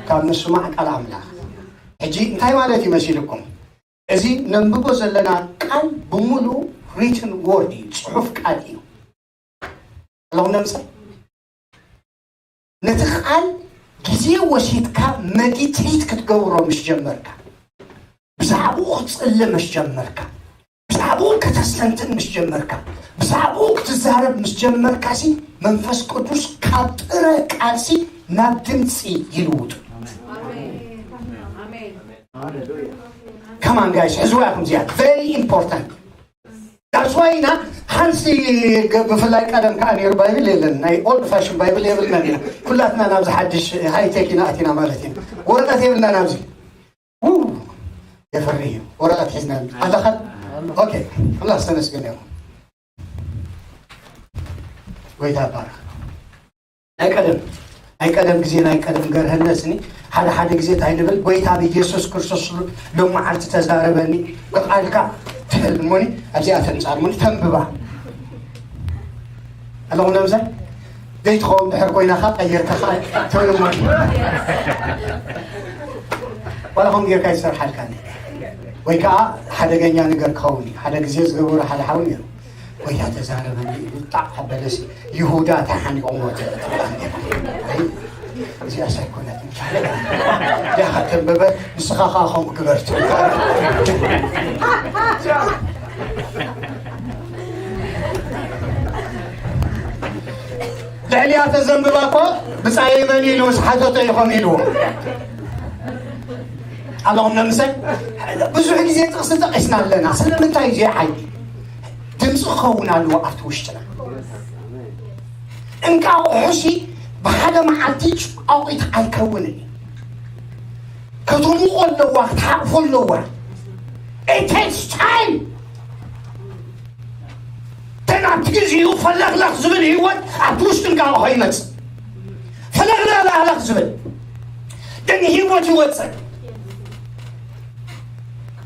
ካብ ምስማዕ ቃል ኣምላኽ። ሕጂ እንታይ ማለት እዩ መሲልኩም? እዚ ነንብቦ ዘለና ቃል ብምሉኡ ሪትን ወርድ እዩ፣ ጽሑፍ ቃል እዩ። ኣለኹም ነምሳይ ነቲ ቃል ግዜ ወሲድካ መዲቴት ክትገብሮ ምስ ጀመርካ፣ ብዛዕባኡ ክትጽሊ ምስ ጀመርካ፣ ብዛዕባኡ ከተስተንትን ምስ ጀመርካ፣ ብዛዕባኡ ክትዛረብ ምስ ጀመርካ ሲ መንፈስ ቅዱስ ካብ ጥረ ቃልሲ ናብ ድምፂ ይልውጡ። ከማን ጋይስ ሕዝዋ ኢኹም እዚኣ very important። That's why ኢና ሓንሲ ገ- ብፍላይ ቀደም ከዓ ነይሩ ባይብል የለን፣ ናይ ኦልድ ፋሽን ባይብል የብልናን ኢና። ኩላትና ናብዚ ሓድሽ ሃይቴክ ኢና ኣቲና ማለት ኢና። ወረቀት የብልና ናብዚ ው፣ የፍርህ እዩ። ወረቀት ሒዝና ኣለኻ? ኦኬ፣ ኣምላኽ ዝተመስገነ ይኹን። ጎይታ ይባረኽ። ናይ ቀደም ናይ ቀደም ግዜ ናይ ቀደም ገርሀነስኒ ሓደ ሓደ ግዜ እንታይ ንብል፣ ጎይታ ብኢየሱስ ክርስቶስ ሉ- ሎም መዓልቲ ተዛረበኒ ብቃልካ ትብል እሞኒ ኣብዚኣ ተንጻር እሞኒ ተንብባ ኣለኹም ነብዛ ዘይትኸውን ድሕር ኮይናኻ ቀየርካኻ ትብል እሞኒ ዋላ ኹም ጌርካ ይሰርሓልካ ወይ ከዓ ሓደገኛ ነገር ክኸውን እዩ። ሓደ ግዜ ዝገበሩ ሓደ ሓው ነይሩ። ጎይታ ተዛረበኒ ኢሉ ጣዕ ኣበለሲ ይሁዳ ተሓኒቑ ሞተ። እዚኣ ሳይኮነትን ዲኻ ተንበበ ንስኻ ኸዓ ከምኡ ግበር ትብል። ልዕሊያ ተዘንብባ እኮ ብፃየይ መን ኢሉ ምስ ሓተቶ ኢኹም ኢልዎ ኣለኹም ነምሰይ ብዙሕ ግዜ ጥቕሲ ጠቒስና ኣለና። ስለምንታይ እዚ ሓይ ድምፂ ክኸውን ኣለዎ ኣብቲ ውሽጥና። እንቃቑሖ ሲ ብሓደ መዓልቲ ጭቃዊት ኣይከውንን እዩ። ከተሙቆ ኣለዋ ክትሓቕፎ ኣለዋ። It takes time። ተን ኣብቲ ግዜኡ ፈለኽለኽ ዝብል ህይወት ኣብቲ ውሽጢ እንቃቑሖ ይመፅእ። ፈለኽለኽ ዝብል ግን ህይወት ይወፅእ።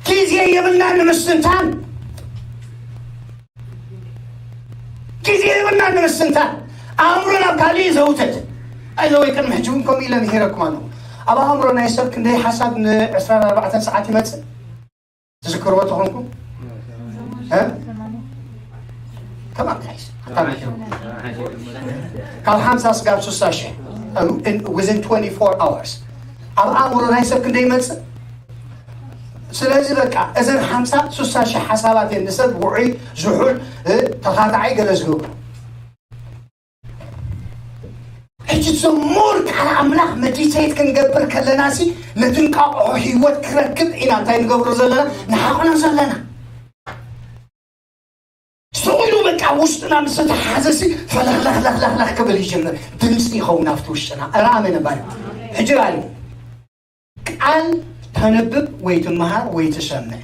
ግዜ የብልና ንምስትንታን። ግዜ የብልና ንምስትንታን። ኣእምሮ ናብ ካሊእ ዘውትት ኣይዘወይ ቅድሚ ሕጂ እውን ከምኡ ኢለ ምሂረኩም ኣለኹ። ኣብ ኣእምሮ ናይ ሰብ ክንደይ ሓሳብ ን24 ሰዓት ይመፅእ ትዝክርዎ ተኾንኩም ከማን ካብ ሓምሳ ስጋብ ስሳ ሽሕ within twenty-four hours ኣብ ኣእምሮ ናይ ሰብ ክንደይ ይመፅእ። ስለዚ በቃ እዘን ሓምሳ ስሳ ሽሕ ሓሳባት እየን ንሰብ ውዑይ ዝሑል ተኻታዓይ ገለ ዝገብሩ። ሕጂ ዘሞር ቃል ኣምላኽ መዲቴት ክንገብር ከለና ሲ ነትንቃቕሖ ህይወት ክረክብ ኢና እንታይ ንገብሮ ዘለና ንሓቕኖ ዘለና። ስቕ ኢሉ በቃ ውሽጥና ምስ ተተሓዘ ሲ ፈለኽለኽለኽለኽ ክብል ይጀምር። ድምፂ ይኸውን ኣብቲ ውሽጥና። ራመ ነባሪ ሕጂ ራእዩ ቃል ተንብብ ወይ ትመሃር ወይ ትሰምዕ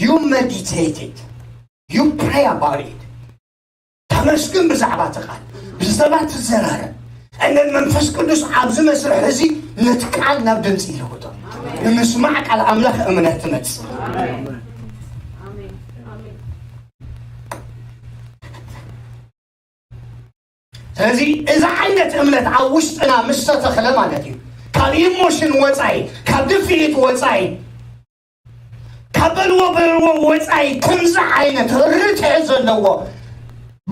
you meditate it you pray about it ተመስግን ብዛዕባ እቲ ቃል ብሰባት ትዘራረብ እነን መንፈስ ቅዱስ ኣብዚ መስርሕ እዚ ነቲ ቃል ናብ ድምፂ ይለውጦ ንምስማዕ ቃል ኣምላኽ እምነት ትመፅእ ስለዚ እዚ ዓይነት እምነት ኣብ ውሽጥና ምስ ተተኽለ ማለት እዩ ካብ ኢሞሽን ወፃኢ ካብ ድፍኢት ወፃኢ ካብ በልዎ በልዎ ወፃኢ ከምዚ ዓይነት ርትዕ ዘለዎ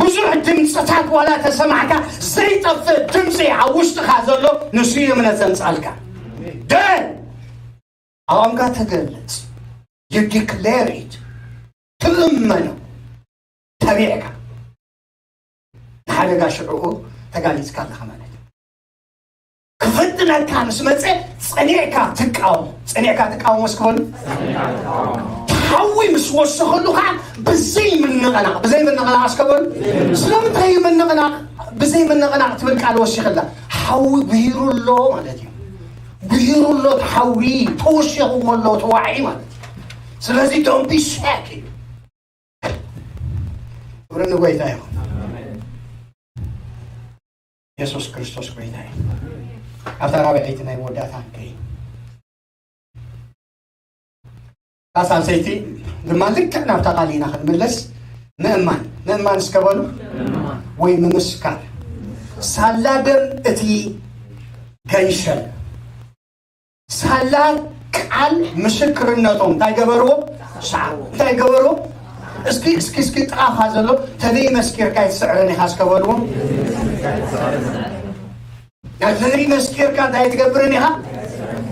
ብዙሕ ድምፅታት ዋላ ተሰማዕካ ዘይጠፍእ ድምፂ ኣብ ውሽጥኻ ዘሎ ንሱ እዩ እምነት ዘምፃልካ ደን ኣቋምካ ትገልፅ you declare it ትእመኖ ተቢዕካ ንሓደጋ ሽዕኡ ተጋሊፅካ ኣለኻ ማለት እዩ ክፍትነካ ምስ መፀ ፀኒዕካ ትቃወም ፀኒዕካ ትቃወም እስክበሉ ሓዊ ምስ ወሰኸሉ ከዓ ብዘይ ምንቕናቕ ብዘይ ምንቕናቕ እስከበሉ ስለምንታይ ምንቕናቕ ብዘይ ምንቕናቕ ትብል ቃል ወሲኽላ ሓዊ ብሂሩ ኣሎ ማለት እዩ ብሂሩ ኣሎ ሓዊ ተወሲኽዎ ኣሎ ተዋዒ ማለት እዩ ስለዚ don't be shaken እዩ ክብሪ ንጎይታ ይኹን የሱስ ክርስቶስ ጎይታ እዩ ኣብታ ራብዐይቲ ናይ መወዳእታ ንከይ እታ ሳልሰይቲ ድማ ልክዕ ናብታ ቃል ኢና ክንምለስ ምእማን ምእማን እስከ በሉ ወይ ምምስካር ሳላ ደም እቲ ገንሸል ሳላ ቃል ምስክርነቶም እንታይ ገበርዎ? ሰዓቡ። እንታይ ገበርዎ? እስኪ እስኪ እስኪ ጥቓኻ ዘሎ ተዘይ መስኪርካ ኣይትስዕርን ኢኻ እስከ በልዎ። ተዘይ መስኪርካ እንታይ ትገብርን ኢኻ?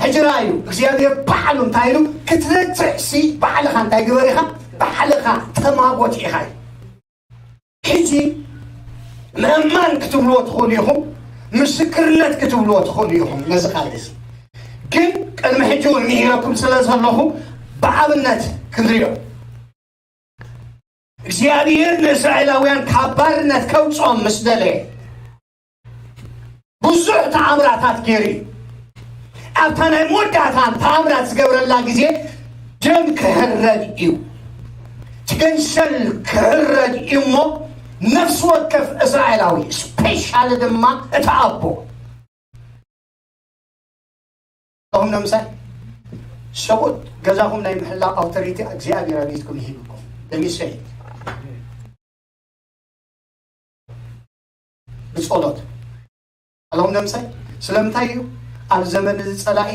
ሕጂ ራእዩ እግዚኣብሔር ባዕሉ እንታይ ኢሉ? ክትነትዕ ሲ ባዕልኻ እንታይ ግበር ኢኻ? ባዕልኻ ተማጎት ኢኻ። ሕጂ ምእማን ክትብልዎ ትኽእሉ ኢኹም፣ ምስክርነት ክትብልዎ ትኽእሉ ኢኹም። ነዚ ቃል እዚ ግን ቅድሚ ሕጂ እውን ምሂረኩም ስለ ዘለኹ ብኣብነት ክንሪኦ። እግዚኣብሔር ንእስራኤላውያን ካብ ባርነት ከውፅኦም ምስ ደለየ ብዙሕ ተኣምራታት ገይሩ እዩ። ኣብታ ናይ መወዳእታ ተኣምራት ዝገብረላ ግዜ ደም ክሕረድ እዩ። ትገንሸል ክሕረድ እዩ እሞ ነፍሲ ወከፍ እስራኤላዊ ስፔሻሊ ድማ እቲ ኣቦ ኣሁን ነምሳይ ሰብኡት ገዛኹም ናይ ምሕላው ኣውቶሪቲ እግዚኣብሔር ኣብ ቤትኩም ይሂብኩም። ደሚሰይ ብጸሎት ኣለኹም ነምሳይ ስለምንታይ እዩ ኣብ ዘመን እዚ ጸላኢ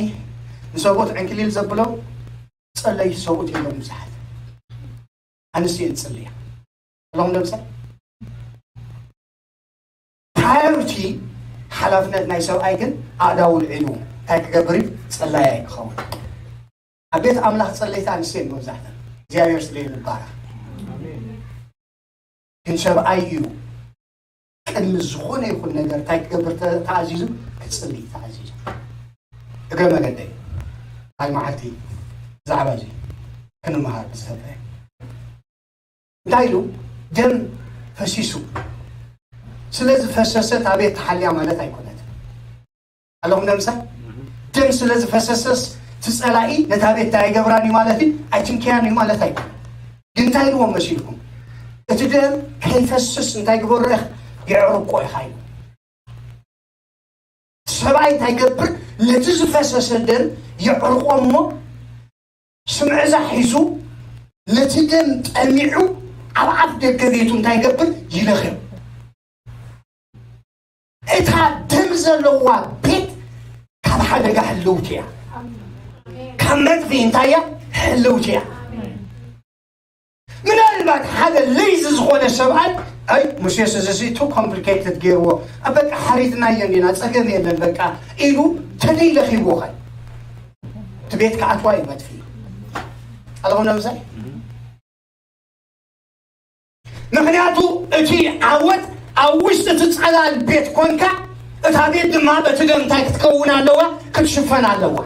ንሰብኡት ዕንክሊል ዘብሎም? ጸለይ ሰብኡት የሎም ብዙሓት ኣንስቲ እየን ዝጽልያ ኣለኹም ነምሳይ ፕራዮሪቲ ሓላፍነት ናይ ሰብኣይ ግን ኣእዳው ልዒሉ እንታይ ክገብር እዩ? ጸላያይ ክኸውን። ኣብ ቤት ኣምላኽ ጸለይቲ ኣንስቲ እየን መብዛሕተን እግዚኣብሔር ስለ ይባረኽ። ግን ሰብኣይ እዩ ቅድሚ ዝኾነ ይኹን ነገር እንታይ ክገብር ተ- ተኣዚዙ ክጽሊ ተኣዚዙ። እግረ መገደይ ናይ መዓልቲ ብዛዕባ እዚ ክንመሃር ብዝተፈ እንታይ ኢሉ ደም ፈሲሱ ስለ ዝፈሰሰ ታቤት ተሓልያ ማለት ኣይኮነት። ኣለኹም ነምሳ ደም ስለ ዝፈሰሰስ ትጸላኢ ነታ ቤት እንታይ ኣይገብራን እዩ ማለት እዩ ኣይትንክያን እዩ ማለት ኣይኮነ። ግን እንታይ ኢልዎም መሲልኩም? እቲ ደም ከይፈስስ እንታይ ግበሩ ኢኻ? የዕርቆ ኢኻ ኢሉ። ሰብኣይ እንታይ ገብር? ነቲ ዝፈሰሰ ደም የዕርቆ እሞ ስምዕዛ ሒዙ ነቲ ደም ጠሚዑ ኣብ ኣፍ ደገ ቤቱ እንታይ ገብር? ይለኽዮ። እታ ደም ዘለዋ ቤት ካብ ሓደጋ ሕልውቲ እያ። ካብ መጥፊ እንታይ እያ? ሕልውቲ እያ። ምናልባት ሓደ ለይዚ ዝኾነ ሰብኣይ ኣይ ሙሴስ እዚ ቱ ኮምፕሊኬትድ ገይርዎ ኣብ በቃ ሓሪትና እየ እንዲና ጸገም የለን በቃ ኢሉ ተደይለኺዎ ኸ እቲ ቤት ከኣትዋ እዩ መጥፊ ኣለኹም ነምሳይ ምኽንያቱ እቲ ዓወት ኣብ ውሽጢ እቲ ጸላል ቤት ኮንካ እታ ቤት ድማ በቲ ደም እንታይ ክትከውን ኣለዋ ክትሽፈን ኣለዋ።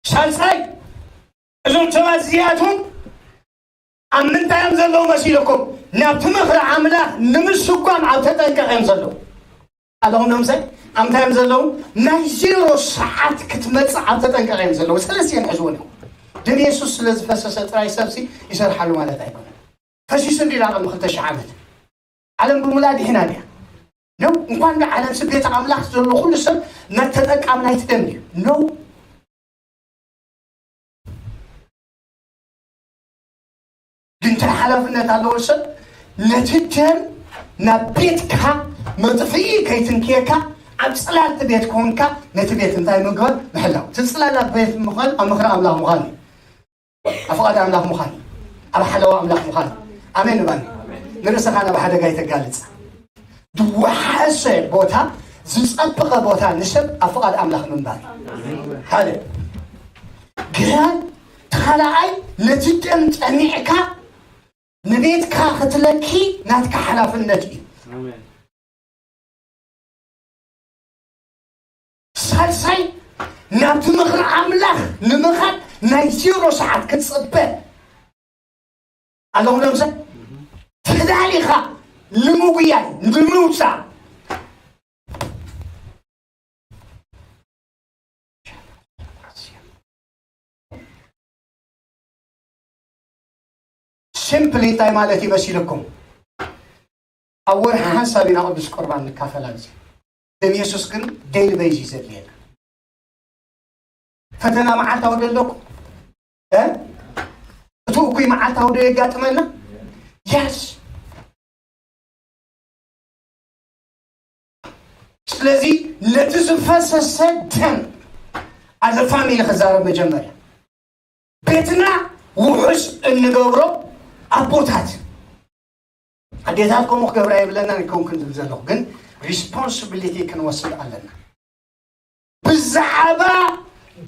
ሳልሳይ እዞም ሰባት እዚኣቶም ኣብ ምንታይ እዮም ዘለዉ መሲለኩም? ናብቲ ምኽሪ ኣምላኽ ንምስጓም ኣብ ተጠንቀቕ እዮም ዘለዉ ኣለኹም ነምሳይ ኣብ ምንታይ እዮም ዘለዉ? ናይ ዜሮ ሰዓት ክትመጽእ ኣብ ተጠንቀቕ እዮም ዘለዉ ሰለስቲኦም ሕዝዎ ኣለኹ። ደም የሱስ ስለ ዝፈሰሰ ጥራይ ሰብሲ ይሰርሓሉ ማለት ኣይኮነን። ፈሲሱ እንዲና ቅድሚ ክልተ ሽሕ ዓመት ዓለም ብምሉኣ ድሒና ድያ ነው እንኳን ዓለም ስቤት ኣምላኽ ዘሎ ኩሉ ሰብ ናይ ተጠቃሚ ናይቲ ደም እዩ ነው። ግን እንታይ ሓላፍነት ኣለዎ ሰብ ነቲ ደም ናብ ቤትካ መጥፍኢ ከይትንክየካ ኣብ ፅላልቲ ቤት ኮንካ ነቲ ቤት እንታይ ምግባር ምሕላው እቲ ፅላል ኣብ ቤት ምዃን ኣብ ምኽሪ ኣምላኽ ምዃን እዩ ኣብ ፍቓድ ኣምላኽ ምዃን ኣብ ሓለዋ ኣምላኽ ምዃን ኣሜን ንባኒ ንርእስኻ ናብ ሓደጋ ይተጋልፃ ዝወሓሰ ቦታ ዝፀበቐ ቦታ ንሰብ ኣብ ፍቓድ ኣምላኽ ምንባር ሓደ ግን ካልኣይ ነቲ ደም ጠሚዕካ ንቤትካ ክትለኪ ናትካ ሓላፍነት እዩ ሳልሳይ ናብቲ ምኽሪ ኣምላኽ ንምኻድ ናይ ዜሮ ሰዓት ክትፅበ ኣለኹም ነምሰ ተዳሊኻ ንምጉያይ ንምውፃእ ሲምፕሊ እንታይ ማለት እዩ መሲልኩም ኣብ ወርሒ ሓንሳብ ኢና ቅዱስ ቁርባን ንካፈል ኣብዚ ደም የሱስ ግን ዴይሊ በይዝ እዩ ዘድልየና ፈተና መዓልታዊ ዶ ኣለኩም እቲ እኩይ መዓልታዊ ዶ የጋጥመና የስ ስለዚ ነቲ ዝፈሰሰ ደም፣ ኣዘ ፋሚሊ ክዛረብ መጀመርያ፣ ቤትና ውሑስ እንገብሮ ኣቦታት፣ ኣዴታት ከምኡ ክገብራ የብለና። ይከውን ክንብል ዘለኹ ግን ሪስፖንሲቢሊቲ ክንወስድ ኣለና። ብዛዕባ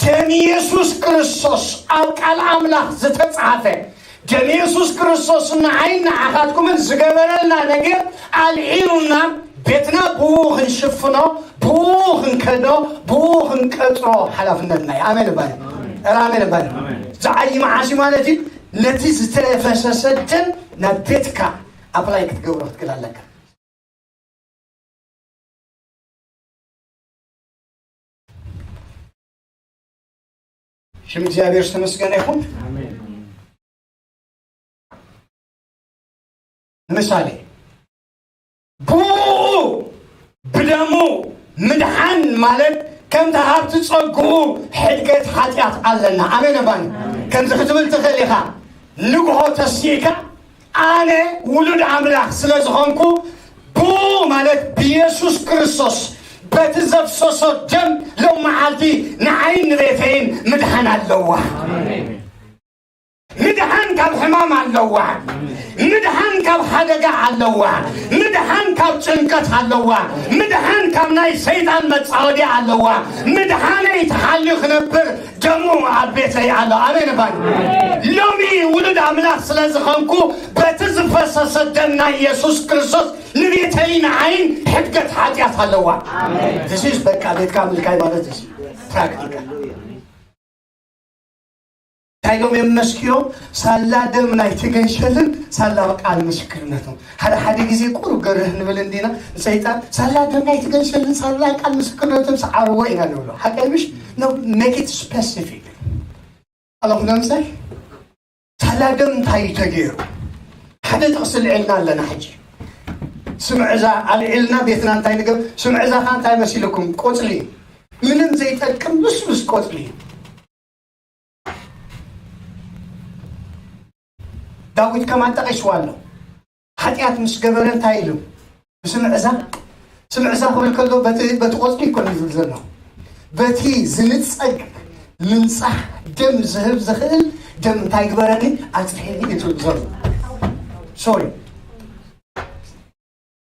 ደም ኢየሱስ ክርስቶስ ኣብ ቃል ኣምላኽ ዝተጻሕፈ፣ ደም ኢየሱስ ክርስቶስ ንዓይን ንዓኻትኩምን ዝገበረልና ነገር ኣልዒሉና፣ ቤትና ብኡ ክንሽፍኖ፣ ብኡ ክንከዶ፣ ብኡ ክንቀጽሮ ሓላፍነትና እዩ። ኣሜን እባል። ኧረ ኣሜን እባል። ዝዓይ መዓሲ ማለት እዩ፣ ነቲ ዝተፈሰሰ ደም ናብ ቤትካ ኣፕላይ ክትገብሮ ክትክእል ኣለካ። ሽም እግዚኣብሔር ዝተመስገነ ይኹን። ንምሳሌ፣ ብኡ ብደሙ ምድሓን ማለት ከምቲ ሃብቲ ጸግኡ ሕድገት ሓጢኣት ኣለና። ኣሜን እባኒ። ከምዚ ክትብል ትኽእል ኢኻ። ንግሆ ተሲእካ ኣነ ውሉድ ኣምላኽ ስለ ዝኾንኩ፣ ብኡ ማለት ብየሱስ ክርስቶስ በቲ ዘፍሰሶ ደም ሎም መዓልቲ ንዓይን ንቤተይን ምድሓን ኣለዋ። ምድሓን ካብ ሕማም ኣለዋ። ምድሓን ካብ ሓደጋ ኣለዋ። ምድሓን ካብ ጭንቀት ኣለዋ። ምድሓን ካብ ናይ ሰይጣን መጻወዲ ኣለዋ። ምድሓነይ ተሓልዩ ክነብር ደሙ ኣብ ቤተይ ኣሎ። ኣሜን እባል። ሎሚ ውሉድ ኣምላኽ ስለ ዝኾንኩ፣ በቲ ዝፈሰሰ ደም ናይ የሱስ ክርስቶስ ንቤተይ ንዓይን ሕድገት ሓጢኣት ኣለዋ። This is በቃ ቤትካ ምልካይ ማለት እዚ ፕራክቲካል። እንታይ ኢሎም እዮም መስኪሮም? ሳላ ደም ናይቲ ገንሸልን ሳላ ቃል ምስክርነቶም። ሓደ ሓደ ግዜ ቁሩብ ገርህ ንብል እንዲና ንሰይጣን፣ ሳላ ደም ናይቲ ገንሸልን ሳላ ቃል ምስክርነቶም ሰዓርዎ ኢና ንብሎ። ሓቀይ ምሽ? No, make it specific። ኣለኹ ነምሳይ ሳላ ደም እንታይ እዩ ተገይሩ? ሓደ ጥቕሲ ልዕልና ኣለና ሕጂ። ስምዕዛ ኣልዒልና ቤትና እንታይ ንገብ? ስምዕዛ ኸ እንታይ መሲልኩም? ቆጽሊ። ምንም ዘይጠቅም ልስሉስ ቆጽሊ። ዳዊት ከማን ጠቒስዋ ኣሎ። ሓጢኣት ምስ ገበረ እንታይ ኢሉ? ብስምዕዛ፣ ስምዕዛ ክብል ከሎ በቲ፣ በቲ ቆጽሊ እኮ እዩ ዝብል ዘሎ። በቲ ዝንጸግ ምንጻሕ ደም ዝህብ ዝኽእል ደም እንታይ ግበረኒ? ኣጽርየኒ እዩ ዝብል ዘሎ። ሶሪ።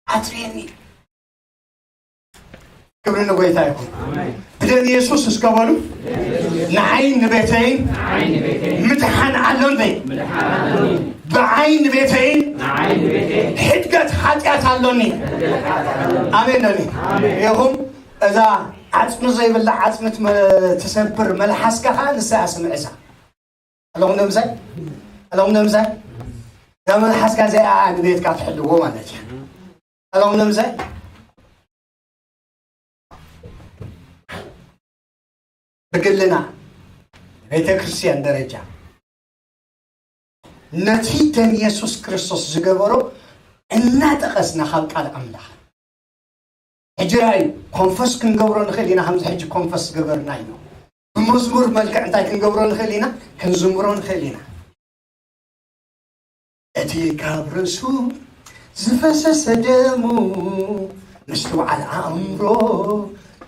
ኣጽርየኒ። ክብሪ ንጎይታ ይኹን። ብደም ኢየሱስ እስከ በሉ፣ ንዓይን ንቤተይን ምድሓን ኣሎኒ። ብዓይን ንቤተይን ሕድገት ሓጢኣት ኣሎኒ። ኣሜን ዶኒ? ኢኹም እዛ ዓጽሚ ዘይብላ ዓጽሚ ትመ-፣ ትሰብር መልሓስካ ኸዓ ንሳ እያ ስምዕዛ። ኣለኹም ነምሳይ? ኣለኹም ነምሳይ? እዛ መልሓስካ እዚኣ ንቤትካ ትሕልዎ ማለት እዩ። ኣለኹም ነምሳይ? ብግልና፣ ቤተ ክርስቲያን ደረጃ፣ ነቲ ደም የሱስ ክርስቶስ ዝገበሮ እናጠቐስና ካብ ቃል ኣምላኽ። ሕጂ ራእዩ ኮንፈስ ክንገብሮ ንኽእል ኢና፣ ከምዚ ሕጂ ኮንፈስ ዝገበርና እዩ። ብመዝሙር መልክዕ እንታይ ክንገብሮ ንኽእል ኢና? ክንዝምሮ ንኽእል ኢና። እቲ ካብ ርእሱ ዝፈሰሰ ደሙ ምስትውዓል ኣእምሮ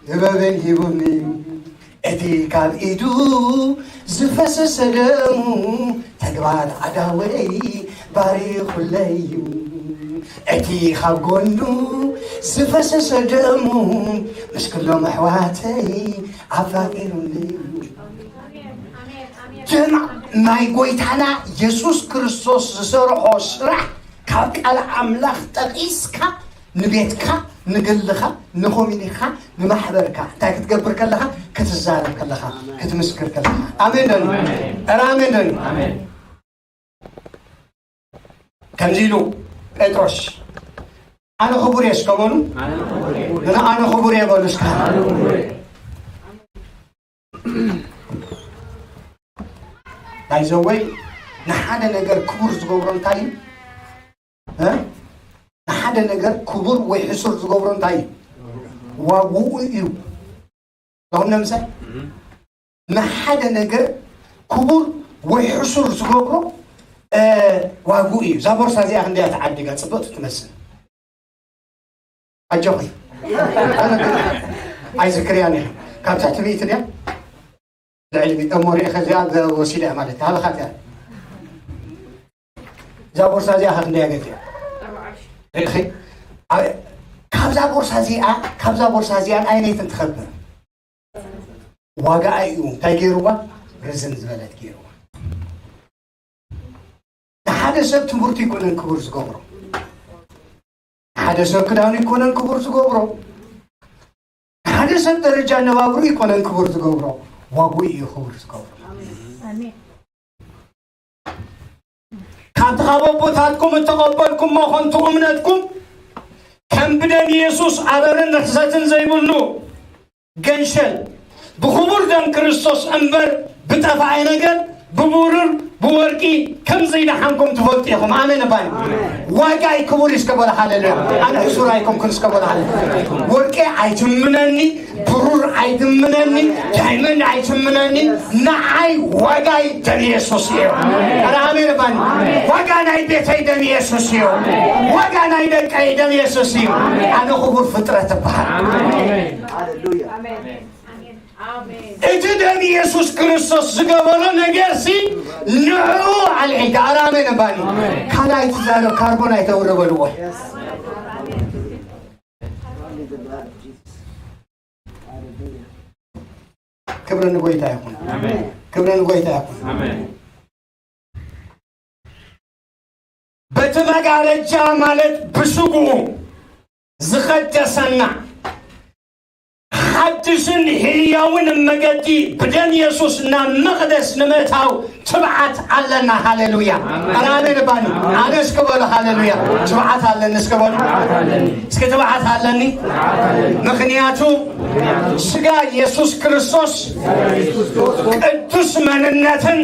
ጥበብን ሂቡኒ እዩ። እቲ ካብ ኢዱ ዝፈሰሰ ደሙ ተግባር ኣዳወይ ባሪኹለይ እዩ። እቲ ካብ ጎኑ ዝፈሰሰ ደሙ ምስ ኩሎም ኣሕዋተይ ኣፋቂሩኒ እዩ። ደም ናይ ጎይታና የሱስ ክርስቶስ ዝሰርሖ ስራሕ ካብ ቃል ኣምላኽ ጠቒስካ ንቤትካ፣ ንግልኻ፣ ንኮሚኒካ፣ ንማሕበርካ እንታይ ክትገብር ከለኻ? ክትዛረብ ከለኻ፣ ክትምስክር ከለኻ። ኣሜን ዶ? ኧረ ኣሜን ዶ? ከምዚ ኢሉ ጴጥሮስ፣ "ኣነ ክቡር እየ" እስከ በሉ። "ንኣነ ክቡር እየ" በሉ እስከ። ናይ ዘወይ ንሓደ ነገር ክቡር ዝገብሮ እንታይ እዩ? እ? ንሓደ ነገር ክቡር ወይ ሕሱር ዝገብሮ እንታይ እዩ? ዋግኡ እዩ። ለኹም ነምሳይ ንሓደ ነገር ክቡር ወይ ሕሱር ዝገብሮ፣ እ፣ ዋግኡ እዩ። እዛ ቦርሳ እዚኣ ክንደያ ተዓዲጋ ጽብቕቲ ትመስል። ኣጆኺ። ኣይዝክርያን እየ። ካብ ትሕቲ ሚእቲ ድያ? ልዕሊ ሚእቲ እሞ ሪኢኸ እዚኣ ወሲዳ እያ ማለት እያ። ሃበኻት እያ። እዛ ቦርሳ እዚኣ ከ ክንደይ እያ ገዚኣ? ሪኢኺ? ኣብ-፣ ካብዛ ቦርሳ እዚኣ፣ ካብዛ ቦርሳ እዚኣ ኣይነይትን ትኸብር። ዋጋኣ እዩ እንታይ ገይርዋ? ርዝን ዝበለት ገይርዋ። ንሓደ ሰብ ትምህርቱ ይኮነን ክቡር ዝገብሮ። ንሓደ ሰብ ክዳኑ ይኮነን ክቡር ዝገብሮ። ንሓደ ሰብ ደረጃ ኣነባብሩ ይኮነን ክቡር ዝገብሮ። ዋግኡ እዩ ክቡር ዝገብሮ። ኣሜን። ካብቲ ካብ ኣቦታትኩም እተቐበልኩሞ ኸንቱ እምነትኩም ከም ብደም የሱስ ኣረርን ርኽሰትን ዘይብሉ ገንሸል ብኽቡር ደም ክርስቶስ እምበር ብጠፋኢ ነገር ብብሩር ብወርቂ ከም ዘይደሓንኩም ትፈልጡ ኢኹም። ኣሜን እባይ። ዋጋይ ክቡር እዩ እስከ በሉ ሃሌሉያ። ኣነ ሕሱር ኣይኮንኩን እስከ በሉ ሃሌሉያ። ወርቂ ኣይትምነኒ፣ ብሩር ኣይትምነኒ፣ ዳይመንድ ኣይትምነኒ። ንዓይ ዋጋይ ደም የሱስ እዩ። ኧረ ኣሜን እባኒ። ዋጋ ናይ ቤተይ ደም የሱስ እዩ። ዋጋ ናይ ደቀይ ደም የሱስ እዩ። ኣነ ክቡር ፍጥረት እበሃል። እቲ ደም የሱስ ክርስቶስ ዝገበሮ ነገርሲ ንዕኡ ኣልዒልካ። ኧረ ኣሜን እባኒ። ካልኣይ ትዛረብ ካርቦን ኣይተውርበልዎ። ክብሪ ንጎይታ ይኹን። ኣሜን። ክብሪ ንጎይታ ይኹን። ኣሜን። በቲ መጋረጃ ማለት ብስግኡ ዝቐደሰና ሓድሽን ህያውን መገዲ ብደም የሱስ ናብ መቕደስ ንምእታው ትብዓት ኣለና። ሃሌሉያ። ኣሜን። ኧረ ኣሜን እባኒ። ኣነ እስከ በሉ ሃሌሉያ። ትብዓት ኣለኒ እስከ በሉ። እስከ ትብዓት ኣለኒ። ምኽንያቱ ስጋ የሱስ ክርስቶስ ቅዱስ መንነትን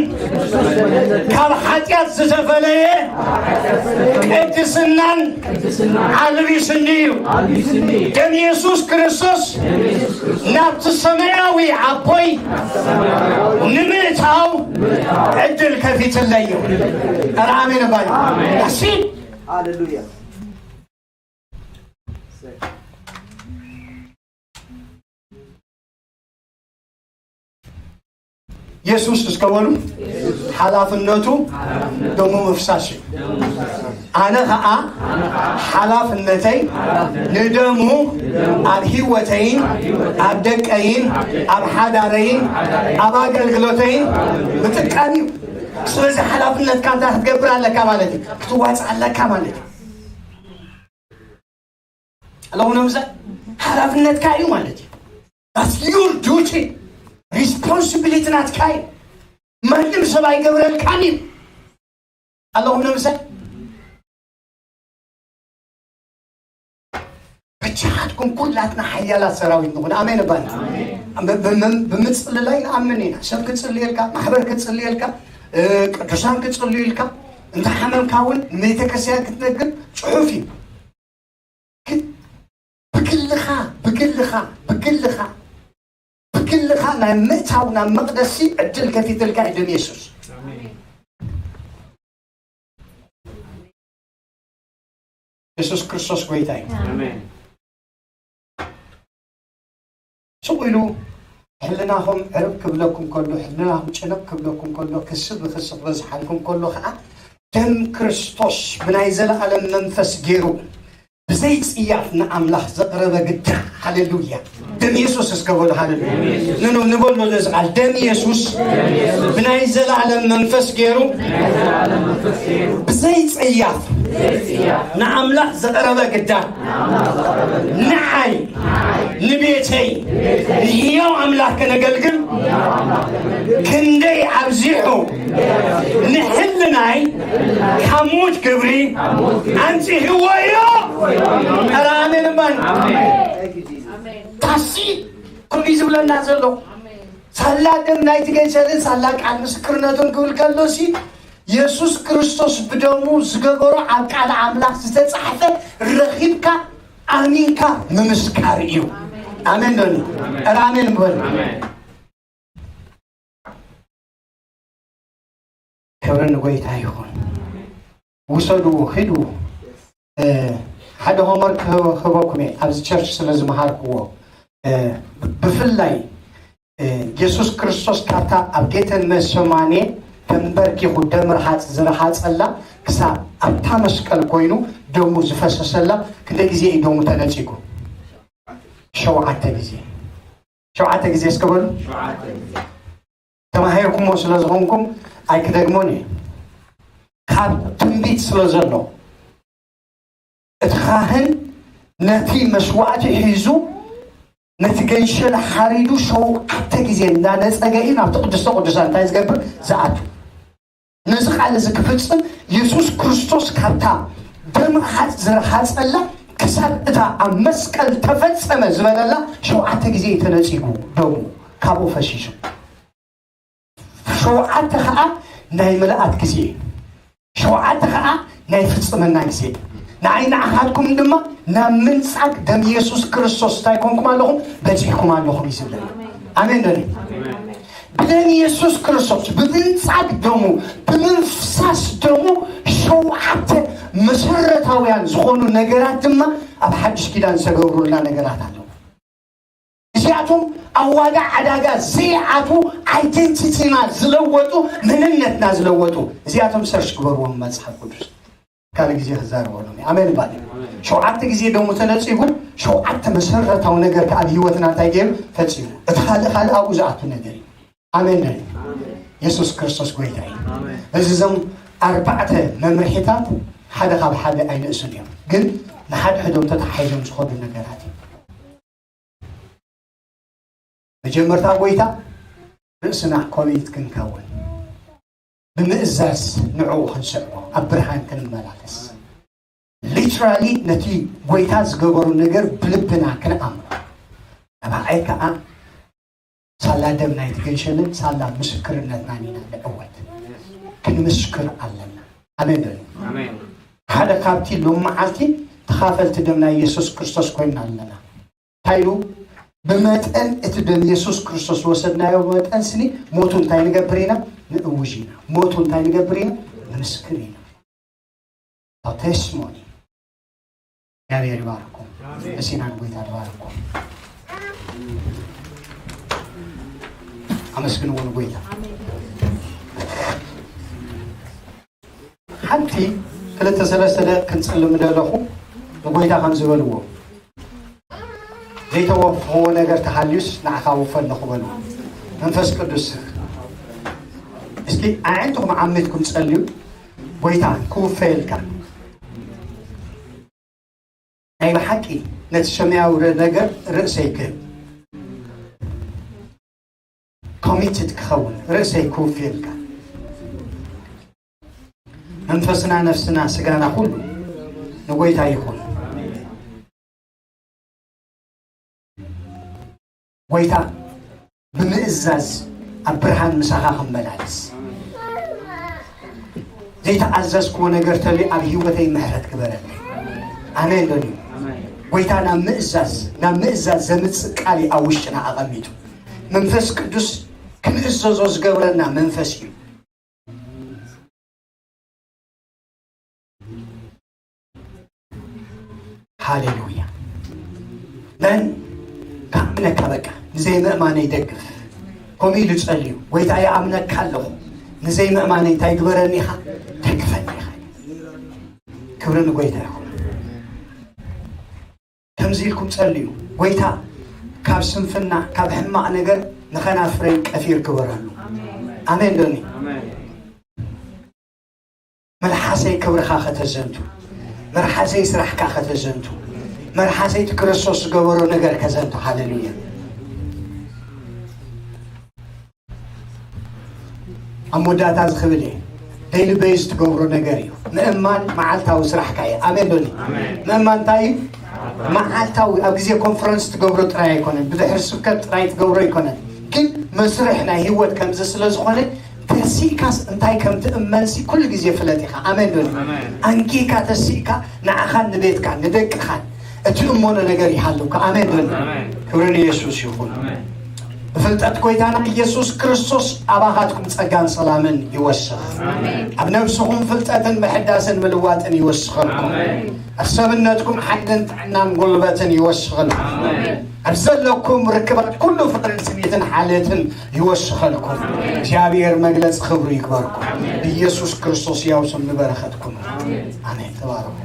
ካብ ሓጢኣት ዝተፈለየ ቅድስናን ኣልቢስኒ እዩ። ደም የሱስ ክርስቶስ ናብቲ ሰማያዊ ኣቦይ ንምእታው ዕድል ከፊትለይ እዩ። ኧረ ኣሜን እባኒ። ኣሲ ሃሌሉያ። የሱስ እስከ በሉ፣ ሓላፍነቱ ደሙ ምፍሳስ እዩ። ኣነ ኸዓ ሓላፍነተይ ንደሙ ኣብ ህይወተይን ኣብ ደቀይን ኣብ ሓዳረይን ኣብ ኣገልግሎተይን ምጥቃም እዩ። ስለዚ ሓላፍነትካ እንታይ ክትገብር ኣለካ ማለት እዩ? ክትዋፅእ ኣለካ ማለት እዩ። ኣለኹ ነምዘ ሓላፍነትካ እዩ ማለት እዩ። That's your duty, responsibility ናትካ እዩ። ማንም ሰብ ኣይገብረልካን እዩ። ኣለኹ ነምዘ ብቻኻትኩም ኩላትና ሓያላት ሰራዊት ንኹን። ኣሜን እባል። ብ-፣ ብ-፣ ብምጽልላይ ንኣምን ኢና። ሰብ ክጽልየልካ፣ ማሕበር ክጽልየልካ፣ እ፣ ቅዱሳን ክጽልዩልካ፣ እንተ ሓመምካ እውን ንቤተክርስትያን ክትነግር ጽሑፍ እዩ። ግን ብግልኻ፣ ብግልኻ፣ ብግልኻ፣ ብግልኻ ናይ ምእታው ናብ መቕደሲ ዕድል ከፊትልካ እዩ ደም የሱስ። ኣሜን። የሱስ ክርስቶስ ጎይታ እዩ። ኣሜን። ስቕ ኢሉ ሕልናኹም ዕርብ ክብለኩም ከሎ፣ ሕልናኹም ጭንቕ ክብለኩም ከሎ፣ ክሲ ብክሲ ክበዝሓልኩም ከሎ ኸዓ፣ ደም ክርስቶስ ብናይ ዘለኣለም መንፈስ ገይሩ ብዘይ ጽያፍ ንኣምላኽ ዘቕረበ ግዳ። ሃሌሉያ። ደም የሱስ እስከ በሉ። ሃሌሉያ። ንኑ ንበሎ ነዚ ቃል፣ ደም የሱስ ብናይ ዘለኣለም መንፈስ ገይሩ ብዘይ ጽያፍ ንኣምላኽ ዘቕረበ ግዳ። ንዓይ፣ ንቤተይ፣ ንህያው ኣምላኽ ከነገልግል ክንደይ ኣብዚሑ ንሕልናይ ካብ ሞት ግብሪ ኣንጺሕዎ እዩ። ኧረ ኣሜን እባን። ታሲ ከምኡ እዩ ዝብለና ዘሎ። ሳላ ደም ናይቲ ገንሸልን ሳላ ቃል ምስክርነቱን ክብል ከሎሲ፣ የሱስ ክርስቶስ ብደሙ ዝገበሮ ኣብ ቃል ኣምላኽ ዝተጻሕፈ ረኺብካ ኣሚንካ ምምስካር እዩ። ኣሜን በሉ። ኧረ ኣሜን በሉ። ክብሪ ንጎይታ ይኹን። ውሰድዎ፣ ኺድዎ። እ፣ ሓደ ሆምወርክ ክህበኩም እየ፣ ኣብዚ ቸርች ስለ ዝመሃርክዎ። እ፣ ብፍላይ እ፣ የሱስ ክርስቶስ ካብታ ኣብ ጌተሰማኔ ተንበርኪኹ ደም ርሃጽ ዝረሃጸላ፣ ክሳብ ኣብታ መስቀል ኮይኑ ደሙ ዝፈሰሰላ፣ ክንደይ ግዜ እዩ ደሙ ተነጺጉ? ሸውዓተ ግዜ። ሸውዓተ ግዜ እስከ በሉ። ተማሂርኩሞ ስለ ዝኾንኩም ኣይክደግሞን እየ። ካብ ትንቢት ስለ ዘሎ፣ እቲ ካህን ነቲ መስዋእቲ ሒዙ፣ ነቲ ገንሸል ሓሪዱ ሸውዓተ ግዜ እንዳነጸገ እዩ ናብቲ ቅድስተ ቅዱሳን እንታይ ዝገብር? ዝኣቱ። ነዚ ቃል እዚ ክፍጽም፣ የሱስ ክርስቶስ ካብታ ደም ሓጽ-፣ ዝረሃጸላ ክሳብ እታ ኣብ መስቀል ተፈጸመ ዝበለላ ሸውዓተ ግዜ እዩ ተነጺጉ ደሙ ካብኡ ፈሲሱ። ሸውዓተ ኸዓ ናይ ምልኣት ግዜ፣ ሸውዓተ ኸዓ ናይ ፍጽምና ግዜ። ንዓይ ንዓኻትኩም ድማ ናብ ምንጻግ ደም የሱስ ክርስቶስ እንታይ ኮንኩም ኣለኹም? በጺሕኩም ኣለኹም እዩ ዝብለና። ኣሜን ዶ? ብደም የሱስ ክርስቶስ፣ ብምንጻግ ደሙ፣ ብምፍሳስ ደሙ ሸውዓተ መሰረታውያን ዝኾኑ ነገራት ድማ ኣብ ሓድሽ ኪዳን ዝተገብሩልና ነገራት ኣለዉ። እዚኣቶም ኣብ ዋጋ ዕዳጋ ዘይኣትዉ፣ ኣይደንቲቲና ዝለወጡ፣ መንነትና ዝለወጡ፣ እዚኣቶም ሰርች ግበርዎም መጽሓፍ ቅዱስ። ካልእ ግዜ ክዛረበሎም እየ። ኣሜን ባል። ሸውዓተ ግዜ ደሙ ተነጺጉ፣ ሸውዓተ መሰረታዊ ነገር ከኣ ኣብ ህይወትና እንታይ ገይሩ? ፈጺሙ። እቲ ካልእ፣ ካልእ ኣብኡ ዝኣቱ ነገር እዩ። ኣሜን ዶ? የሱስ ክርስቶስ ጎይታ እዩ። እዚ እዞም ኣርባዕተ መምርሒታት ሓደ ካብ ሓደ ኣይንእሱን እዮም፣ ግን ንሓድሕዶም ተተሓሒዞም ዝኸዱ ነገራት እዮም። መጀመርታ ጎይታ ርእስና ኮሚት ክንከውን፣ ብምእዛዝ ንዕኡ ክንስዕቦ፣ ኣብ ብርሃን ክንመላለስ፣ ሊትራሊ ነቲ ጎይታ ዝገበሩ ነገር ብልብና ክንኣምኖ፣ ንብዓይ ከኣ ሳላ ደም ናይቲ ገንሸልን ሳላ ምስክርነትናን ኢና ንዕወት። ክንምስክር ኣለና። ኣሜን በሉ። ኣሜን። ሓደ ካብቲ ሎም መዓልቲ ተኻፈልቲ ደም ናይ የሱስ ክርስቶስ ኮይንና ኣለና። እንታይ ኢሉ? ብመጠን እቲ ደም የሱስ ክርስቶስ ዝወሰድናዮ መጠን ስኒ ሞቱ እንታይ ንገብር ኢና? ንእውጅ ኢና። ሞቱ እንታይ ንገብር ኢና? ንምስክር ኢና። ቴስቲሞኒ። እግዚኣብሔር ይባርኩም። ኣሜን። እስቲ ኢና ንጎይታ ንባርኩም። ኣመስግንዎ ንጎይታ። ሓንቲ ክልተ ሰለስተ ደቂቕ ክንጽሊ ምደለኹ ንጎይታ ከም ዝበልዎ፣ ዘይተወፍዎ ነገር ተሃልዩስ ንዓኻ ውፈ ኣለኹ በሉ። መንፈስ ቅዱስ እስኪ ኣዒንትኹም ዓሚትኩም ጸልዩ። ጎይታ ክውፈየልካ ናይ ብሓቂ ነቲ ሰማያዊ ነገር ርእሰይ ክህብ፣ ኮሚትድ ክኸውን፣ ርእሰይ ክውፍየልካ። መንፈስና፣ ነፍስና፣ ስጋና ኩሉ ንጎይታ ይኹን። ጎይታ ብምእዛዝ ኣብ ብርሃን ምሳኻ ክመላለስ፣ ዘይተኣዘዝክዎ ነገር ተልዩ ኣብ ህይወተይ ምሕረት ግበረለይ። ኣሜን ዶ? ጎይታ ናብ ምእዛዝ፣ ናብ ምእዛዝ ዘምጽእ ቃል እዩ ኣብ ውሽጥና ኣቐሚጡ። መንፈስ ቅዱስ ክንእዘዞ ዝገብረና መንፈስ እዩ። ሃሌሉያ። መን ክኣምነካ? በቃ ንዘይምእማነይ ደግፍ። ከምኡ ኢሉ ጸልዩ፣ ጎይታ ይኣምነካ ኣለኹ፣ ንዘይምእማነይ እንታይ ግበረኒ ኢኻ? ደግፈኒ ኢኻ። ክብሪ ንጎይታ ይኹን። ከምዚ ኢልኩም ጸልዩ፣ ጎይታ ካብ ስንፍና፣ ካብ ሕማቕ ነገር ንኸናፍረይ ቀፊር ግበረሉ። ኣሜን ዶኒ? ኣሜን። መልሓሰይ ክብርኻ ከተዘንቱ፣ መልሓሰይ ስራሕካ ከተዘንቱ፣ መልሓሰይ እቲ ክርስቶስ ዝገበሮ ነገር ከዘንቱ። ሃሌሉያ። ኣብ መወዳእታ እዚ ክብል እየ፣ ዴይሊ ቤዝ ትገብሮ ነገር እዩ። ምእማን መዓልታዊ ስራሕካ እዩ። ኣሜን ዶኒ? ኣሜን። ምእማን እንታይ እዩ? መዓልታዊ፣ ኣብ ግዜ ኮንፈረንስ ትገብሮ ጥራይ ኣይኮነን፣ ብድሕሪ ስብከት ጥራይ ትገብሮ ኣይኮነን፣ ግን መስርሕ ናይ ህይወት ከምዚ ስለ ዝኾነ፣ ተሲእካስ እንታይ ከም ትእመንሲ ኩሉ ግዜ ፍለጥ ኢኻ። ኣሜን ዶኒ? ኣሜን። ኣንጊካ ተሲእካ ንዓኻን ንቤትካን ንደቅኻን እትእመኖ ነገር ይሃልውካ። ኣሜን ዶኒ? ኣሜን። ክብሪ ንየሱስ ይኹን። ኣሜን። ፍልጠት ጎይታና ኢየሱስ ክርስቶስ ኣባኻትኩም ጸጋን ሰላምን ይወስኽ። ኣብ ነብስኹም ፍልጠትን ምሕዳስን ምልዋጥን ይወስኸልኩም። ኣብ ሰብነትኩም ሓይልን ጥዕናን ጉልበትን ይወስኸልኩም። ኣብ ዘለኩም ርክባት ኩሉ ፍቕርን ስኒትን ሓልየትን ይወስኸልኩም። እግዚኣብሔር መግለጺ ክብሩ ይግበርኩም። ብኢየሱስ ክርስቶስ ያው ስም ንበረኸትኩም። ኣሜን። ተባረኹ።